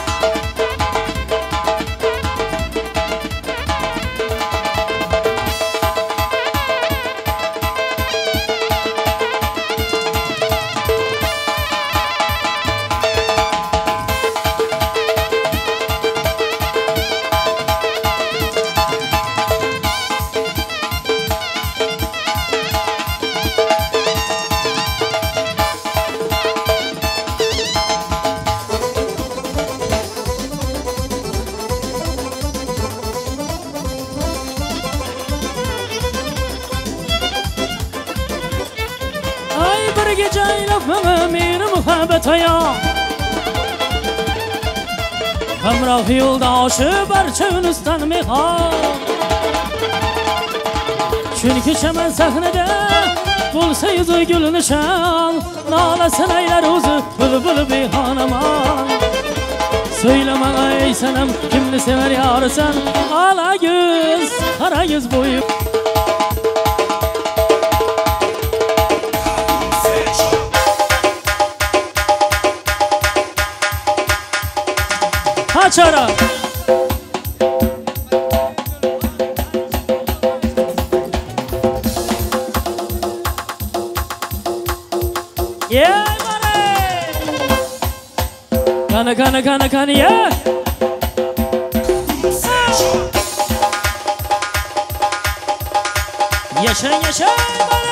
Ay bir gece lafımı mir muhabbet ya Hamroh yo'ldoshi barcha unisdan mehon Chunki chaman sahnada bo'lsa yuzi gul nishon Nolasin aylar o'zi bulbul bexonamon Söyle bana ey senem kimni sever yarsan Ala göz qara yuz bo'yi Haçara Yeah, buddy! Kana kana kana kana yeah! Yaşa yaşa buddy!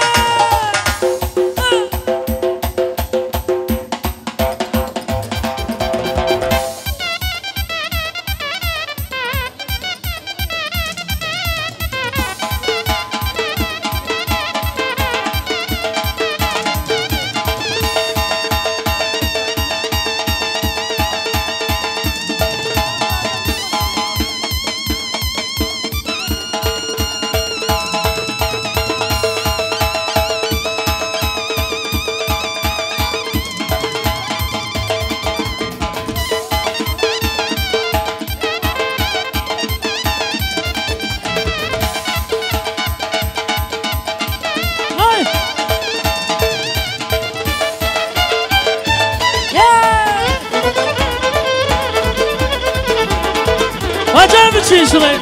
Şulay.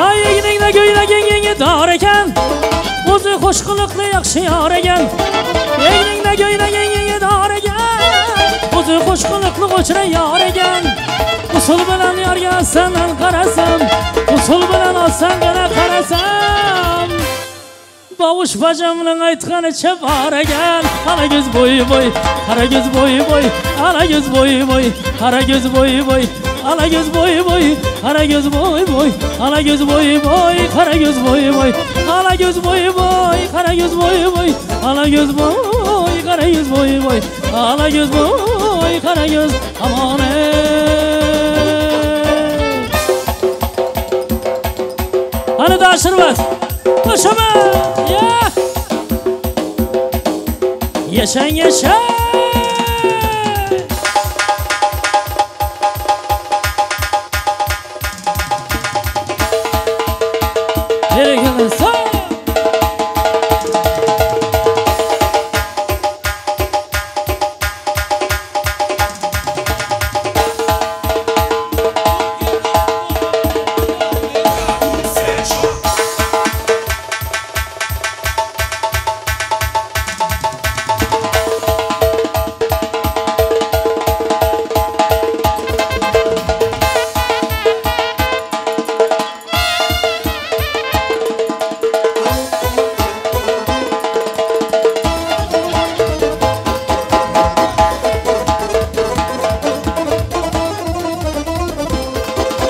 Ay egningde göýnegin ýeňi dar eken. Ozi hoş gylykly ýagşy ýar eken. Egningde göýnegin ýeňi dar eken. Ozi hoş gylykly goçra ýar eken. Usul bilen ýarga senden garasam, usul bilen alsan gana karasam. Bavuş bacamның aytqanıça bar eken. Ala göz boy boy, qara göz boy boy, ala göz boy boy, qara göz boy boy, ala göz boy boy, qara göz boy boy, ala göz boy boy, qara göz boy boy, ala göz boy boy, qara göz boy boy, ala göz boy, qara göz boy boy, ala göz boy, qara göz aman ey. Hani da aşırmaz. Başıma! Ya! Yaşan yaşa! Bereketli sağ!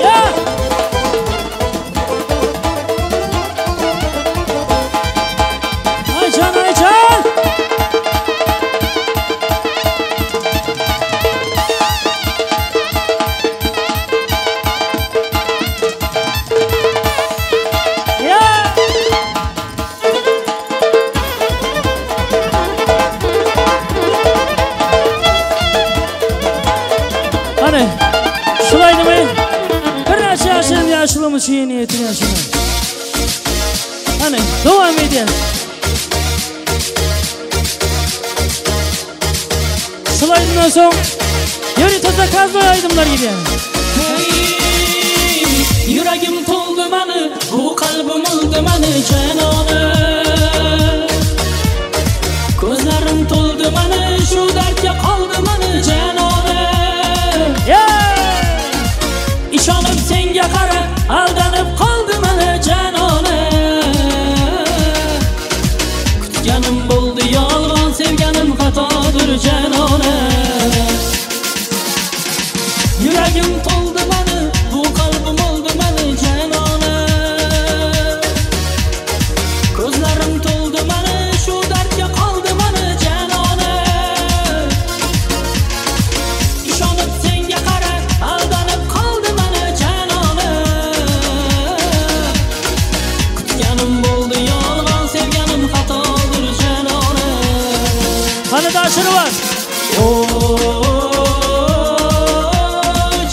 Ya! Aycan Aycan! Ya! Hani şulaydı mı? Bir yaşın yaşlımız şu niyetini yaşını. Hani devam edelim. Şulaydıdan soň ýörite zakaznoý aýdymlar gidýär. Hey, yuragim to'ldi mani, bu qalbim o'ldi mani janona. Ko'zlarim to'ldi mani, shu dardga qoldi mani janona. Ya! Ishonib senga qara, aldanib qoldi mani janona. Kutganim bo'ldi yolg'on, sevganim xatodir janona. Yuragim to'ldi mani, bu qalbim o'ldi mani janona. Ko'zlarim to'ldi mani, shu dardga qoldi mani janona. Ishonib senga qara, aldanib qoldi mani janona. Kutganim bo'ldi yolg'on, sevganim xatodir janona. Hani da aşırı var. O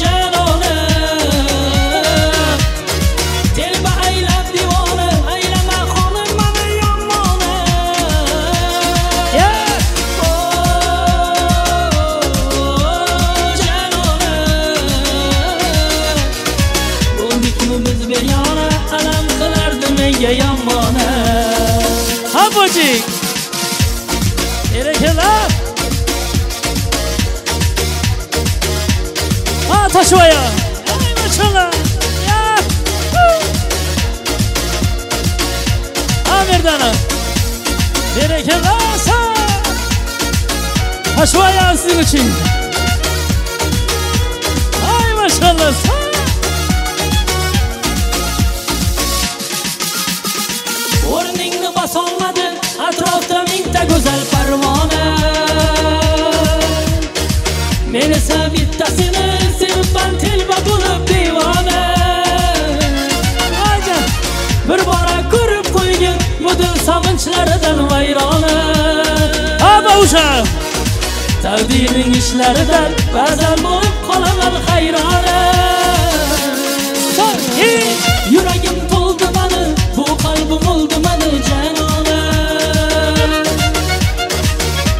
janona, telba aylab devona, aylama xonim mani yomona. Ya! O janona, bo'ldikmi biz begona, alam qilardi menga yomona. Ha bojik. Berekella. Ha taşvaya. Ay maşallah. Ya. Ha merdana. Berekella. Sa. Taşvaya sizin için. Ay maşallah. Sa. O'rningni bosolmadi atrofda mingta go'zal parvona. Men esa bittasini sevibman telba bo'lib devona. Aycan. Bir bora ko'rib qo'ygin bu dil sog'inchlaridan vayrona. Ha bavuşa. Taqdirning ishlaridan ba'zan bo'lib qolaman hayrona. Yuragim to'ldi mani, bu qalbim o'ldi mani janona.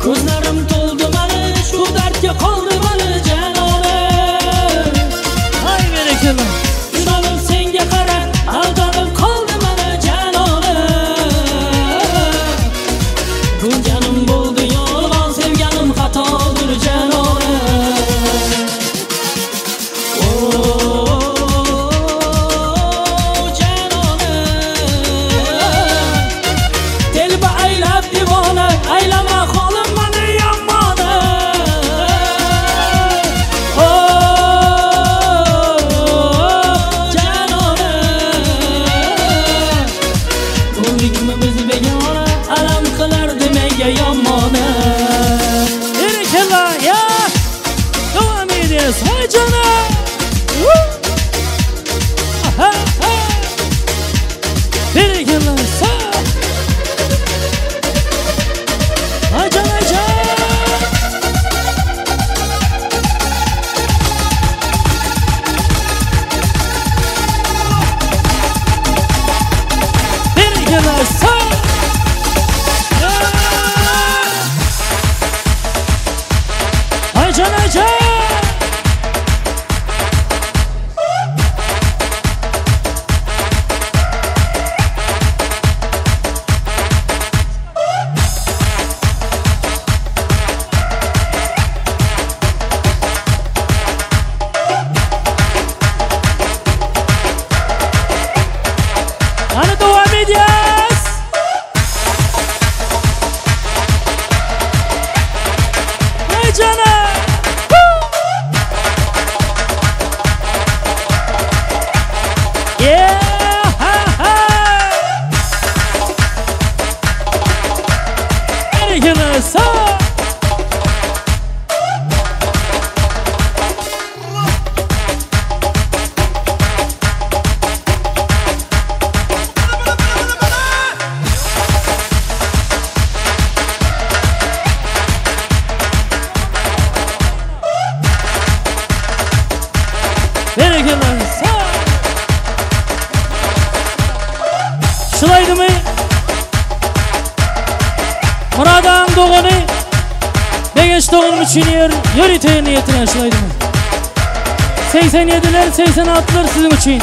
Ko'zlarim to'ldi mani, shu dardga qoldim. Berekella. Şul aýdymy Murad agaň dogany Begenç doganym üçin ýer ýörite ýerine ýetirýän şul aýdymy. 87-ler, 86-lar siziň üçin.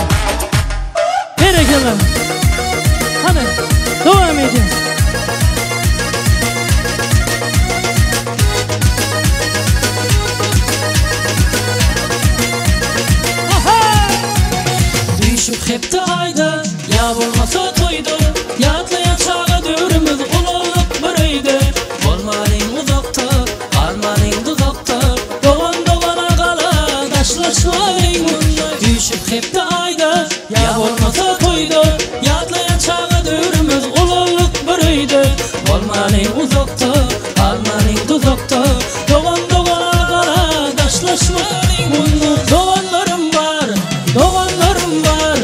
Berekella. Hany, dowam edýäs. Düýşüp hepde aýda, ýa bolmasa toýda, Ýatlaýan çaga döwrümiz ulalyp bir öýde. Bolmalyň uzakda, galmalyň duzakda, Dogan dogana gala, daşlaşmalyň munda. Düýşüp hepde aýda, ýa bolmasa toýda, Ýatlaýan çaga döwrümiz ulalyp bir öýde. Bolmalyň uzakda, galmalyň duzakda, Dogan dogana gala, daşlaşmalyň munda. Doganlarym bar, doganlarym bar,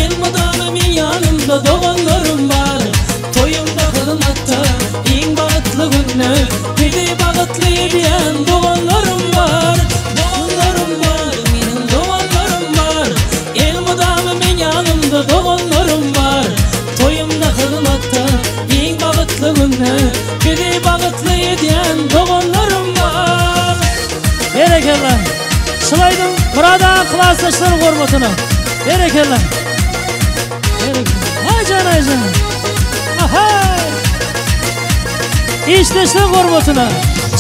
Elmydama meň ýanymda doganlarym bar. Toýumda hyzmatda, iň bagtly günde, Bizi bagtly edýän doganlarym bar. Doganlarym bar, meniň doganlarym bar, Elmydama meň ýanymda doganlarym bar. Toýumda hyzmatda, iň bagtly günde, Bizi bagtly edýän doganlarym bar. Berekella. Şul aýdym Myrat aga klasdaşlaryň hormatyna. Berekella. Berekella. Aýjan aýjan. Aha. Işdeşler hormatyna.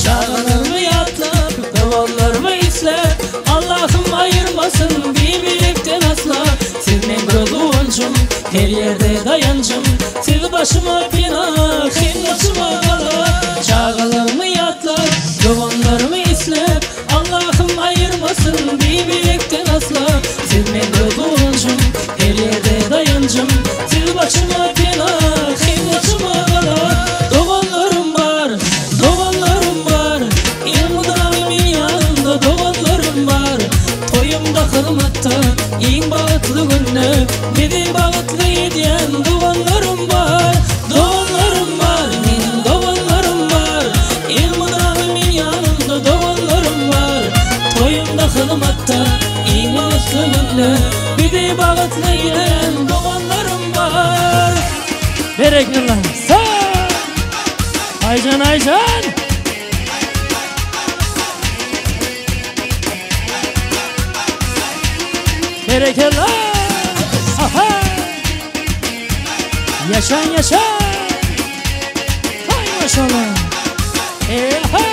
Çagalygymy ýatlap, doganlarymy isläp, Allahym aýyrmasyn bir-birikden asla. Siz meň göz guwanjym, her ýerde daýanjym, Siz başyma pena, hem başyma gala. Çagalygymy ýatlap, doganlarymy isläp, Allahym aýyrmasyn bir-birikden asla. Siz meň göz guwanjym, her ýerde daýanjym, Siz başyma pena, hem başyma gala. Doganlarym bar, doganlarym bar, Elmydama meň ýanymda doganlarym bar. Toýumda hyzmatda, iň bagtly günde, Bizi bagtly edýän doganlarym bar. Doganlarym bar, meniň doganlarym bar, Elmydama meň ýanymda doganlarym bar. Toýumda hyzmatda, iň bagtly günde, Bizi bagtly edýän doganlarym bar. Berekella. Sag. Aýjan Aýjan. Berekella. Aha. Ýaşaň ýaşa. Haý maşallah. Eha.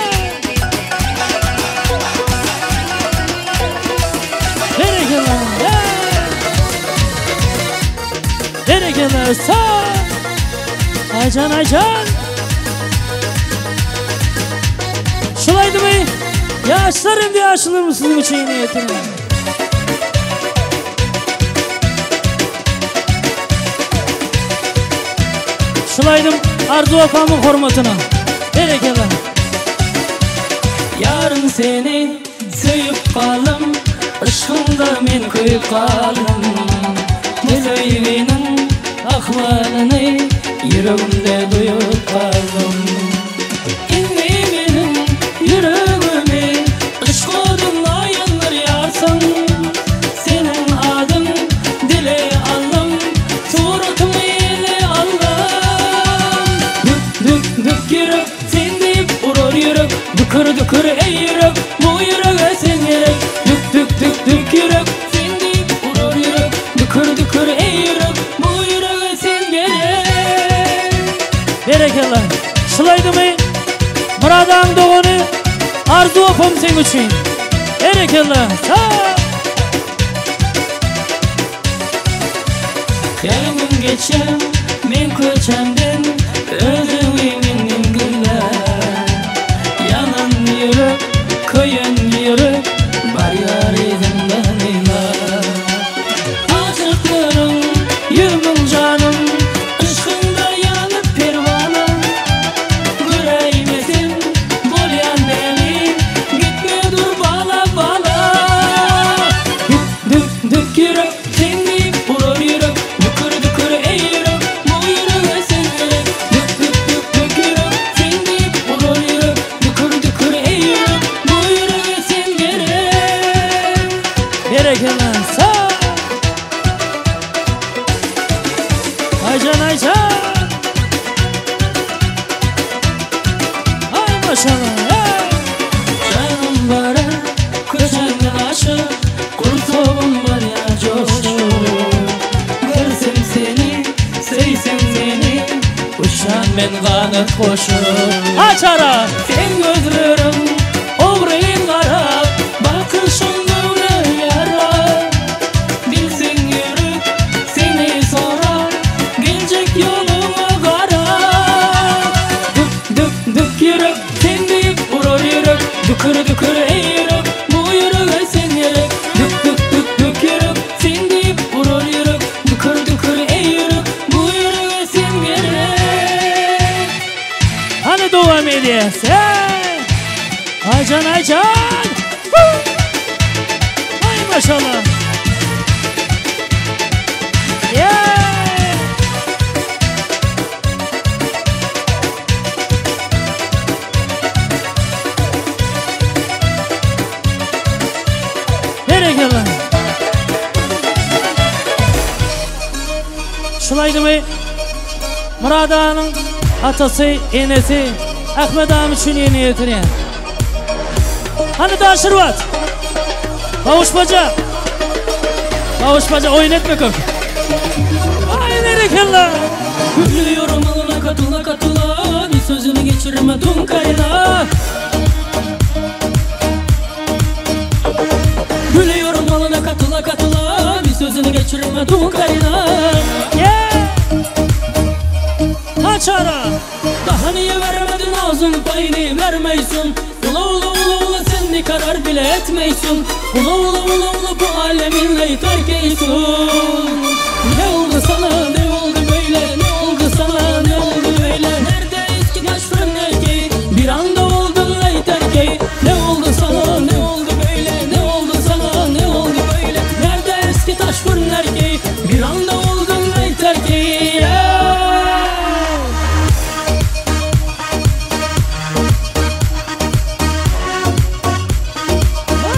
Berekella. Berekella. Sag. Aýjan Aýjan. Şul aýdymy ýaşlar hem-de ýaşulularymyz siziň üçin ýetirýär. Şul aýdym Arzuw apamyň hormatyna. Berekella. Ýarym seni söýüp galdym, Yşkyňda men köýüp galdym. Bu söýginiň ahwalyny ýüregimde duýup galdym. Indi meniň ýüregimi yşk odunda ýandyrýarsyň. Seniň adyň dile aldym, suratyňy ele aldym. Dük, dük, dük ýürek, sen diýip urar ýürek, Dükür, dükür eý ýürek, bu ýürege sen gerek. Dük, dük, dük, dük ýürek, sen diýip urar ýürek, Dükür, dükür eý ýürek, bu ýürege sen gerek. Berekella. Şul aýdymy Myrat agaň dogany Arzuw apam seň üçin. Berekella. Sag. Her gün geçen men köçemden Özüňi menden gizläp Ýanan ýürek, köýen ýürek Barýar yzyňdan yzlap Aşyklaryň ýüzmüň janym Yşkyňda ýanyp perwana Göräýmesem bolýan däli Gitme dur bala bala Dük dük dük ýürek sen diýip urar ýürek Dükür dükür eý ýürek bu ýürege sen gerek. Sağ. Aycan Aycan. Ay maşallah. Hey. Canım bara köçende aşık, Kursağım var ya coşup. Görsem seni, söysem seni, Uçan men ganat koşup. Aç ara. Sen gözlerim ogryn gara, Bakışın göwre yara. Bilsen yürek seni sorar, Gelecek yoluma gara. Dük dük dük yürek, sen deyip vurur yürek. Dükür dükür ey yürek, bu yüreğe sen gerek. Dük dük dük dük yürek, sen deyip vurur yürek. Dükür dükür ey yürek, bu yüreğe sen gerek. Hani devam ediyoruz. Hey. Aycan Aycan. Woo. Ay maşallah. Yeah. Berekella. Şulaydymy Murad ağanyň atasy, enesi Ahmet ağam üçin ýene ýetirýär. Hany Daşyrbat. Kavuşmaca. Kavuşmaca oýun etme köp. Ay berekella. Gülüyorum alına katıla katıla, Bir sözümü geçirme dun karına. Gülüyorum alına katıla katıla, Bir sözünü geçirme dun karına. Yeah. Açara. Daha niye vermedin ağzın payını vermeysin? Ula ula ula ula sen ne karar bile etmeysin. Ula ula ula ula bu aleminle terk eysin. Ne oldu sana, ne oldu böyle, ne oldu sana, ne oldu böyle? Nerede eski taş fırın erkeği, bir anda oldun ley terkeği. Ne oldu sana, ne oldu böyle, ne oldu sana, ne oldu böyle? Nerede eski taş fırın erkeği, bir anda oldun ley terkeği. Yeah!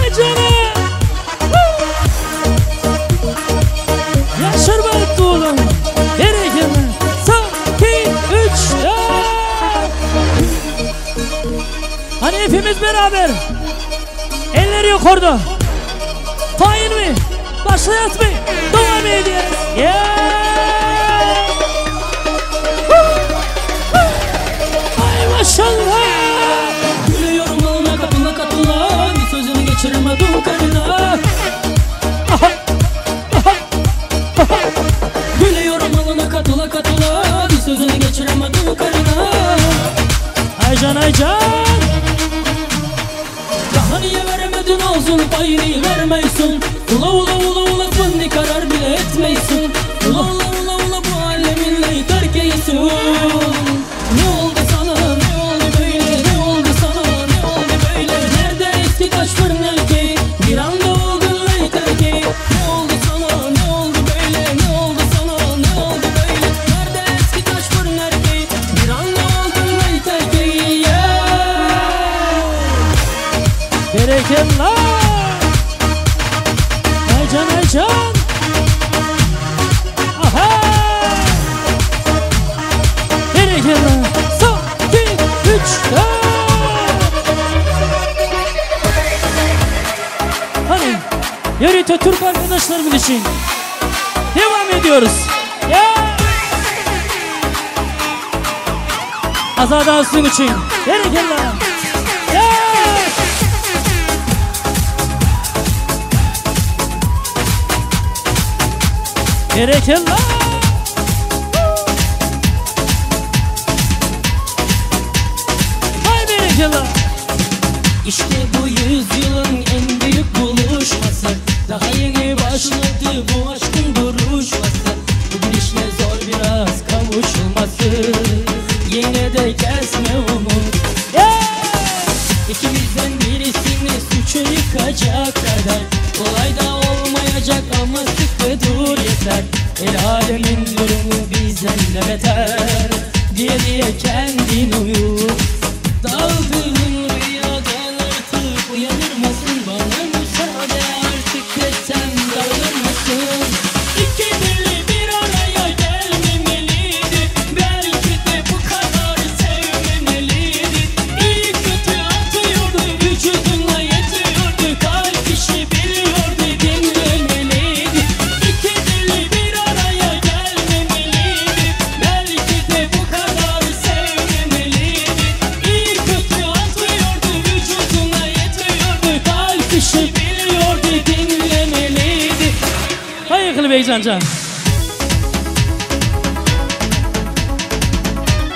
Ay canım. Yaşar oğlum. Berekella. Son, 2, 3, 4. Hani hepimiz beraber. Elleri yukarıda. Tayin mi? Başlayat mı? Devam ediyoruz. Yeah. Ay maşallah. Gülüyorum alına katıla katıla, Bir sözünü geçirme dun karına. Gülüyorum alına katıla katıla, Bir sözünü geçirme dun karına. Aycan Aycan. Daha niye veremedin ağzın payını vermeysin? Ula ula ula ula fındı karar bile etmeysin. Ula ula ula ula bu aleminle terk eysin. Ne oldu sana, ne oldu böyle, ne oldu sana, ne oldu böyle? Nerede eski taş fırın erkeği, bir anda oldun ley terkeği. Ne oldu sana, ne oldu böyle, ne oldu sana, ne oldu böyle? Nerede eski taş fırın erkeği, bir anda oldun ley terkeği. Yeah! Berekella. Aycan Aycan. Aha. Berekella. Son, 2, 3, 4. Hani yörüte Türk arkadaşlarımız için devam ediyoruz. Yeah. Azad Aslı için. Berekella. Yeah. Berekella. Hay berekella. İşte bu yüzyılın en büyük buluşması. Daha yeni başladı bu aşkın duruşması. Bu gidişle zor biraz kavuşulması. Yine de kesme umut. Yeah. İkimizden birisini suçu yıkacak kadar Kolay da olmayacak ama sıkı dur yeter. El alemin durumu bizden de beter Diye diye kendin uyu. Daldığın rüyadan artık uyanır mısın? Bana müsaade artık desem dağılır. Berekella Begjanjan.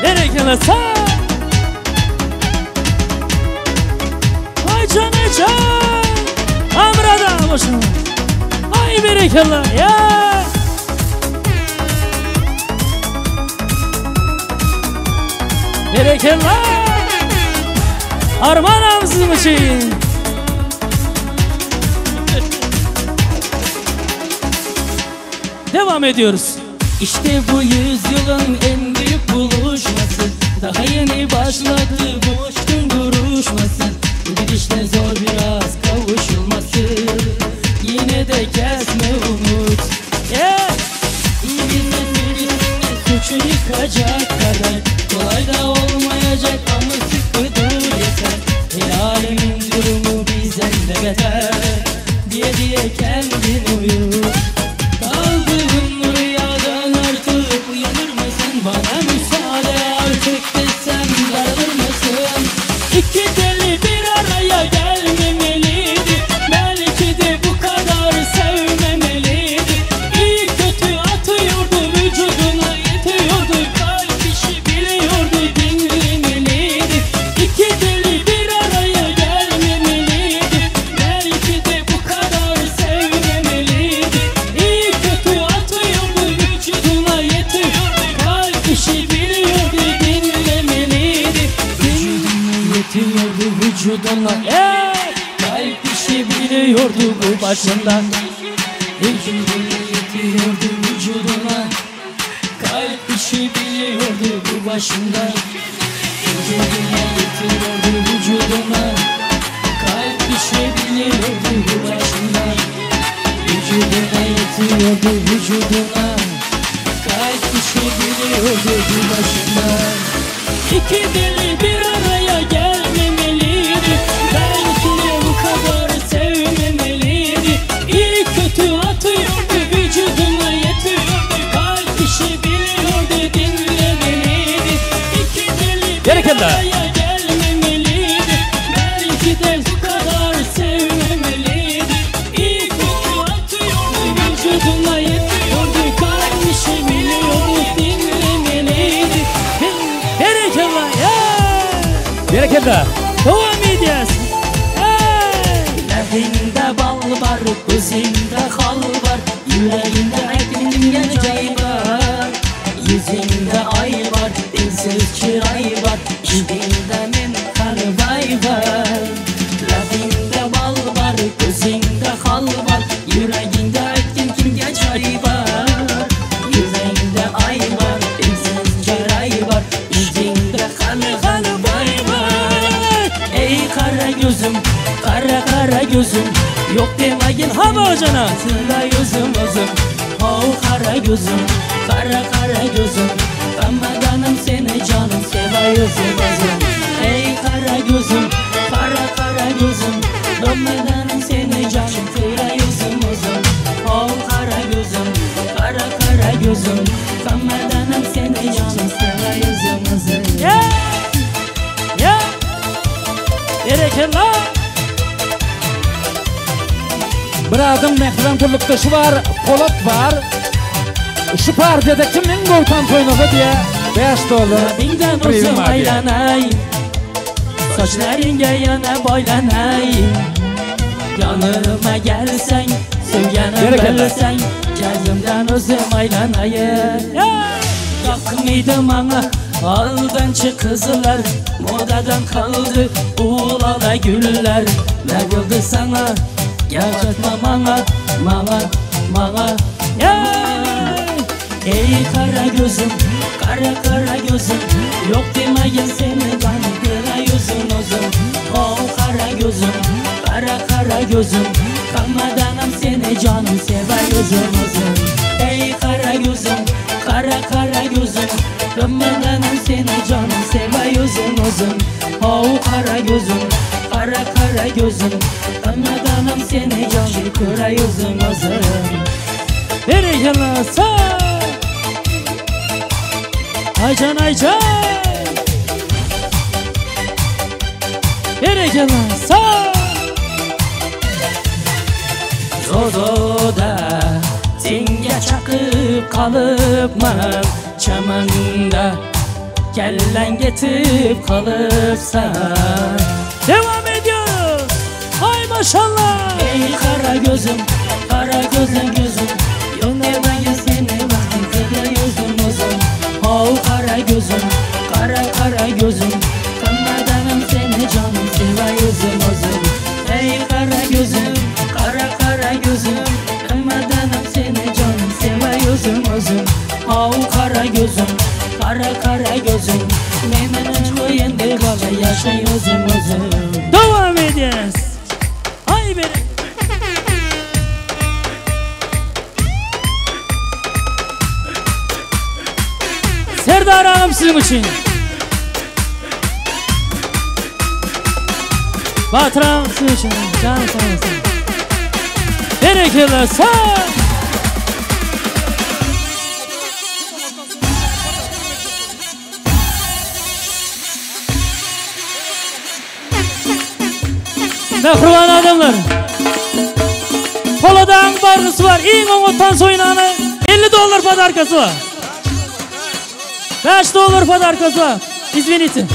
Berekella sağ. Aycan aycan. Amrada boşuna. Ay berekella ya. Berekella. Arman amsızım için. Devam ediyoruz. İşte bu yüzyılın en büyük buluşması. Daha yeni başladı bu aşkın duruşması. Bu gidişle zor biraz kavuşulması. Yine de kesme umut. Yeah. Bize suçu yıkacak kadar kolay da olmayacak ama sıkı dur yeter. El alemin durumu bizden de beter. Diye diye kendin uyu. Kaldığın rüyadan artık uyanır mısın? Bana müsaade artık desem darılır mısın? İki deli bir araya gelmemeliydi. Belki de bu kadar sevmemeliydi. İyi kötü atıyordu vücuduna yetiyordu. Kalp işi biliyordu dinlemeliydi. İki deli bir araya gelmemeliydi. Belki de bu kadar sevmemeliydi. İyi kötü atıyordu vücuduna yetiyordu. Kalp işi biliyordu dinlemeliydi. Vücuduna yetiyordu vücuduna. Kalp işi biliyordu bu başından. Vücuduna yetiyordu vücuduna. Kalp işi biliyordu bu başından. Vücuduna yetiyordu vücuduna. Kalp işi biliyordu bu başından. Vücuduna yetiyordu vücuduna. Kalp işi biliyordu bu başından. İki deli bir araya gelmemeliydi. Belki de bu kadar sevmemeliydi. İyi kötü atıyordu vücuduna yetiyordu. Kalp işi biliyordu dinlemeliydi. İki deli bir araya gelmemeliydi. Belki de bu kadar sevmemeliydi. İyi kötü atıyordu vücuduna yetiyordu. Kalp işi biliyordu dinlemeliydi. Berekella ya. Berekella. Devam ediyoruz. Lafında bal var, gözünde hal var. Yüreğinde aytımga joy var. Yüzünde ay var, dilsiz çıray var. İşkinde men harvay var. Lafında bal var, gözünde hal var. Yüreğinde aytgin kimga joy var. Yüzünde ay var, dilsiz çıray var. İşkinde hal harvay var. Ey kara gözüm, kara kara gözüm. Yok demegin Ha bacana. Sıra yüzüm özüm. Oh kara gözüm, kara kara gözüm. Hammadanım seni canım seva yüzüm özüm. Ey kara gözüm, kara kara gözüm. Hammadanım seni canım sıra yüzüm özüm. Oh kara gözüm, kara kara gözüm. Hammadanım seni canım seva yüzüm özüm. Ya. Ya. Berekella. Biradım mehran kulluktaşı var, Polat var. Şu partiyada kimin goltan toynadı diye 5 dolar Labingdan premium o'zim var diye. aylanay. Sochlaringga yana boylanay. Yonimga gelsang, sevganim Berekella. bilsang, kalbimdan o'zim aylanay. Yoqmaydi manga aldanchi qizlar, modadan qoldi ulala gullar. Ne bo'ldi sana? Gapirma manga, manga, manga. Ey qara ko'zim, qara qara ko'zim. Yo'q demagin seni qandira yuzim o'zim. Oh qara ko'zim, qara qara ko'zim. Hammadanam seni jonim sevay o'zim o'zim. Ey qara ko'zim, qara qara ko'zim. Hammadanam seni jonim sevay o'zim o'zim. Oh qara ko'zim, qara qara ko'zim. Hammadanam seni jonim ko'ray o'zim o'zim. Berekella sağ. Aycan aycan. Berekella sağ. Zozoda sen Çakyp galypman çamanda Kellen getip kalypsan Devam ediyoruz. Hay maşallah. Ey kara gözüm, kara gözüm gözüm Yollardayım seni vaktim kıda yüzüm uzun Oh kara gözüm, kara kara gözüm Kanmadanım seni canım seva yüzüm uzun Ey kara gözüm, kara kara gözüm Kanmadanım seni canım seva yüzüm uzun Oh kara gözüm, kara kara gözüm Menden aç endi bala yaşa yüzüm uzun Devam ediyoruz. Hay benim. Serdar ağam sizin için. Batır ağam sizin için. Canım sağ olasın. Berekella sağ. Mehriban adamlar. Poladan bargısı var. İn oňatdan soýnany 50 dollar podarkası var. 5 dollar podarkası var. Извините.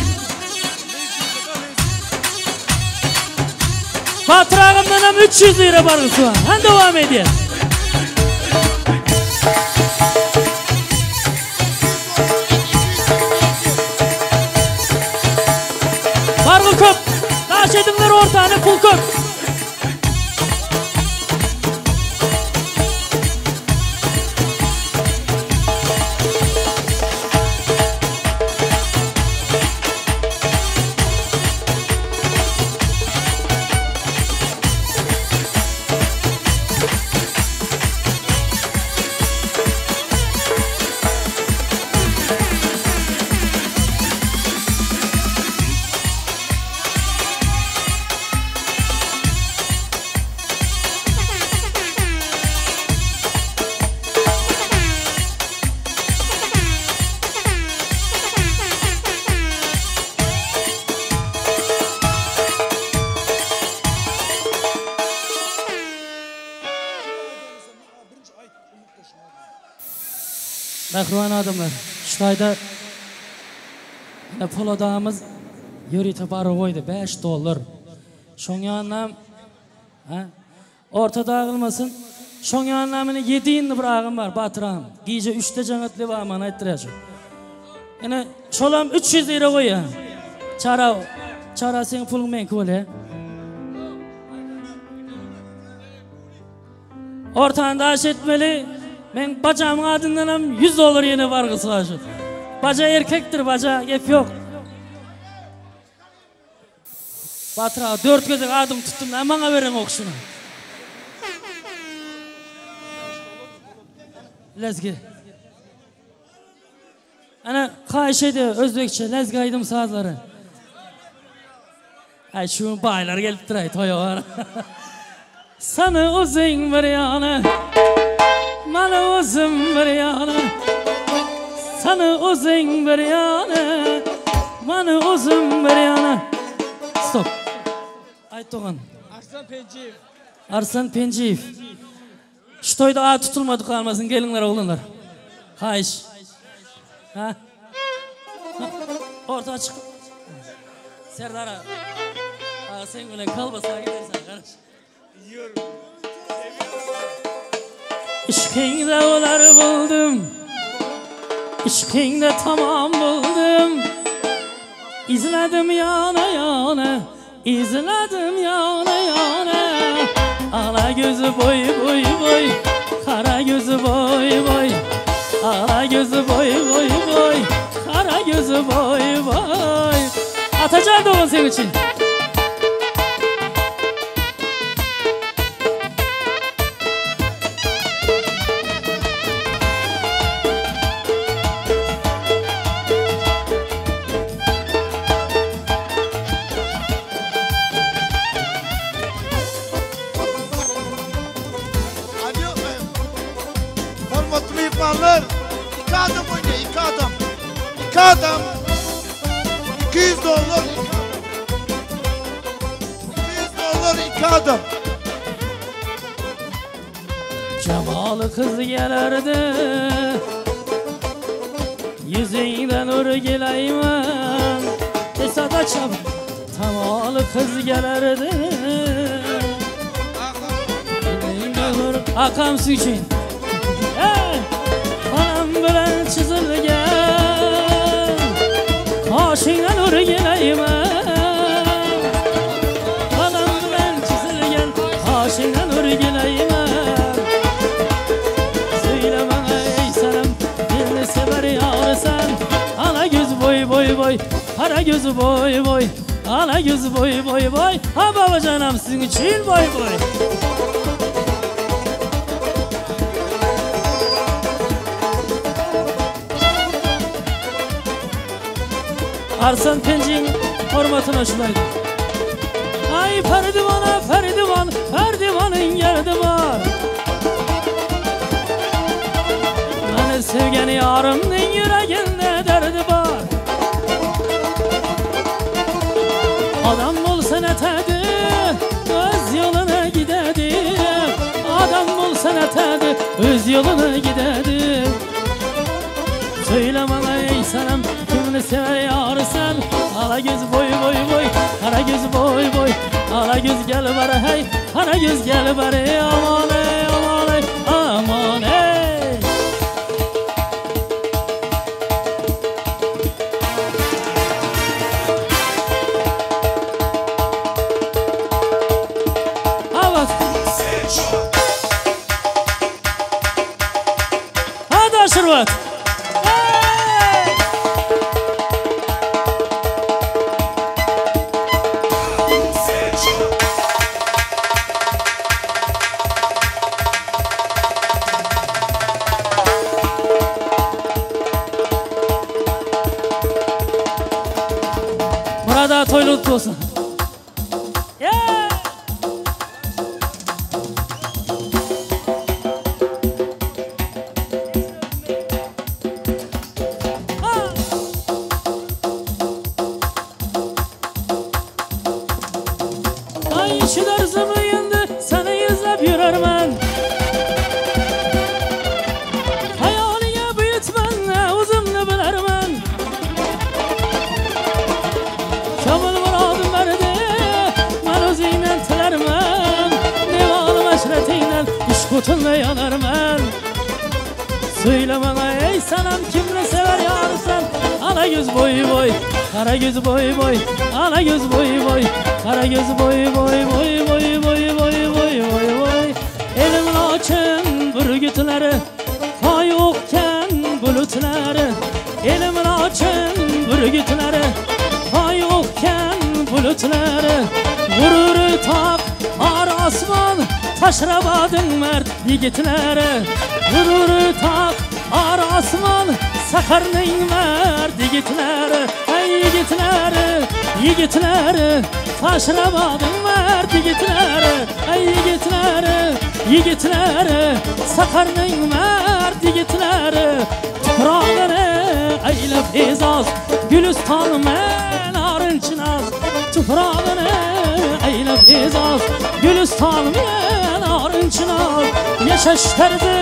Batır ağamdan hem 300 lira bargısı var. Hem devam ediyor. Bargı köp. Taş edinler ortağını pul köp. Mehriban adamlar, şu tayda Polodağımız yörite barı koydu 5 dolar. Şoň ýanynam ha, orta dağılmasın. Şoň ýanynam 7 indi bir ağım var Batyr ağam. Gije 3-te jaňatly bar mana aýtdyrýar. Ene şolam 300 lira goýýar. Çara çara sen puluň meňki bolýar. Ortanda aş etmeli. Men bacamın adından hem 100 dolar yine vargısı var. Baca erkektir baca, gep yok. Batır ağa, 4 gözek adım tuttum, bana verin okşunu. Lezgi. Ana kaş ediyor Özbekçe, lezgi aydım sazları. Ay şu baylar gelip duray, toya var. Sana uzun bir yana, bana uzun bir yana. Sana uzun bir yana, bana uzun bir yana. Stop. Ay Toğan. Arslan Penciyev. Arslan Penciyev. Şu toyda ağa tutulmadı kalmasın, gelinler oğlanlar. Hayş. Ha? Ha? Orta açık. Serdar ağa. Ağa sen bile kalbasa gidersen kardeş. Yiyorum. İşkinde olar buldum. İşkinde tamam buldum. İzledim yana yana, izledim yana yana. Ala gözü boy boy boy, kara gözü boy boy. Ala gözü boy boy boy, kara gözü boy boy. Atacağım da senin için. İki adam oynuyor, iki adam. İki adam. 200 dolar. 200 dolar iki adam. Jemaly kyz gelerdi Ýüzüňden nur geleýmen Esada çap Tamaly kyz gelerdi Ýüzüňden nur Akam üçin Ey! Galam bilen çyzylgan Gaşyňdan nur geleýmen Galam bilen çyzylgan Gaşyňdan nur geleýmen Söýle maňa eý salam Dilni sever ýary sen Ala göz boý boý boý Gara göz boý boý Ala göz boý boý boý Ha babajanam siziň üçin boý boý. Arslan Penjiň hormatyna şulaýdy. Aý Perdiwana Perdiwan Perdiwanyň gerdi bar. Meni sevgen ýarymnyň ýüreginde derdi bar. Adam bolsa nätedi, öz ýoluna gidedi. Adam bolsa nätedi, öz ýoluna gidedi. Söýle maňa eý salam, kimni sever ýary sen? Ala göz boý boý boý, gara göz boý boý, Ala göz gel bary heý, gara göz gel bary, aman eý, aman eý, aman eý. Abat. Hadi Aşyrbat. Murad aga toýly gutly bolsun. Aý şular zymly indi seni izläp ýörermen. Haýalyňa büýütmen, uzumny bilermen. Köňül myradym berdi, men özüňden tilermen. Ne malum eşretiňden yşk otunda ýanarmen. Söýle maňa eý salam kimni sewer ýary sen? Ala göz boý boý, gara göz boý boý, ala göz boý boý, gara göz boý boý boý boý boý boý boý boý boý. Elim laçyn bürgütleri, Haýukken bulutlary, Elim laçyn bürgütleri, Haýukken bulutlary. Gurury tak ar asman, Taşrabadyň mert ýigitleri. Gurury tak ar asman, Sakarnyň mert ýigitleri. Aý ýigitleri, ýigitleri, Taşrabadyň mert ýigitleri. Aý ýigitleri, ýigitleri, Sakarnyň mert ýigitleri. Topragyny eýlep ezaz, Gülüstan men arynçynaz. Topragyny eýlep ezaz, Gülüstan men arynçynaz. Ýaşaş terzi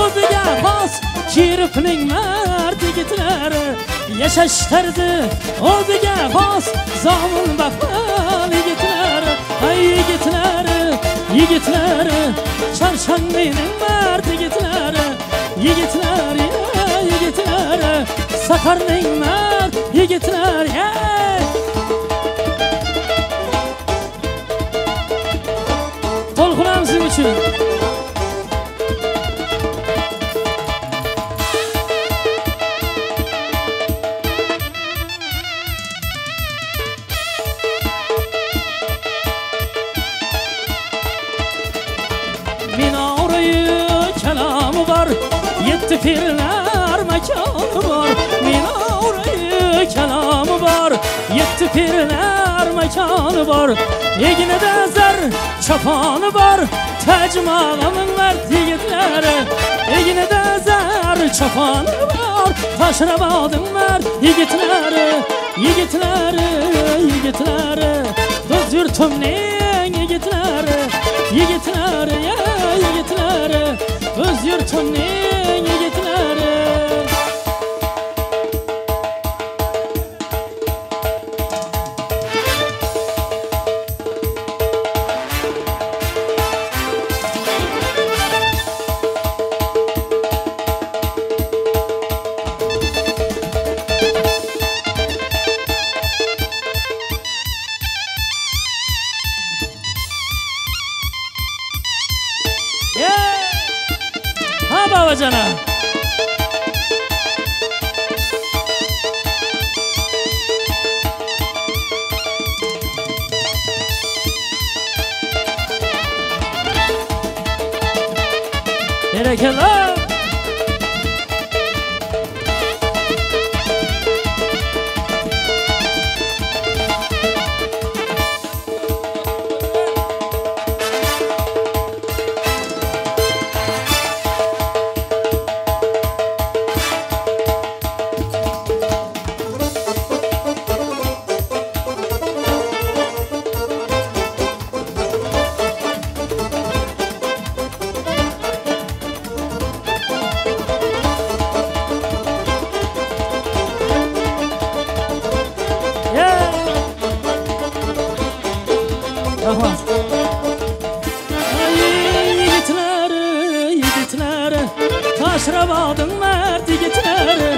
özüge has, Kiripniň mert ýigitleri. Ýaşaş terzi özüge has, Zamyn bakmal ýigitleri. Aý ýigitleri, ýigitleri, Çarşaňlynyň mert ýigitleri. Ýigitler, ýigitler, Sakarnyň mert ýigitler. Tolkunam siziň üçin. Minarayı kelamı bar, Yetti pirler mekanı bar. Minarayı kelamı bar, Yetti pirler mekanı bar. Egnide zer çapanı bar, Tecmağımın mert yiğitleri. Egnide zer çapanı bar, Taşrabadın mert yiğitleri. Yiğitleri, yiğitleri, Dost yurtumning yiğitleri. Yiğitleri, ya yiğitleri, Öz ýurtumnyň ýigitleri. Ha babajana. Berekella. Rahmat. Ay ýigitler, ýigitler, Taşrabadyň mert ýigitleri,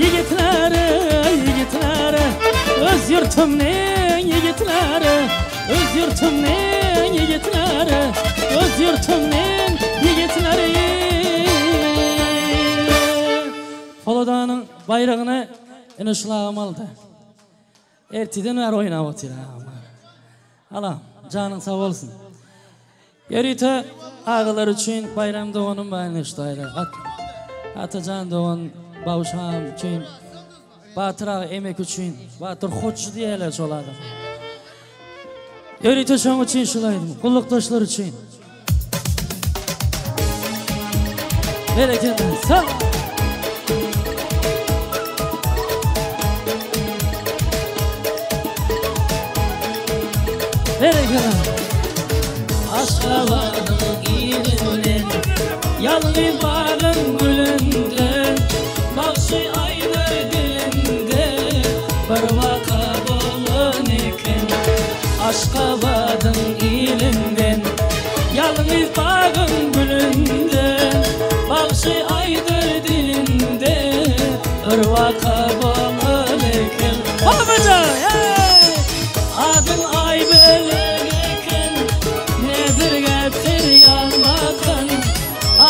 ýigitler, ýigitler, öz ýurtumnyň ýigitleri, öz ýurtumnyň ýigitleri, öz ýurtumnyň ýigitleri. Polodanyň baýragyny ene şulagam aldy. Erteden bäri oýnap otyr agam. Alam, janyň sag bolsun. Ýörite agalar üçin Baýram doganym bar ine şu taýda. At Atajan dogan Bawşam üçin Batyr aga emek üçin Batyr hoççy diýerler şol adama. Ýörite şoň üçin şul aýdym. Gullukdaşlar üçin. Berekella. Sag. Berekella. Aşgabadyň ilinden, Ýalňyz bagyň gülünden, Bagşy aýdar dilinde, Bir waka bolan eken. Aşgabadyň ilinden, Ýalňyz bagyň gülünden, Bagşy aýdar dilinde, Bir waka bolan eken. Babajan, hey! Adyň Aýbölek eken, Nedirgäp her ýan bakan,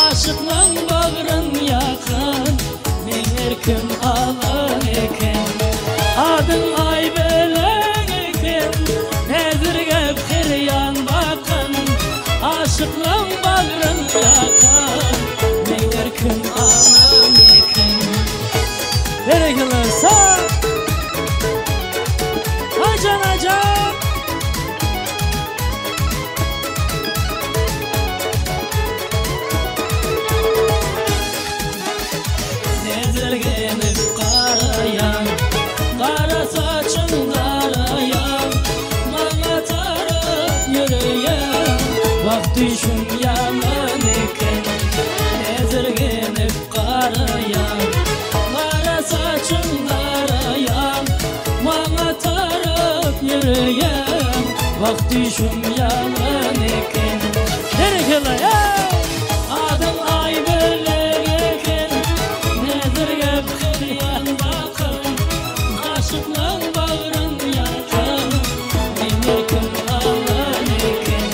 Aşyklaň bagryn ýakan, Meň erkim alan eken. Adyň Aýbölek eken, Nedirgäp her ýan bakan, Aşyklaň bagryn ýakan, Meň erkim alan eken. Berekella. Sag. Aycan aycan. Nezirgenip garaýaň, Gara saçyň daraýaň, Maňa tarap ýöreýäň, Wah düşüm ýaman eken. Nezirgenip garaýaň, Gara saçyň daraýaň, Maňa tarap ýöreýäň, Wah düşüm ýaman eken. Berekella. Hey! Adyň Aýbölek eken, Nezirgäp her ýan bakan, Aşyklaň bagryn ýakan, Meň erkim alan eken.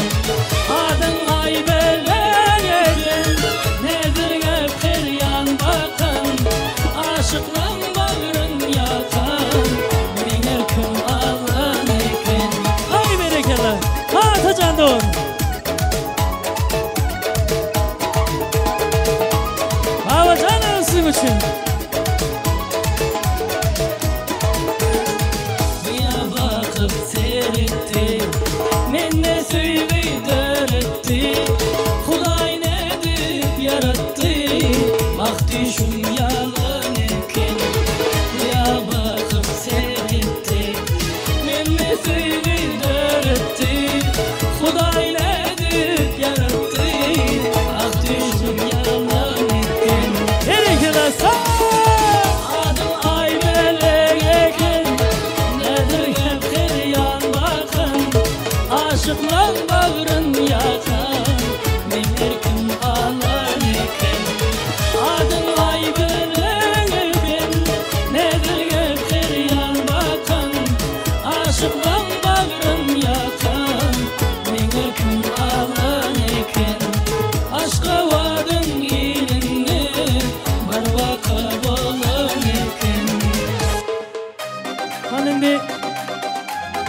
Adyň Aýbölek eken, Nezirgäp her ýan bakan, Aşyklaň bagryn ýakan, Meň erkim alan eken. Ay berekella. Ha Atacan dogan. Babajan siziň üçin. Ýa bakyp seretdi, Mende söýgi döretdi, Hudaý nädip ýaratdy, Bak düşüm ýalan eken. Ýa bakyp seretdi, Mende söýgi döretdi, Hudaý nädip ýaratdy, Bak düşüm ýalan.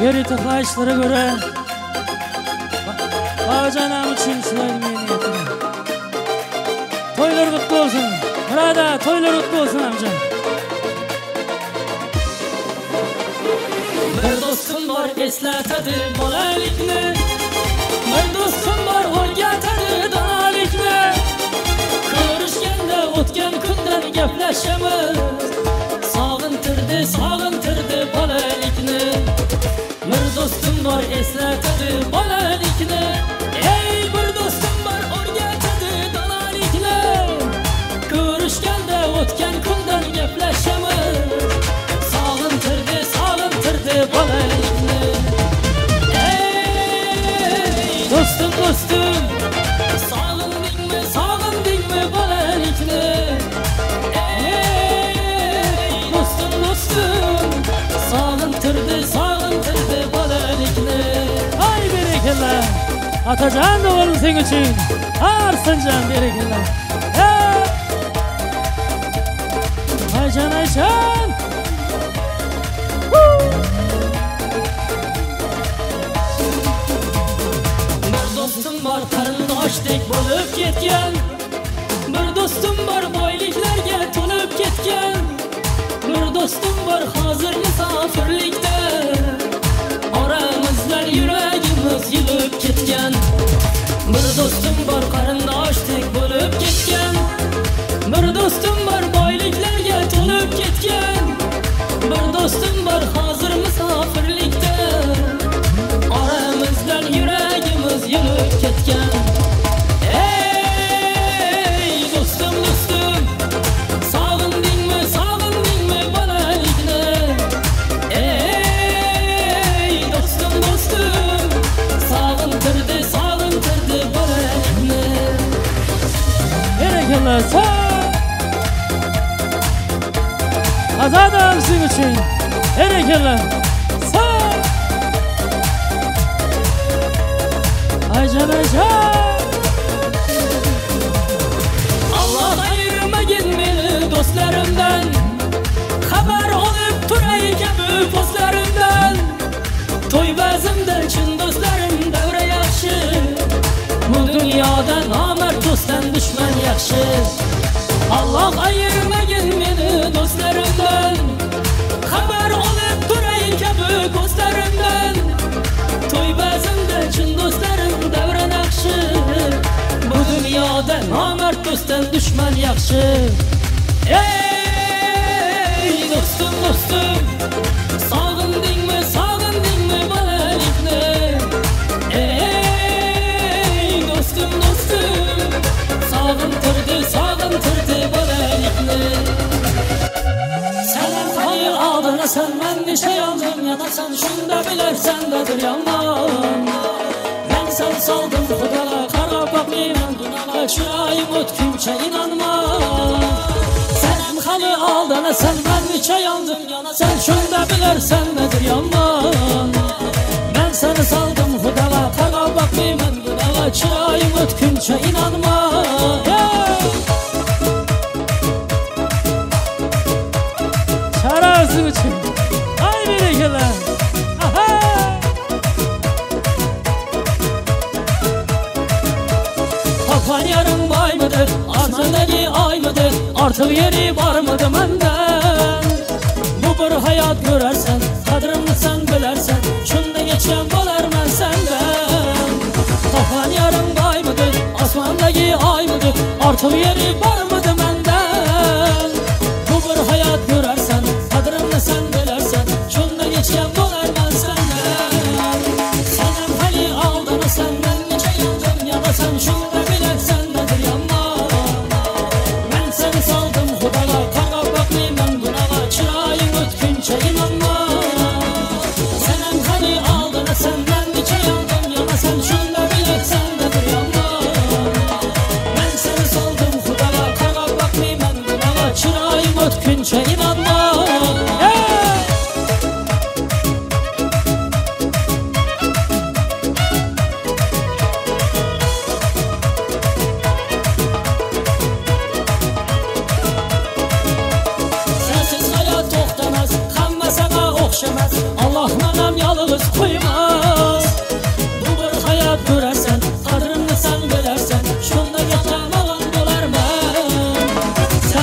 Ýörite haýyşlara görä Babajan agam üçin şu aýdymy ýerine ýetirýän. Toýlar gutly bolsun. Myrat aga toýlar gutly bolsun amjan. Bir dostum bar eslatadi bolalikni Bir dostum bar o'rgatadi donolikni Ko'rishganda o'tgan kundan gaplashamiz Sog'intirdi, sog'intirdi bolalikni Bir do'stim bor eslatadi bolalikni Ey bir do'stim bor o'rgatadi donolikni Ko'rishganda o'tgan kundan gaplashamiz Sog'intirdi, sog'intirdi bolalikni Ey do'stim, do'stim Sog'indingmi, sog'indingmi bolalikni Ey do'stim, do'stim Sog'intirdi, sog'intirdi bolalikni Ay berekella. Atajan doganym seň üçin. Arslanjan berekella. Hey! Ayjan Ayjan. Bir do'stim bor qarindoshdek bo'lib ketgan Bir do'stim bor boyliklarga to'lib ketgan Bir do'stim bor hozir musofirlikda Oramizdan yuragimiz yulib ketgan Bir do'stim bor qarindoshdek bo'lib ketgan Bir do'stim bor boyliklarga to'lib ketgan Bir do'stim bor hozir musofirlikda Oramizdan yuragimiz yulib ketgan Ey do'stim, do'stim Sog'indingmi, sog'indingmi bolalikni Ey do'stim, do'stim Sog'intirdi, sog'intirdi bolalikni Berekella. Sağ. Azat agam seň üçin. Berekella. Sağ. Ayjan Ayjan. Alloh ayirmagin meni do'stlarimdan Xabar olib turay kabi postlarimdan To'y bazmda chin do'stlarim davra yaxshi Bu dunyoda nomard do'stdan dushman yaxshi Alloh ayirmagin meni do'stlarimdan Xabar olib turay kabi ko'zlarimdan To'y bazmda chin do'stlarim davra naqshi Bu dunyoda nomard do'stdan dushman yaxshi Ey do'stim, do'stim Sog'indingmi, sog'indingmi bolalikni Ey do'stim, do'stim Sog'intirdi, sog'intirdi bolalikni Senem hayır aldın sen ben neçe yandım yanasan Şunda bilersen nedir yaman Ben sen saldım xudala qara bakmayman dunala Çırayım ötkünçe inanma Senem halı aldın sen ben neçe yandım yanasan Şunda bilersen nedir yaman Ben seni saldım xudala qara bakmayman dunala Çırayım ötkünçe inanma Hey! Çarasın üçin. Ay berekella. Aha! Tapan yarın bay mıdır, arzındaki ay mıdır Artık yeri var mıdır menden Bu bir hayat görersen, kadrını sen bilersen Şunda geçen bolar ben senden Tapan yarın bay mıdır, asmandaki ay mıdır Artık yeri var mıdır menden Bu bir hayat görersen, kadrını sen bilersen Şunda geçen bolar ben senden Senem hali aldın senden neçe yandım yanasan Şunda bilersen nedir yanma Ben seni saldım xudala, qara bakmayman gunala Çırayın ötkünçe inanma Senem hali aldın senden neçe yandım yanasan Şunda bilersen nedir yanma Ben seni saldım xudala, qara bakmayman gunala Çırayın ötkünçe inanma Hey! Sensiz hayat to'xtamaz, hamma sana o'xshamas. Alloh manam yolg'iz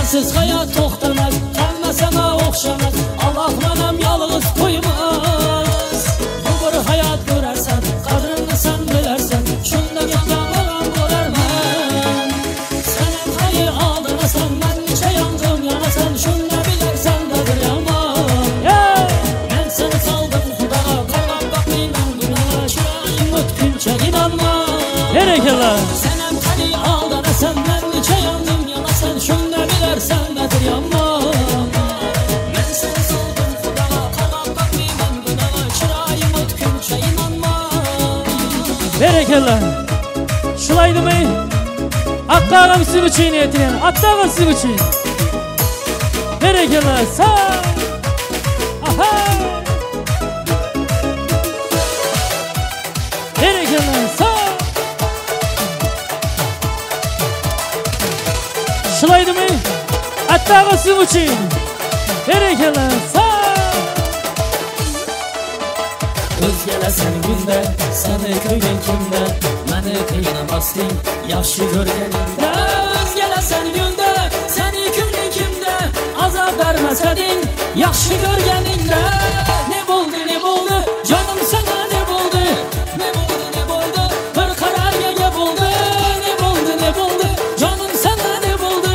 Sensiz hayat toxtamaz, Hamma sana o'xshamas, Alloh manam yolg'iz qo'ymas. Bu bir hayot ko'rarsan, qadrini sen bilarsan, shunda ketgan bolam bo'larman. Sen ham qani aldanasan, man necha yondim yonasan, shunda bilarsan qadr yomon. Men seni soldim Xudoga, qarab boqmayman gunohga, chiroying o'tguncha inonma. Berekella. Sen ham qani aldanasan, man necha yondim yonasan, shunda bilarsan qadr yomon. Men seni soldim Xudoga, qarab boqmayman gunohga, chiroying o'tguncha inonma. Berekella. Şulaydymy? Hakkı agam siziň üçin ýetiren, Atda agam siziň üçin. Berekella. Sag. Aha. Berekella. Sag. Şulaydymy? Atda agam siziň üçin. Berekella. Sag. O'zgalasan gunda, seni ko'rgan kimda, meni qiynamasding yaxshi ko'rganingda. O'zgalasan gunda, seni ko'rgan kimda, azob bermasading yaxshi ko'rganingda. Ne bo'ldi, ne bo'ldi, jonim sana ne bo'ldi? Ne bo'ldi, ne bo'ldi, bir qarorga ega bo'ldi. Ne bo'ldi, ne bo'ldi, jonim sana ne bo'ldi?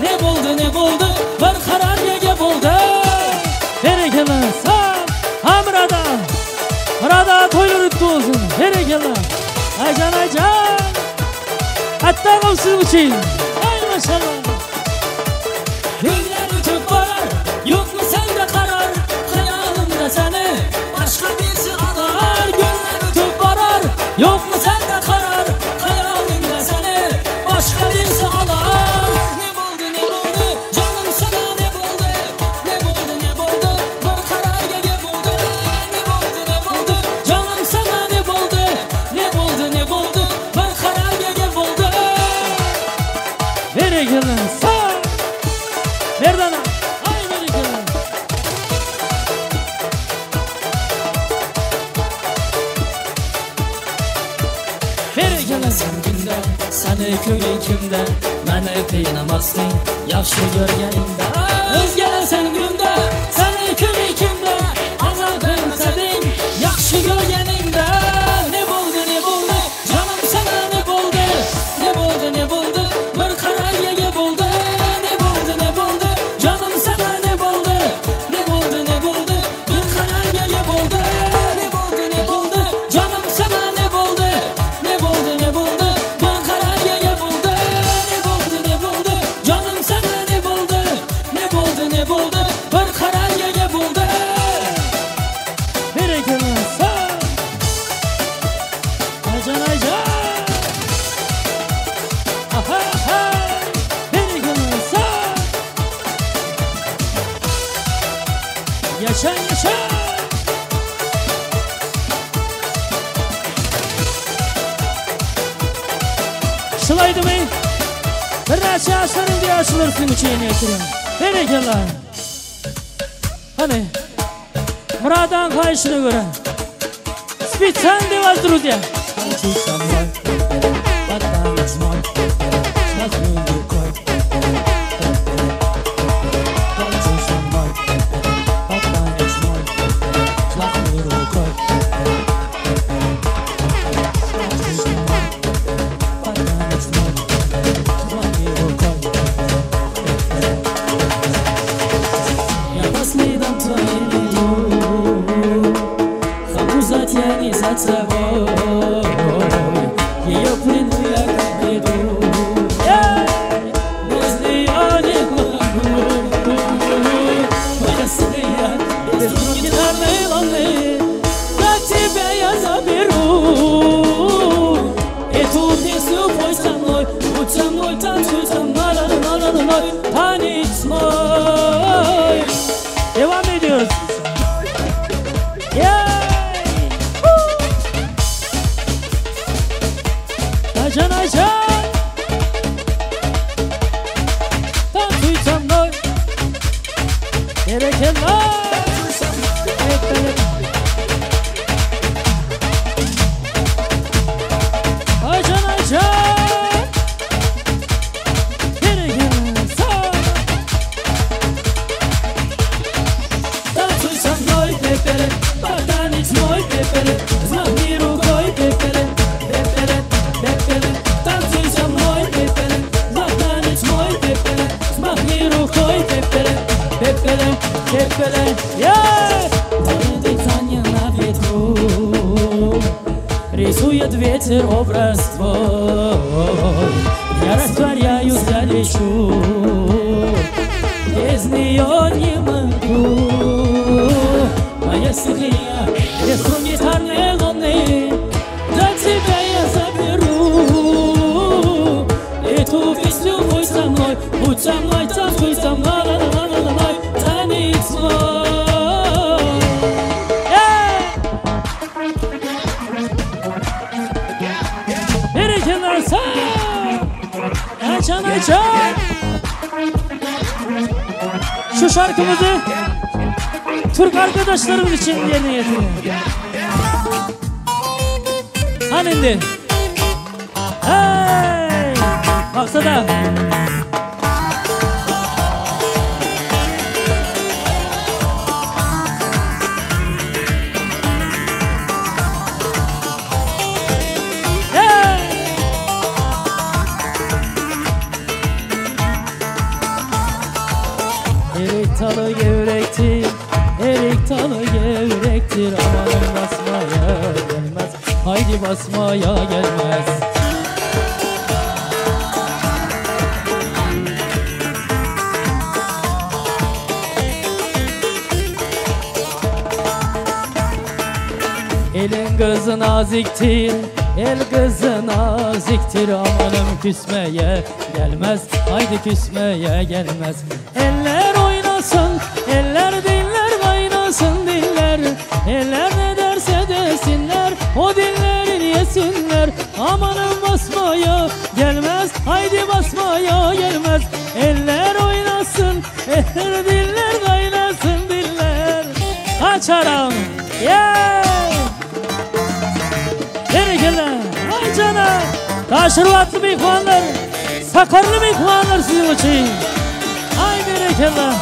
Ne bo'ldi, ne bo'ldi, bir qarorga ega bo'ldi. Berekella. Sag. Ha Murada. Murada toýlar kutly bolsun. Berekella. Ayjan Ayjan. Atda agam siziň üçin. Ay maşallah. Günler ötüp varar, yok mu sende karar? Hayalimde seni başka birisi arar. Günler ötüp varar, yok mu sende karar? Hayalimde seni başka birisi alar. Ne boldu, ne boldu, canım sana ne boldu? Ne boldu, ne boldu, bir kararga ega boldu. Ne boldu, ne boldu, canım sana ne boldu? Ne boldu, ne boldu, bir kararga ega boldu. Berekella. Sag. Merdana. Ay berekella. Berekella. Sen günde, seni ko'rgan kimda, meni qiynamasding yaxshi ko'rganingda. O'zgalasan gunda, seni ko'rgan kimda, azob bermasading yaxshi ko'rganingda. Ne bo'ldi, ne bo'ldi, jonim sana ne bo'ldi? Ne bo'ldi, ne bo'ldi, bir qarorga ega bo'ldi. Ne bo'ldi, ne bo'ldi, jonim sana ne bo'ldi? Ne bo'ldi, ne bo'ldi, bir qarorga ega bo'ldi. Ne bo'ldi, ne bo'ldi, jonim sana ne bo'ldi? Ne bo'ldi, ne bo'ldi, bir qarorga ega bo'ldi. Ne bo'ldi, ne bo'ldi, jonim sana ne bo'ldi? Ne bo'ldi, ne bo'ldi, bir qarorga ega bo'ldi. Berekella. Sag. Ayjan Ayjan. Aha aha. Berekella. Sag. Yaşa yaşa. Şulaydymy? Birnäçe ýaşlaryň diýe açylar siziň üçin ýetirin. Berekella. Hany. Muradan haýyşyna görä. Специально для вас, друзья. Танцуй со мной, под танец мой, взмахни рукой. Танцуй со мной, под танец мой, взмахни рукой. Танцуй со мной, под танец мой, взмахни рукой. Я по следам твоим иду, Хаму затяни за собой, ее плену я как бреду. Без нее не могу. Если я без гитарной волны, как тебя я заберу. Эту песню пой со мной, будь со мной, танцуй со мной, ла-ла-ла-ла-ла, танец мой. Devam ediyoruz. Yay! Ayjan Ayjan. Tansuy со мной. Berekella. Evet, evet. Ayjan Ayjan. Berekella. Sağ. Tüweleme. Yeah! Дыхание на ветру Рисует ветер образ твой. Я растворяюсь, я лечу, без нее не могу. Моя стихия, где струн гитарные луны, для тебя я заберу. Эту песню будь со мной, будь со мной, танцуй со мной, ла-ла-ла-ла-ла, танец мой. Berekella sağ! Ayçan Ayçan! Şu şarkımızı Türk arkadaşlarımız için yerine getiriyor. Hani indi? Hey! Maksada. Hey! Erik dalı gevrektir, erik dalı gevrektir. Amanın basmaya gelmez, haydi basmaya gelmez. Elin kızı naziktir, el kızı naziktir. Amanım küsmeye gelmez, haydi küsmeye gelmez. Eller oynasın, eller diller kaynasın diller. Eller ne derse desinler, o dillerin yesinler. Amanım basmaya gelmez, haydi basmaya gelmez. Eller oynasın, eller diller kaynasın diller. Açaram, yeah! Berekella, ay cana! Taşırvatlı mehmanlar, sakarlı mehmanlar sizin için. Ay berekella!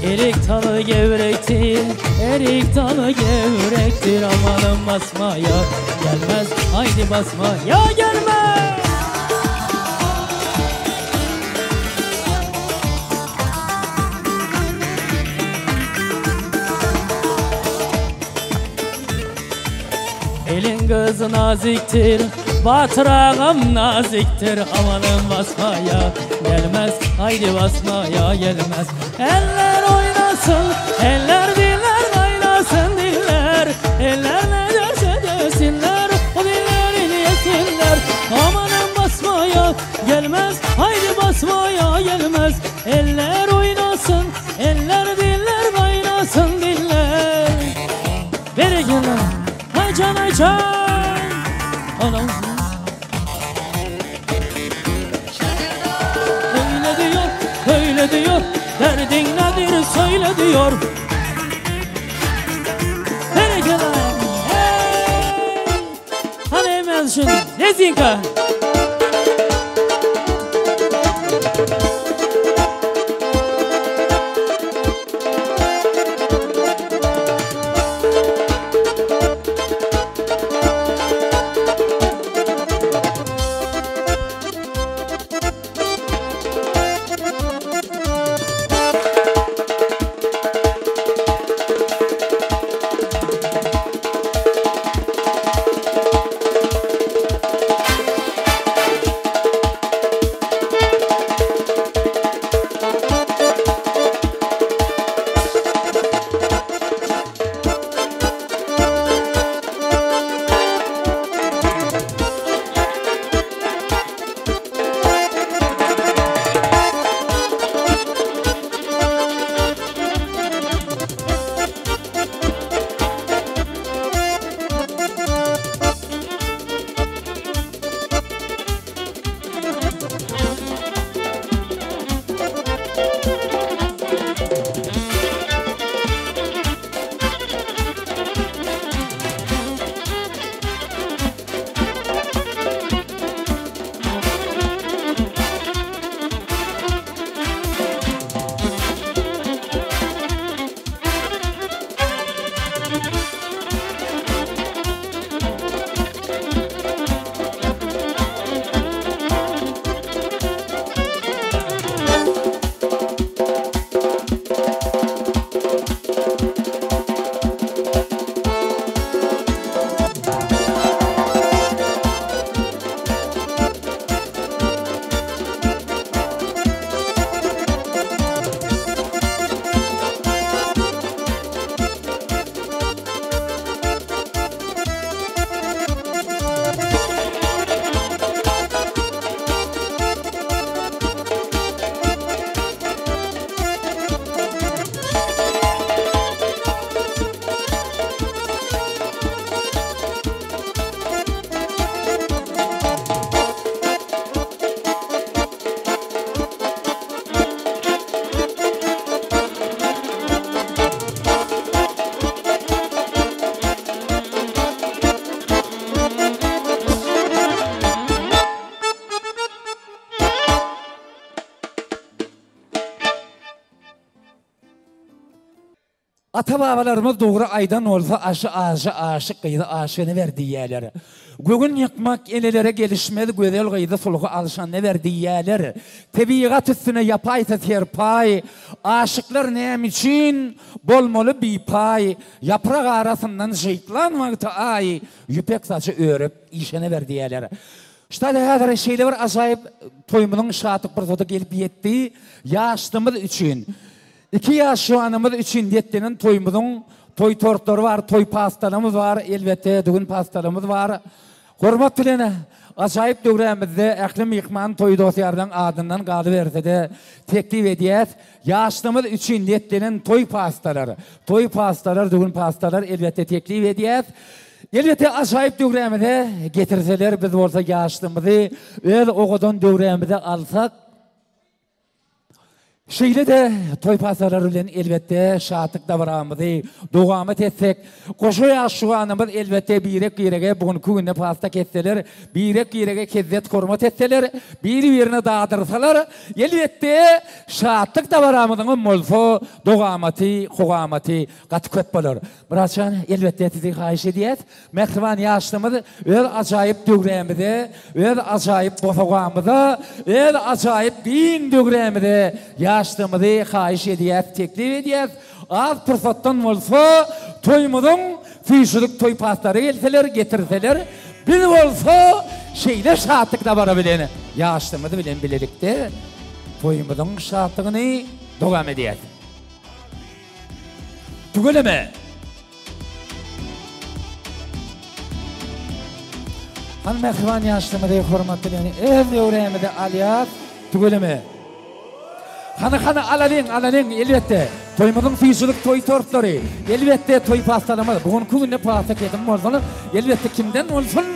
Erik dalı gevrektir, erik dalı gevrektir. Amanın basmaya gelmez, haydi basmaya gelmez. Elin kızı naziktir, batırağım naziktir. Amanın basmaya gelmez, haydi basmaya gelmez. Eller oynasın, eller diller kaynasın diller. Eller ne derse desinler, o dillerini yesinler. Amanın basmaya gelmez, haydi basmaya gelmez. Eller oynasın, eller diller kaynasın diller. Berekella, aycan aycan. Anam. Öyle diyor, öyle diyor, derdin nedir söyle diyor. Berekella. Hey! Hani hemen şimdi, Lezinka. Ata-babalarymyz dogry aýdan bolsa aşy ajy aşyk gyzy aşygyna ber diýýäler. Göwün ýykmak enelere gelişmez gözel gyzy sulhy alşanyna ber diýýäler. Tebigat üstüne ýapaýsa serpaý, aşyklar nämüçin bolmaly bipaý, ýaprak arasyndan jytlan wagty aý, ýüpek saçy örüp işene ber diýýäler. Ştada häzir şeýle bir ajaýyp toýumyzyň şatlyk pursady gelip ýetdi, ýaşlymyz üçin. Iki ýaş juwanymyz üçin niýetlenen toýumyzyň toý tortlary bar, toý pastalarymyz bar, elbetde düwün pastalarymyz bar. Hormat bilen ajaýyp döwrämizde ähli myhman toý dost-ýarlaryň adyndan galyberse-de teklip edýäs. Ýaşlymyz üçin niýetlenen toý pastalar, toý pastalar, düwün pastalar elbetde teklip edýäs. Elbetde ajaýyp döwrämize getirseler biz bolsa ýaşlymyzy öz owadan döwrämize alsak, Şeýle-de toý pasyrlary bilen elbetde şatlyk dabaramyzy dowamat etsek, goşa ýaş şuganymyz elbetde birek-birege bu günki günde pasta kesseler, birek-birege hezzet-hormat etseler, bir-birine dadyrsalar, elbetde şatlyk dabaramyzyňam bolsa dowamaty, howamaty gaty köp bolar. Myratjan, elbetde sizi haýyş edýäs, Mähriban ýaşlymyz öz ajaýyp döwrämize, öz ajaýyp bosagamyza, öz ajaýyp giň döwrämize ýaşlymyzy haýyş edýäs, teklip edýäs. Az pursatdan bolsa toýumyzyň süýşülik toý paslary gelseler, getirseler, biz bolsa şeýle şatlyk dabara bilen ýaşlymyz bilen bilelikde toýumyzyň şatlygyny dowam edýäs. Tüweleme! Hany mähriban ýaşlarymyzy hormat bilen öz döwrämize alýas. Tüweleme. Hany hany alalyň alalyň elbetde toýumyzyň süýjülik toý tortlary elbetde toý pastalarymyz bu günki günde pasta kesim bolsun elbetde kimden bolsun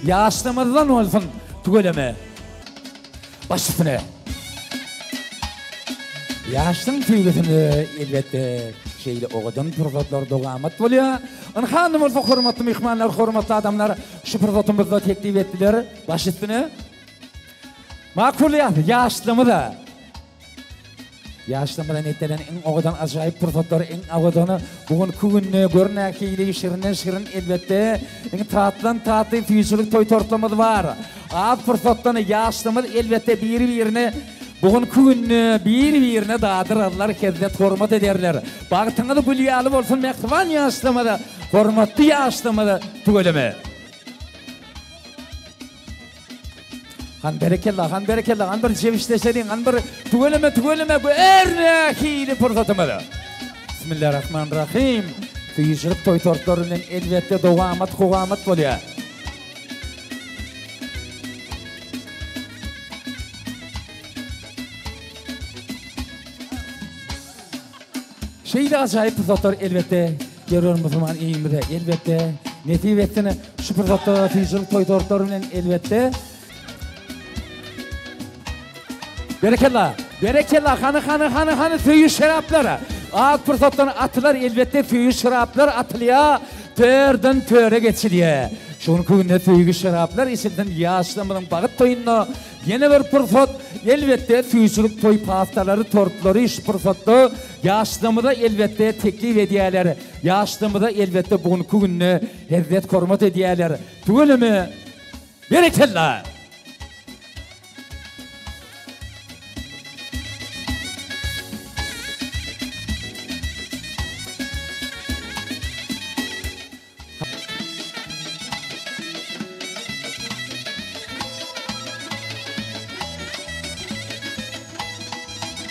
ýaşlarymyzdan bolsun tüweleme. Baş üstüne. Ýaşlygyň söýgüsinde elbetde şeýle owadan pursatlar dowamat bolýar. Ynha indi bolsa hormatly myhmanlar, hormatly adamlar şu pursatymyzda teklip etdiler. Baş üstüne. Makul ýaşlygymyza. Ýaşlygymyzda netlenen iň owadan ajaýyp pursatlar, iň owadany bu günki günde gör nähili şirinden şirin elbetde iň tatlydan tatly süýjülik toý tortlarymyz bar. Az pursatdan ýaşlygymyz elbetde biri-birine bu günki günde biri-birine dadyrarlar, hezzet hormat ederler. Bagtyňyz gül ýaly bolsun mähriban ýaşlygymyz, hormatly ýaşlygymyz tüweleme. Han berekella, han berekella, han bir jebişleşeliň, han bir tüweleme, tüweleme bu er nähili pursatymyz. Bismillahirrahmanirrahim. Süýjülik toý tortlary bilen elbetde dowamat howamat bolýar. Şeýle ajaýyp pursatlar elbetde Gerber musulman ilimize elbetde nesip etsin. Şu pursatda süýjülik toý tortlary bilen elbetde Berekella! Berekella! Hany hany hany hany söýgi şeraplar. Az pursatdan atylar elbetde söýgi şeraplar atylýar. Törden töre geçilýär. Şu günki günde söýgi şeraplar içilsin ýaşlarymyzyň bagyt toýunda Ýene bir pursat, elbetde, süýjülik toý pastalary, tortlary şu pursatda ýaşlarymyza elbetde teklip edýärler. Ýaşlarymyza elbetde bu günki günde hezzet-hormat edýärler. Tüweleme, berekella!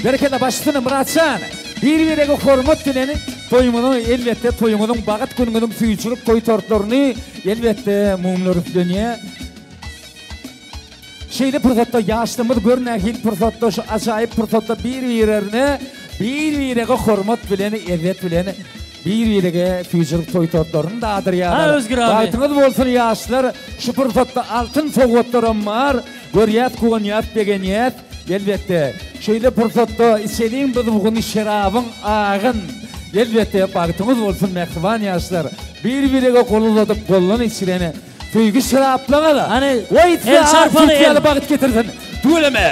Berekella başysyna Myratjan. Bir-birege hormat bilen toýuňyzyň elbetde toýuňyzyň bagyt günüňiziň süýjülik toý tortlaryny elbetde mumlar üflenýär. Şeýle pursatda ýaşlymyz gör nähili pursatda şu ajaýyp pursatda bir-birerine bir-birege hormat bilen ezzet bilen bir-birege süýjülik toý tortlaryny dadyrýarlar. Ha Özgür abi. Bagtyňyz bolsun ýaşlar şu pursatda altyn sowgatlaram bar görýäs guwanýas begenýäs elbetde şeýle pursatda içeliň biz bu gün şerabyň agyn elbetde bagtyňyz bolsun mähriban ýaşlar bir-birege gol uzadyp goldan içiren Söýgi şeraplaňa-da. Hany, Goý size el ak çarpaly süýt el. ýaly bagt getirsin. Tüweleme.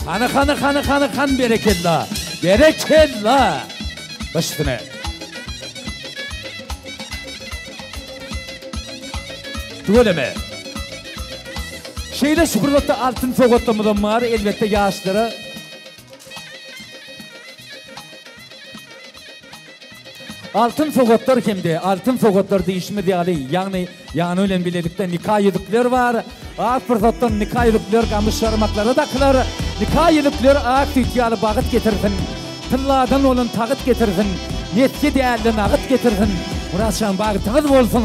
Hany hany hany hany han berekella. Berekella. Baş üstüne. Tüweleme. Şeýle şu pursatda altyn sowgatlarymyzam bar, elbetde ýaşlara. Altyn sowgatlar hem-de altyn sowgatlar diýişimiz ýaly, ýagny ýany bilen bilelikde nika ýüzükler bar. Az pursatdan nika ýüzükler gamyş ýarmaklara dakylar. Nika ýüzükler ak süýt ýaly bagyt getirsin. Tylladan bolan tagyt getirsin. Nesýe däl-de nagyt getirsin. Myratjan bagtyňyz bolsun,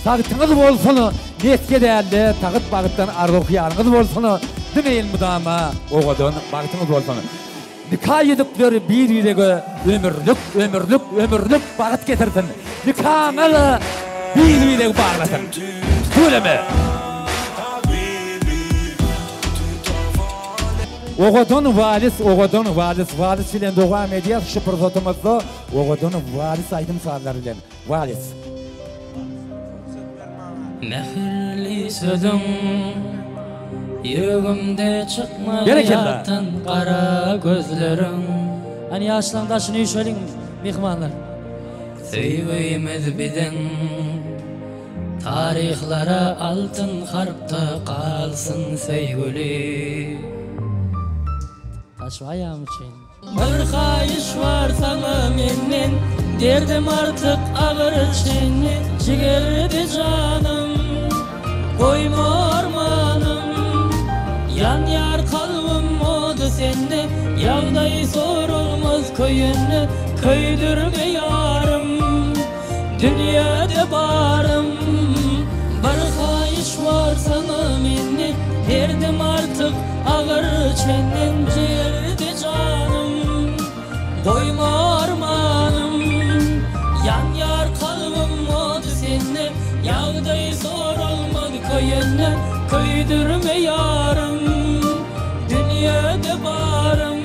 sagtyňyz bolsun, nesýe däl-de tagyt bagytdan arzuw-hyýalyňyz bolsun, diňe elmydama owadan bagtyňyz bolsun. Nika ýüzükleri bir-birege ömürlik, ömürlik, ömürlik bagt getirsin. Nikaňyz bir-biregi baglasyn. Tüweleme! Owadan walis, owadan walis, walis bilen dowam edýäs şu pursatymyzda owadan walis aýdym-sazlary bilen. Walis. Mähirli sözüň ýüregimde çykmaz Berekella. ýatdan gara gözleriň. Hany ýaşlaň daşyny üýşeliň myhmanlar. Söýgimiz biziň taryhlara altyn harpda galsyn söýgüli. Taşba aýagym üçin. Bir haýyş bar saňa menden, Derdim artyk agyr çenden, Jigerli janym, goýma armanym. Ýanýar kalbym ody sende, Ýagdaý sorulmaz köýende, Köýdürme ýarym, dünýede barym. Bir haýyş bar saňa menden, Derdim artyk agyr çenden, Jigerli janym, goýma armanym. Ýanýar kalbym ody sende, Ýagdaý soralmaz köýende, Köýdürme ýarym, dünýede barym.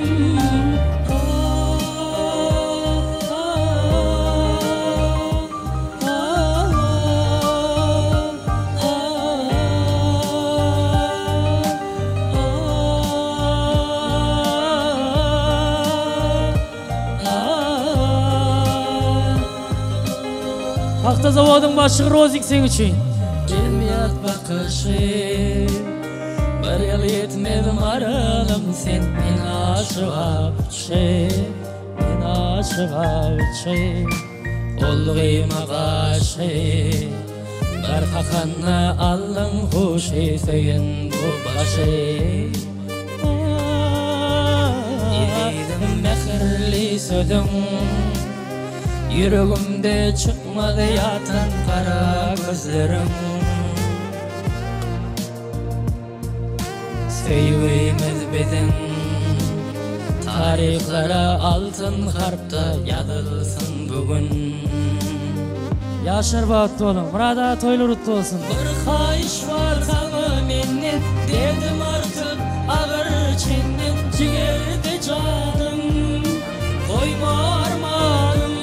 Pagta zawodyň başlygy Rozik seň üçin. Jemgyýet bakyşy Bir ýyl ýetmez maralym sen men aşyk awçy Men aşyk awçy Ol gyýma gaşy Bir kakanda aldyň huşy söýen bu başy Ezizim mähirli sözüň Ýüregimde çykmaz ýatan gara gözleriň Söýgimiz biziň taryhlara altyn harpda ýazylsyn bu gün. Ýaşlar bagtly boluň. Myrat aga toýlar gutly bolsun. Bir haýyş bar saňa menden, Derdim artyp agyr çenden, Jigerde janym, goýma armanym.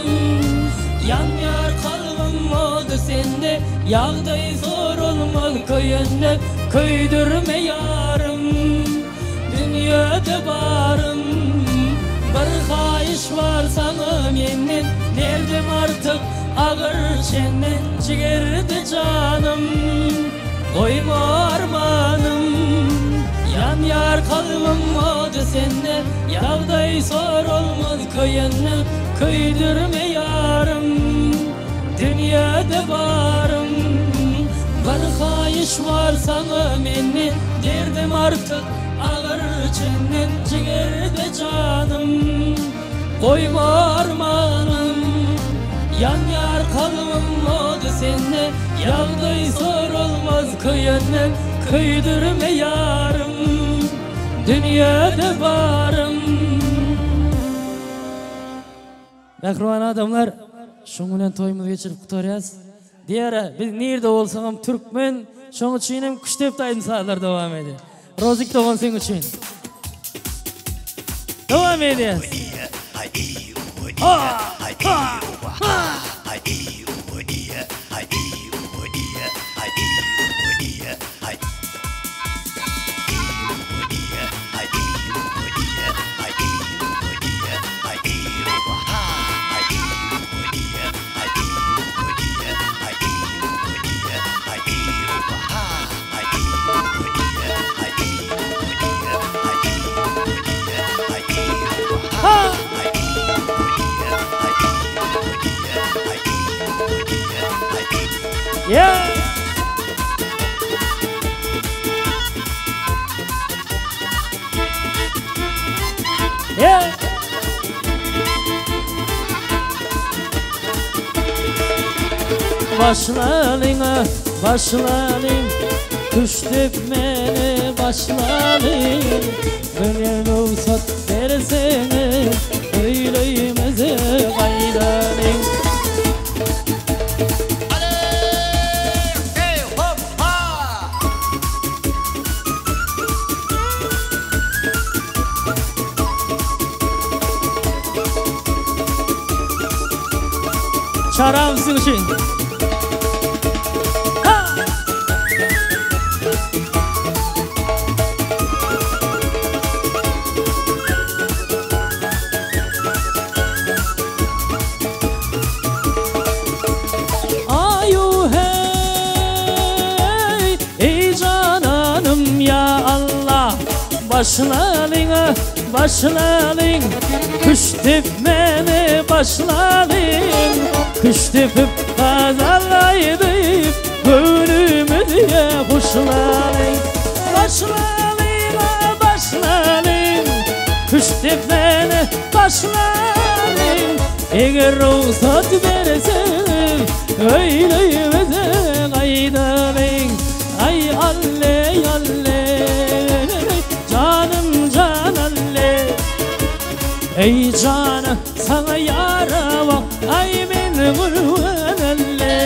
Ýanýar kalbym ody sende, Ýagdaý sorulmaz köýende, Köýdürme ýarym, dünýede barym. Bir haýyş bar saňa menden, Derdim artyk agyr çenden, Jigerde janym, goýma armanym. Ýanýar kalbym ody sende, Ýagdaý sorulmaz köýende, Köýdürme ýarym, dünýede barym. Bir haýyş bar saňa menden, Derdim artyk agyr çenden, Jigerde janym, goýma armanym. Ýanýar kalbym ody sende, Ýagdaý sorulmaz köýende, Köýdürme ýarym, dünýede barym. Mähriban adamlar, şuň bilen toýumyzy geçirip gutarýas. Diýara, biz nirde bolsagam türkmen, şoň üçin hem küştdepdi aýdym-sazlar dowam edýär. Rozik dogan seň üçin. Dowam edýäs. Yeah! Yeah! Başlalyň, başlalyň, Küştdepmeli başlalyň, Bilen rugsat berseňiz, Öýlerimize gaýdalyň. Çaram siziň üçin. Aýu heý, eý jananym ýa Allah, Başlalyň, başlalyň, küştdepmäni başlalyň, Küştdepip gazal aýdyp, göwnümizi huşlalyň. Başlalyň, başlalyň, küştdepmäni başlalyň, Eger rugsat berseňiz, öýlerimize gaýdalyň. Aý alle, alle, janym jan alle. Eý jana saňa ýarabak, aý men gurban alle.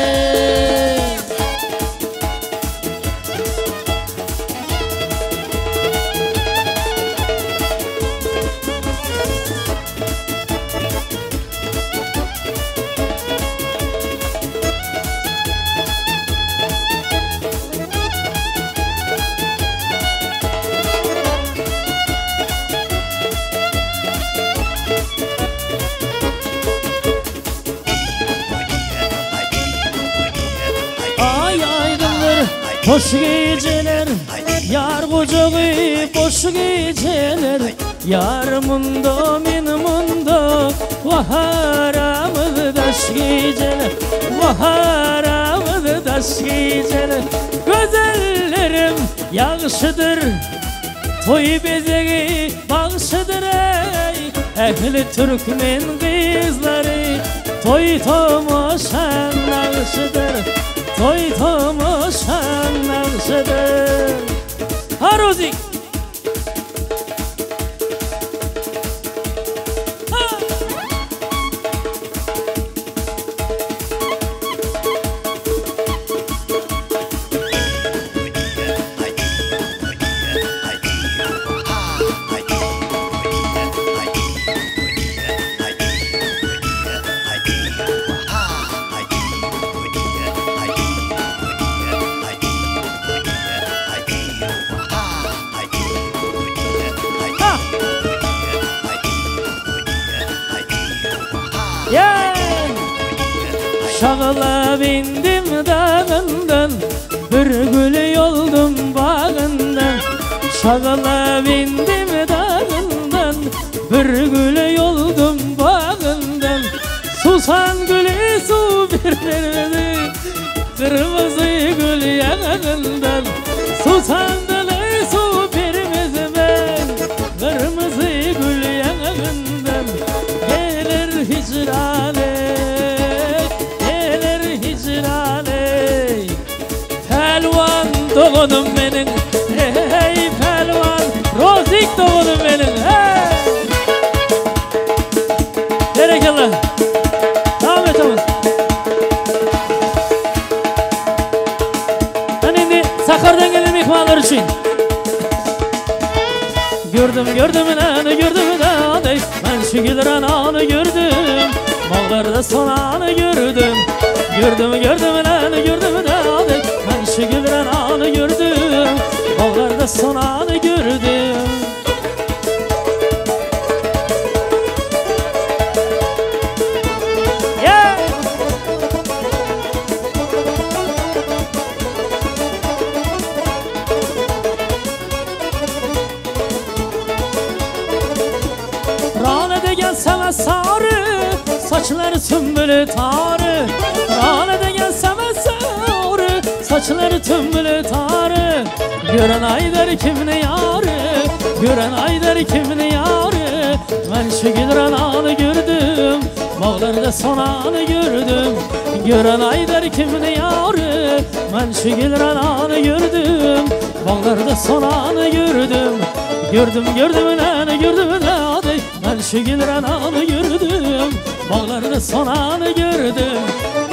Aý aýdyňdyr hoş gijeler, Ýar gujagy boş gijeler, Ýar munda men munda, Wah aramyz daş gijeler, Wah aramyz daş gijeler. Gözellerim ýagşydyr, Toý bezegi bagşydyr eý, Ähli türkmen gyzlary Toý tomaşaň nagşydyr, Toý tomaşaň nagşydyr. Ha Rozik! Şagala bindim dagyndan, Bir gül ýoldum bagyndan. Şagala bindim dagyndan, Bir gül ýoldum bagyndan. Susan güli suw bermedi, Gyrmyzy gül ýaňagyndan. Susan güli suw bermedi men, Gyrmyzy gül ýaňagyndan. Geler hijran eý, geler hijran eý. Pälwan doganym meniň, eý pälwan, Rozik doganym meniň, eý. Berekella. Dowam etemiz. Hany indi Sakardan gelen myhmanlar üçin. Gördüm gördüm nany gördüm nany, Men şu gülranany gördüm, Baglarda sonany gördüm. Gördüm gördüm nany gördüm nany, Men şu gülranany gördüm, Baglarda sonany gördüm. Yeah! Rana degen sana sarı, Saçları sümbülü tarı. Rana degen sana sarı, Saçlary tümmüli tary, Gören aýdar kimni ýary, Gören aýdar kimni ýary. Men şu gülranany gördüm, Baglarda sonany gördüm. Gören aýdar kimni ýary, Men şu gülranany gördüm, Baglarda sonany gördüm. Gördüm, gördüm, näni gördüm, näni, Men şu gülranany gördüm, Baglarda sonany gördüm.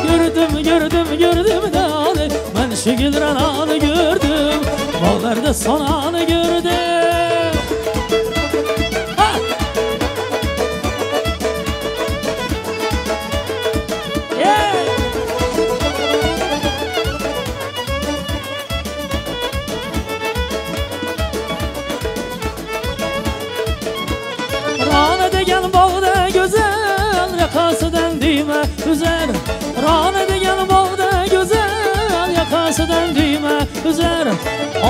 Gördüm, gördüm, gördüm, näni, Men şu gülranany gördüm, Baglarda sonany gördüm. Ha! Yeah! Rana degen bağda güzel, Yakasıdan düğme üzer. Rana degen bağda güzel, Yakasıdan düğme üzer.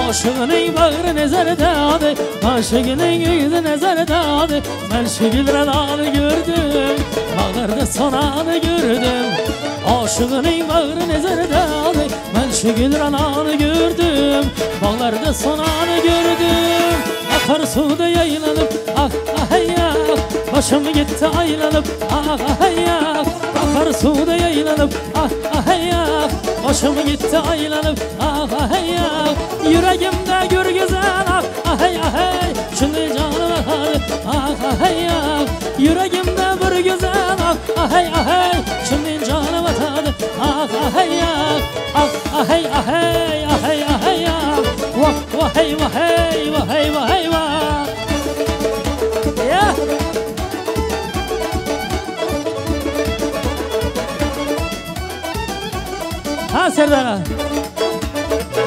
Aşığının bağrı nezerde adı, Aşığının yüzü nezerde adı. Ben şu gülrananı gördüm, Bağlarda sonanı gördüm. Aşığının bağrı nezerde adı, Ben şu gülrananı gördüm, Bağlarda sonanı gördüm. Akar suda yaylanıp ah ah hey ah, Başım gitti aylanıp ah ah hey ah. Akar suda yaylanıp ah ah hey ah, Başım gitti aylanıp ah ah hey ah. Yüreğimde gör güzel ah ah hey ah hey, Şunu canım ah ah ah hey ah. Yüreğimde bir güzel ah ah hey ah hey, Şunu canım atadı ah ah hey ah. Ah ah hey ah hey ah hey ah hey ah. Vah vah hey vah hey vah hey vah hey vah. Ya. Ha Serdar.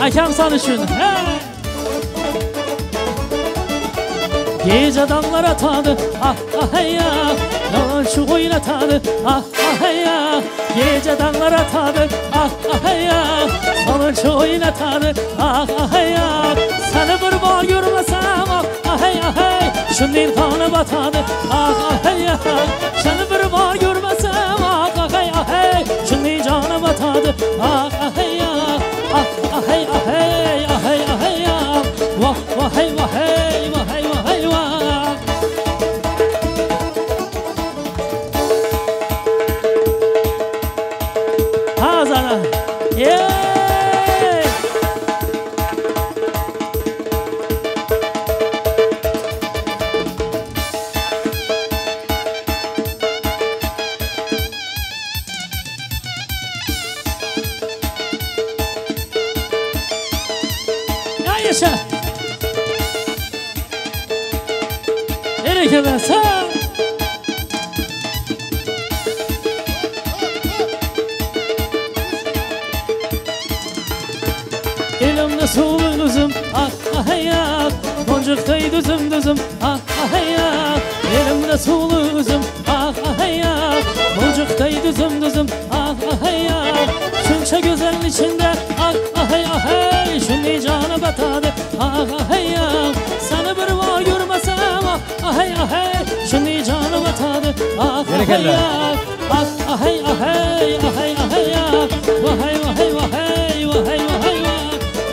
Akam san üçün. Hey. Gece damlar atadı ah ah hey ah, Lan şu oynatadı ah ah hey ah. Gece damlar atadı ah ah hey ah, Salın şu oynatadı ah ah hey ah. Seni bir bar görmesem ah ah hey ah hey, Şunun kanı batadı ah ah hey ah. Seni bir bar görmesem ah ah hey ah hey, Şunun canı batadı ah ah hey ah. Ah ah hey ah hey ah hey ah hey ah. Vah vah hey vah hey vah hey vah hey vah. Hazana. Yeah! Ya yaşa. Nereye kadar sen? Elimde sulu üzüm ah ah hey ah, Boncuk düzüm düzüm ah ah hey ah. Elimde sulu üzüm ah ah hey ah, Boncuk düzüm düzüm ah ah hey ah. Şunca güzel içinde ah ah hey ah hey, Şunni canı batadı ah ah hey ah. Seni bir var görmesem ah ah hey ah hey, Şunni canı batadı ah ah hey ah. Ah ah hey ah hey ah hey ah hey ah. Vah hey vah hey vah hey vah hey vah hey vah.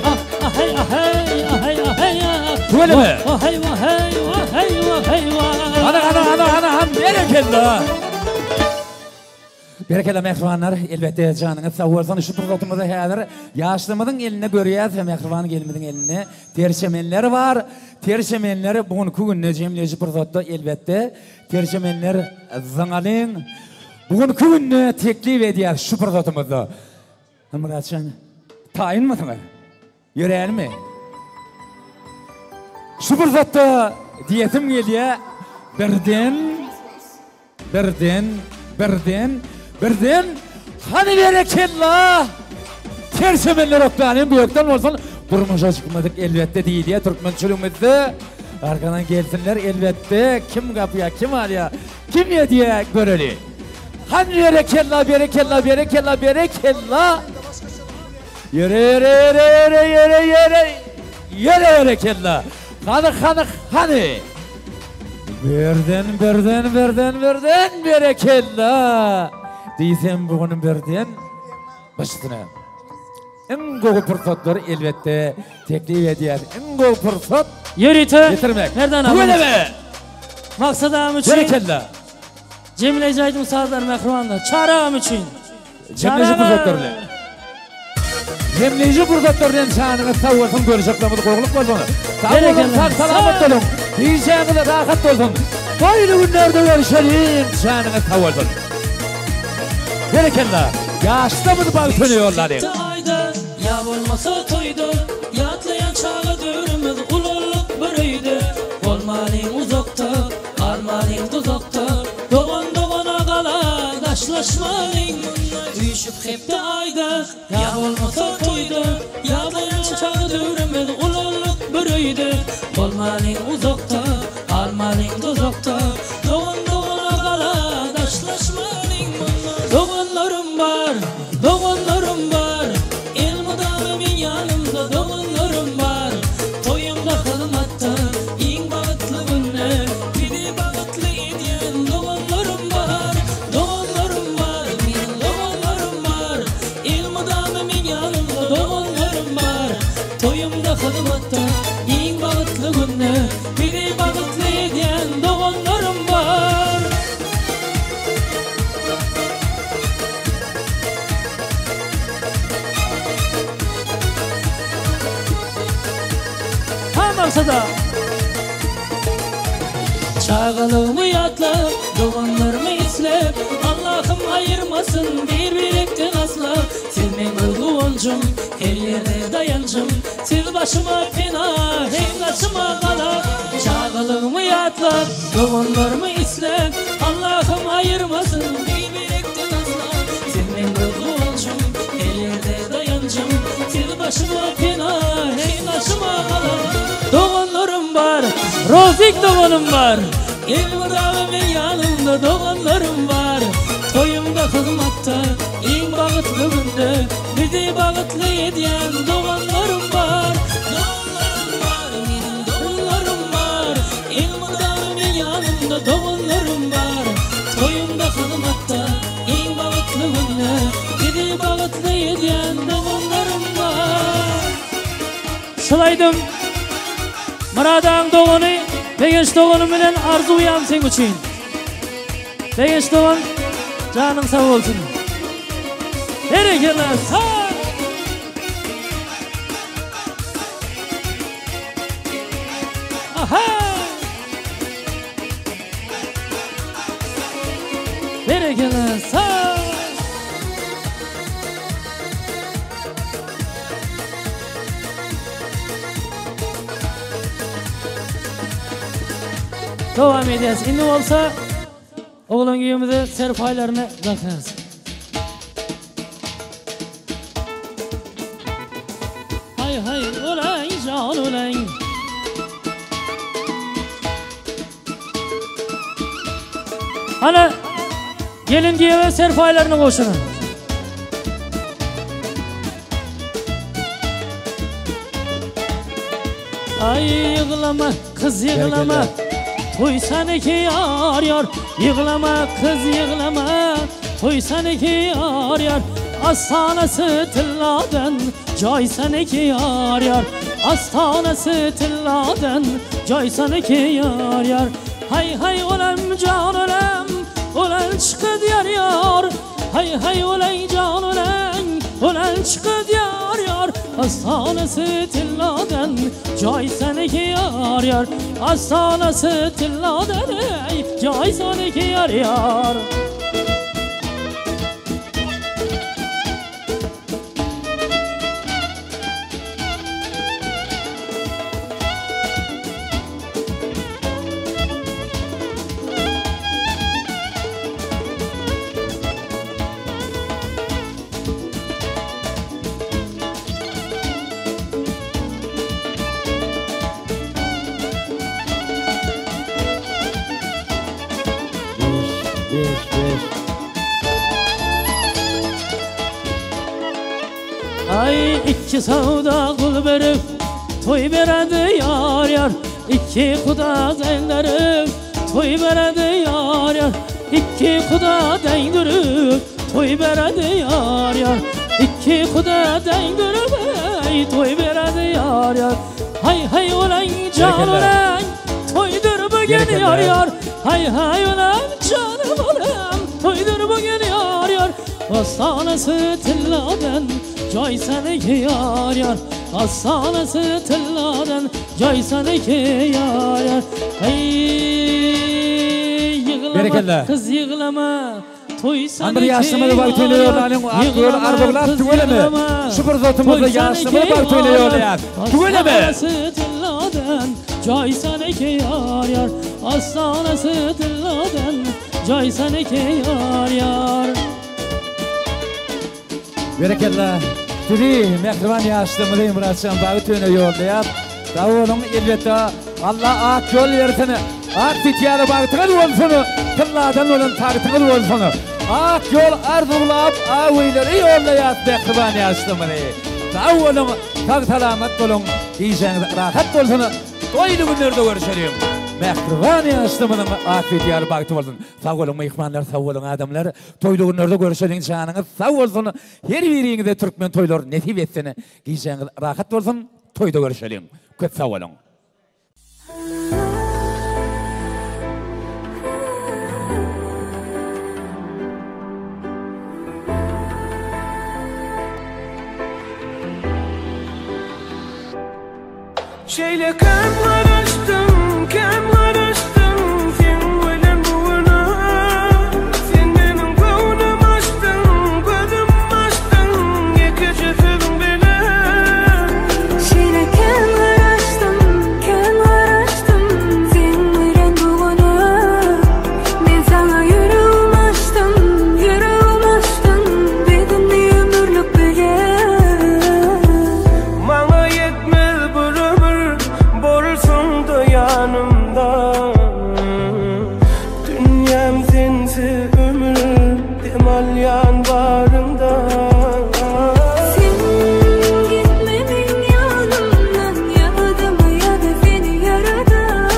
Ah ah hey ah hey ah hey ah hey ah. Tüweleme. Vah hey vah hey vah hey vah hey vah. Hana hana hana hana han berekella. Berekella mähribanlar, elbetde janyňyz sag bolsun. Şu pursatymyzda häzir ýaşlymyzyň eline görýäs, mähriban gelimiziň eline terçemenler bar. Terçemenler bu günki günde jemleýji pursatda elbetde terçemenler zyňalyň. Bu günki günde teklip edýär şu pursatymyzda. Myratjan, taýynmysyňyz? Ýörälimi? Şu pursatda diýesim gelýär, birden, birden, birden, birden, hany berekella! Terçemenler okýanyň gökden bolsun, durmuşa çykmadyk elbetde diýilýär türkmençiligimizde. Arkadan gelsinler elbetde, kim gapýar, kim alýar, kim ýedýär göreli. Hany berekella, berekella, berekella, berekella! Ýöre, ýöre, ýöre, ýöre, ýöre, ýöre, ýöre, berekella! Hany, hany, hany! Birden, birden, birden, birden, berekella! Diýsem bu gün birden başyna. Iň gowy pursatlary elbetde teklip edýän iň gowy pursat Ýörite getirmek. Merdan agam. Tüweleme! Maksat agam üçin. Berekella. Jemleýji aýdym sazlar mähribanlar. Çary agam üçin. Jemleýji pursatlar bilen. Jemleýji pursatlar bilen janyňyz sag bolsun, görüşeklerimiz gowulyk bolsun. Sag boluň, sag salamat boluň. Gijäňiz rahat bolsun. Toýly günlerde görüşeliň, janyňyz sag bolsun. Berekella! Ýaşlarymyzy bagtyna ýollalyň. Aýda, ýa bolmasa toýda, Ýatlaýan çaga döwrümiz, Ulaldyk bir öýde. Bolmalyň uzakda, Galmalyň duzakda, Dogan dogana gala, Daşlaşmalyň. Üýşüp hepde aýda, Ýa bolmasa toýda, Ýatlaýan çaga döwrümiz, Ulaldyk bir öýde. Bolmalyň uzakda, Galmalyň duzakda, Dogan dogana gala, Daşlaşmalyň mundan. Doganlarym bar, doganlarym bar, Elmydama meň ýanymda doganlarym bar. Toýumda hyzmatda, iň bagtly günde, Meni bagtly edýän doganlarym bar. Doganlarym bar, meniň doganlarym bar, Elmydama meň ýanymda doganlarym bar. Toýumda hyzmatda, iň bagtly günde, Meni bagtly edýän doganlarym bar. Ha maksada. Çagalygymy ýatlap, doganlarymy isläp, Allahym aýyrmasyn bir-birekden asla. Siz meň bir guwanjym, her ýerde daýanjym, Siz başyma pena, hem gaşyma gala. Çagalygymy ýatlap, doganlarymy isläp, Allahym aýyrmasyn bir-birekden asla. Siz meň bir guwanjym, her ýerde daýanjym, Siz başyma pena, hem gaşyma gala. Doganlarym bar, Rozik doganym bar. Elmydama meň ýanymda doganlarym bar. Toýumda hyzmatda, iň bagtly günde bizi bagtly edýän doganlarym bar. Doganlarym bar, meniň doganlarym bar. Elmydama meň ýanymda doganlarym bar. Toýumda hyzmatda, iň bagtly günde bizi bagtly edýän doganlarym bar. Şul aýdym Myradaň dogany Begenç doganym bilen Arzuw ýam seň üçin. Begenç dogan janyň sag bolsun. Berekella sag. Aha! Berekella sag. Dowam edýäs. Indi bolsa oglan giýewimize serpaýlaryny dakýarys. Haý haý olaý jan olaý. Hany gelin giýewe serpaýlaryny gowşuryň. Aý ýyglama kyz ýyglama Toý saniki ýar ýar Ýyglama kyz ýyglama Toý saniki ýar ýar Astanasy tylladan Jaý saniki ýar ýar Astanasy tylladan Jaý saniki ýar ýar Haý haý olam jan olam Olan çykyt ýar ýar Haý haý olaý jan olaň Olan çykyt ýar ýar Astanasy tylladan Jaý saniki ýar ýar Astanasy tylladan eý Jaý saniki ýar ýar. Aý ikki sawda gul berip, toý beredi ýar ýar. Ikki guda deňderip, toý beredi ýar ýar. Ikki guda deňdirip, toý beredi ýar ýar. Ikki kuda deňdirip ey toý beredi ýar ýar. Haý haý ulan jan ulan toýdur bugün ýar ýar. Haý haý ulan janym ulan toýdur bugün ýar ýar. Astanasy tilladan jaý seniki ýar ýar. Astanasy tilladan jaý seniki ýar ýar. Haý ýyglama gyz ýyglama. Hany bir ýaşlymyzy bagtyna ýollalyň, ak ýoly arzuwlap tüweleme. Şu pursatymyzda ýaşlymyzy bagtyna ýollaýas. Tüweleme! Berekella! Sizi mähriban ýaşlymyzy Myratjan bagtyna ýollaýas. Sag boluň, elbetde Alla ak ýol bersin, ak süýt ýaly bagtyňyz bolsun, tylladan bolan tagtyňyz bolsun. Ak ýol arzuwlap awilere ýollaýas mähriban ýaşlymyzy. Sag boluň, sag salamat boluň, gijäňiz rahat bolsun, toýly günlerde görüşeliň. Mähriban ýaşlymyzyň ak süýt ýaly bagty bolsun. Sag boluň myhmanlar, sag boluň adamlar. Toýly günlerde görüşeliň, janyňyz sag bolsun. Her biriňize türkmen toýlary nesip etsin. Gijäňiz rahat bolsun. Toýda görüşeliň. Köp sag boluň. Şeýle kän garaşdym, kän garaşdym Seň bilen bu güne Sen meniň göwnüm açdyň, gözüm açdyň Ýekeje sözüň bilen. Şeýle kän garaşdym, kän garaşdym Seň bilen bu güne Men saňa ýüregim açdym, ýüregim açdym Biz indi ömürlik bile. Maňa ýetmez bir ömür bolsaň-da ýanymda Dünýäm sensiz ömür dem alýan baryňda. Sen gitme meň ýanymdan ýadyma ýaz seni ýaradan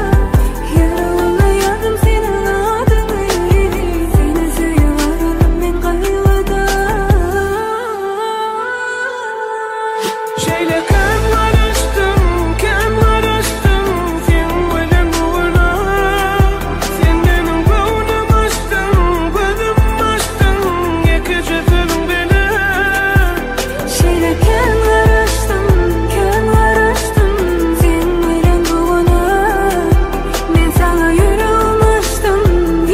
Ýüregime ýazdym seniň adyňy seni söýüp aýryldym men gaýgydan. Şeýle kän garaşdym, kän garaşdym Seň bilen bu güne Sen meniň göwnüm açdyň, gözüm açdyň Ýekeje sözüň bilen. Şeýle kän garaşdym, kän garaşdym Seň bilen bu güne Men saňa ýüregim açdym,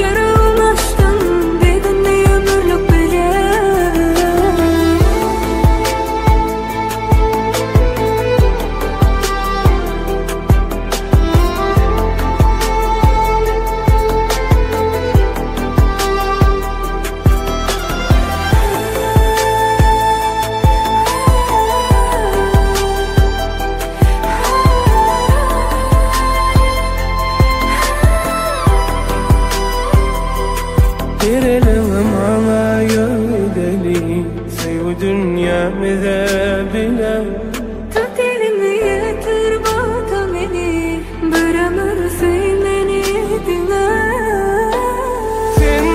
ýüregim açdym Biz indi ömürlik bile. Ber eliňi maňa ýör gideli Söýgi dünýämize bile. Tut elimi ýetir bata meni Bir ömür söý meni diňe. Sen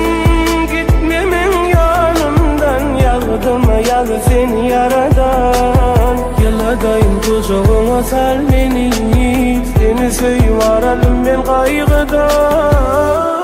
gitme meň ýanymdan Ýagdyma ýaz seni ýaradan Ýyladaýyn gujagyňa sal meni Seni söýüp aralym men gaýgydan.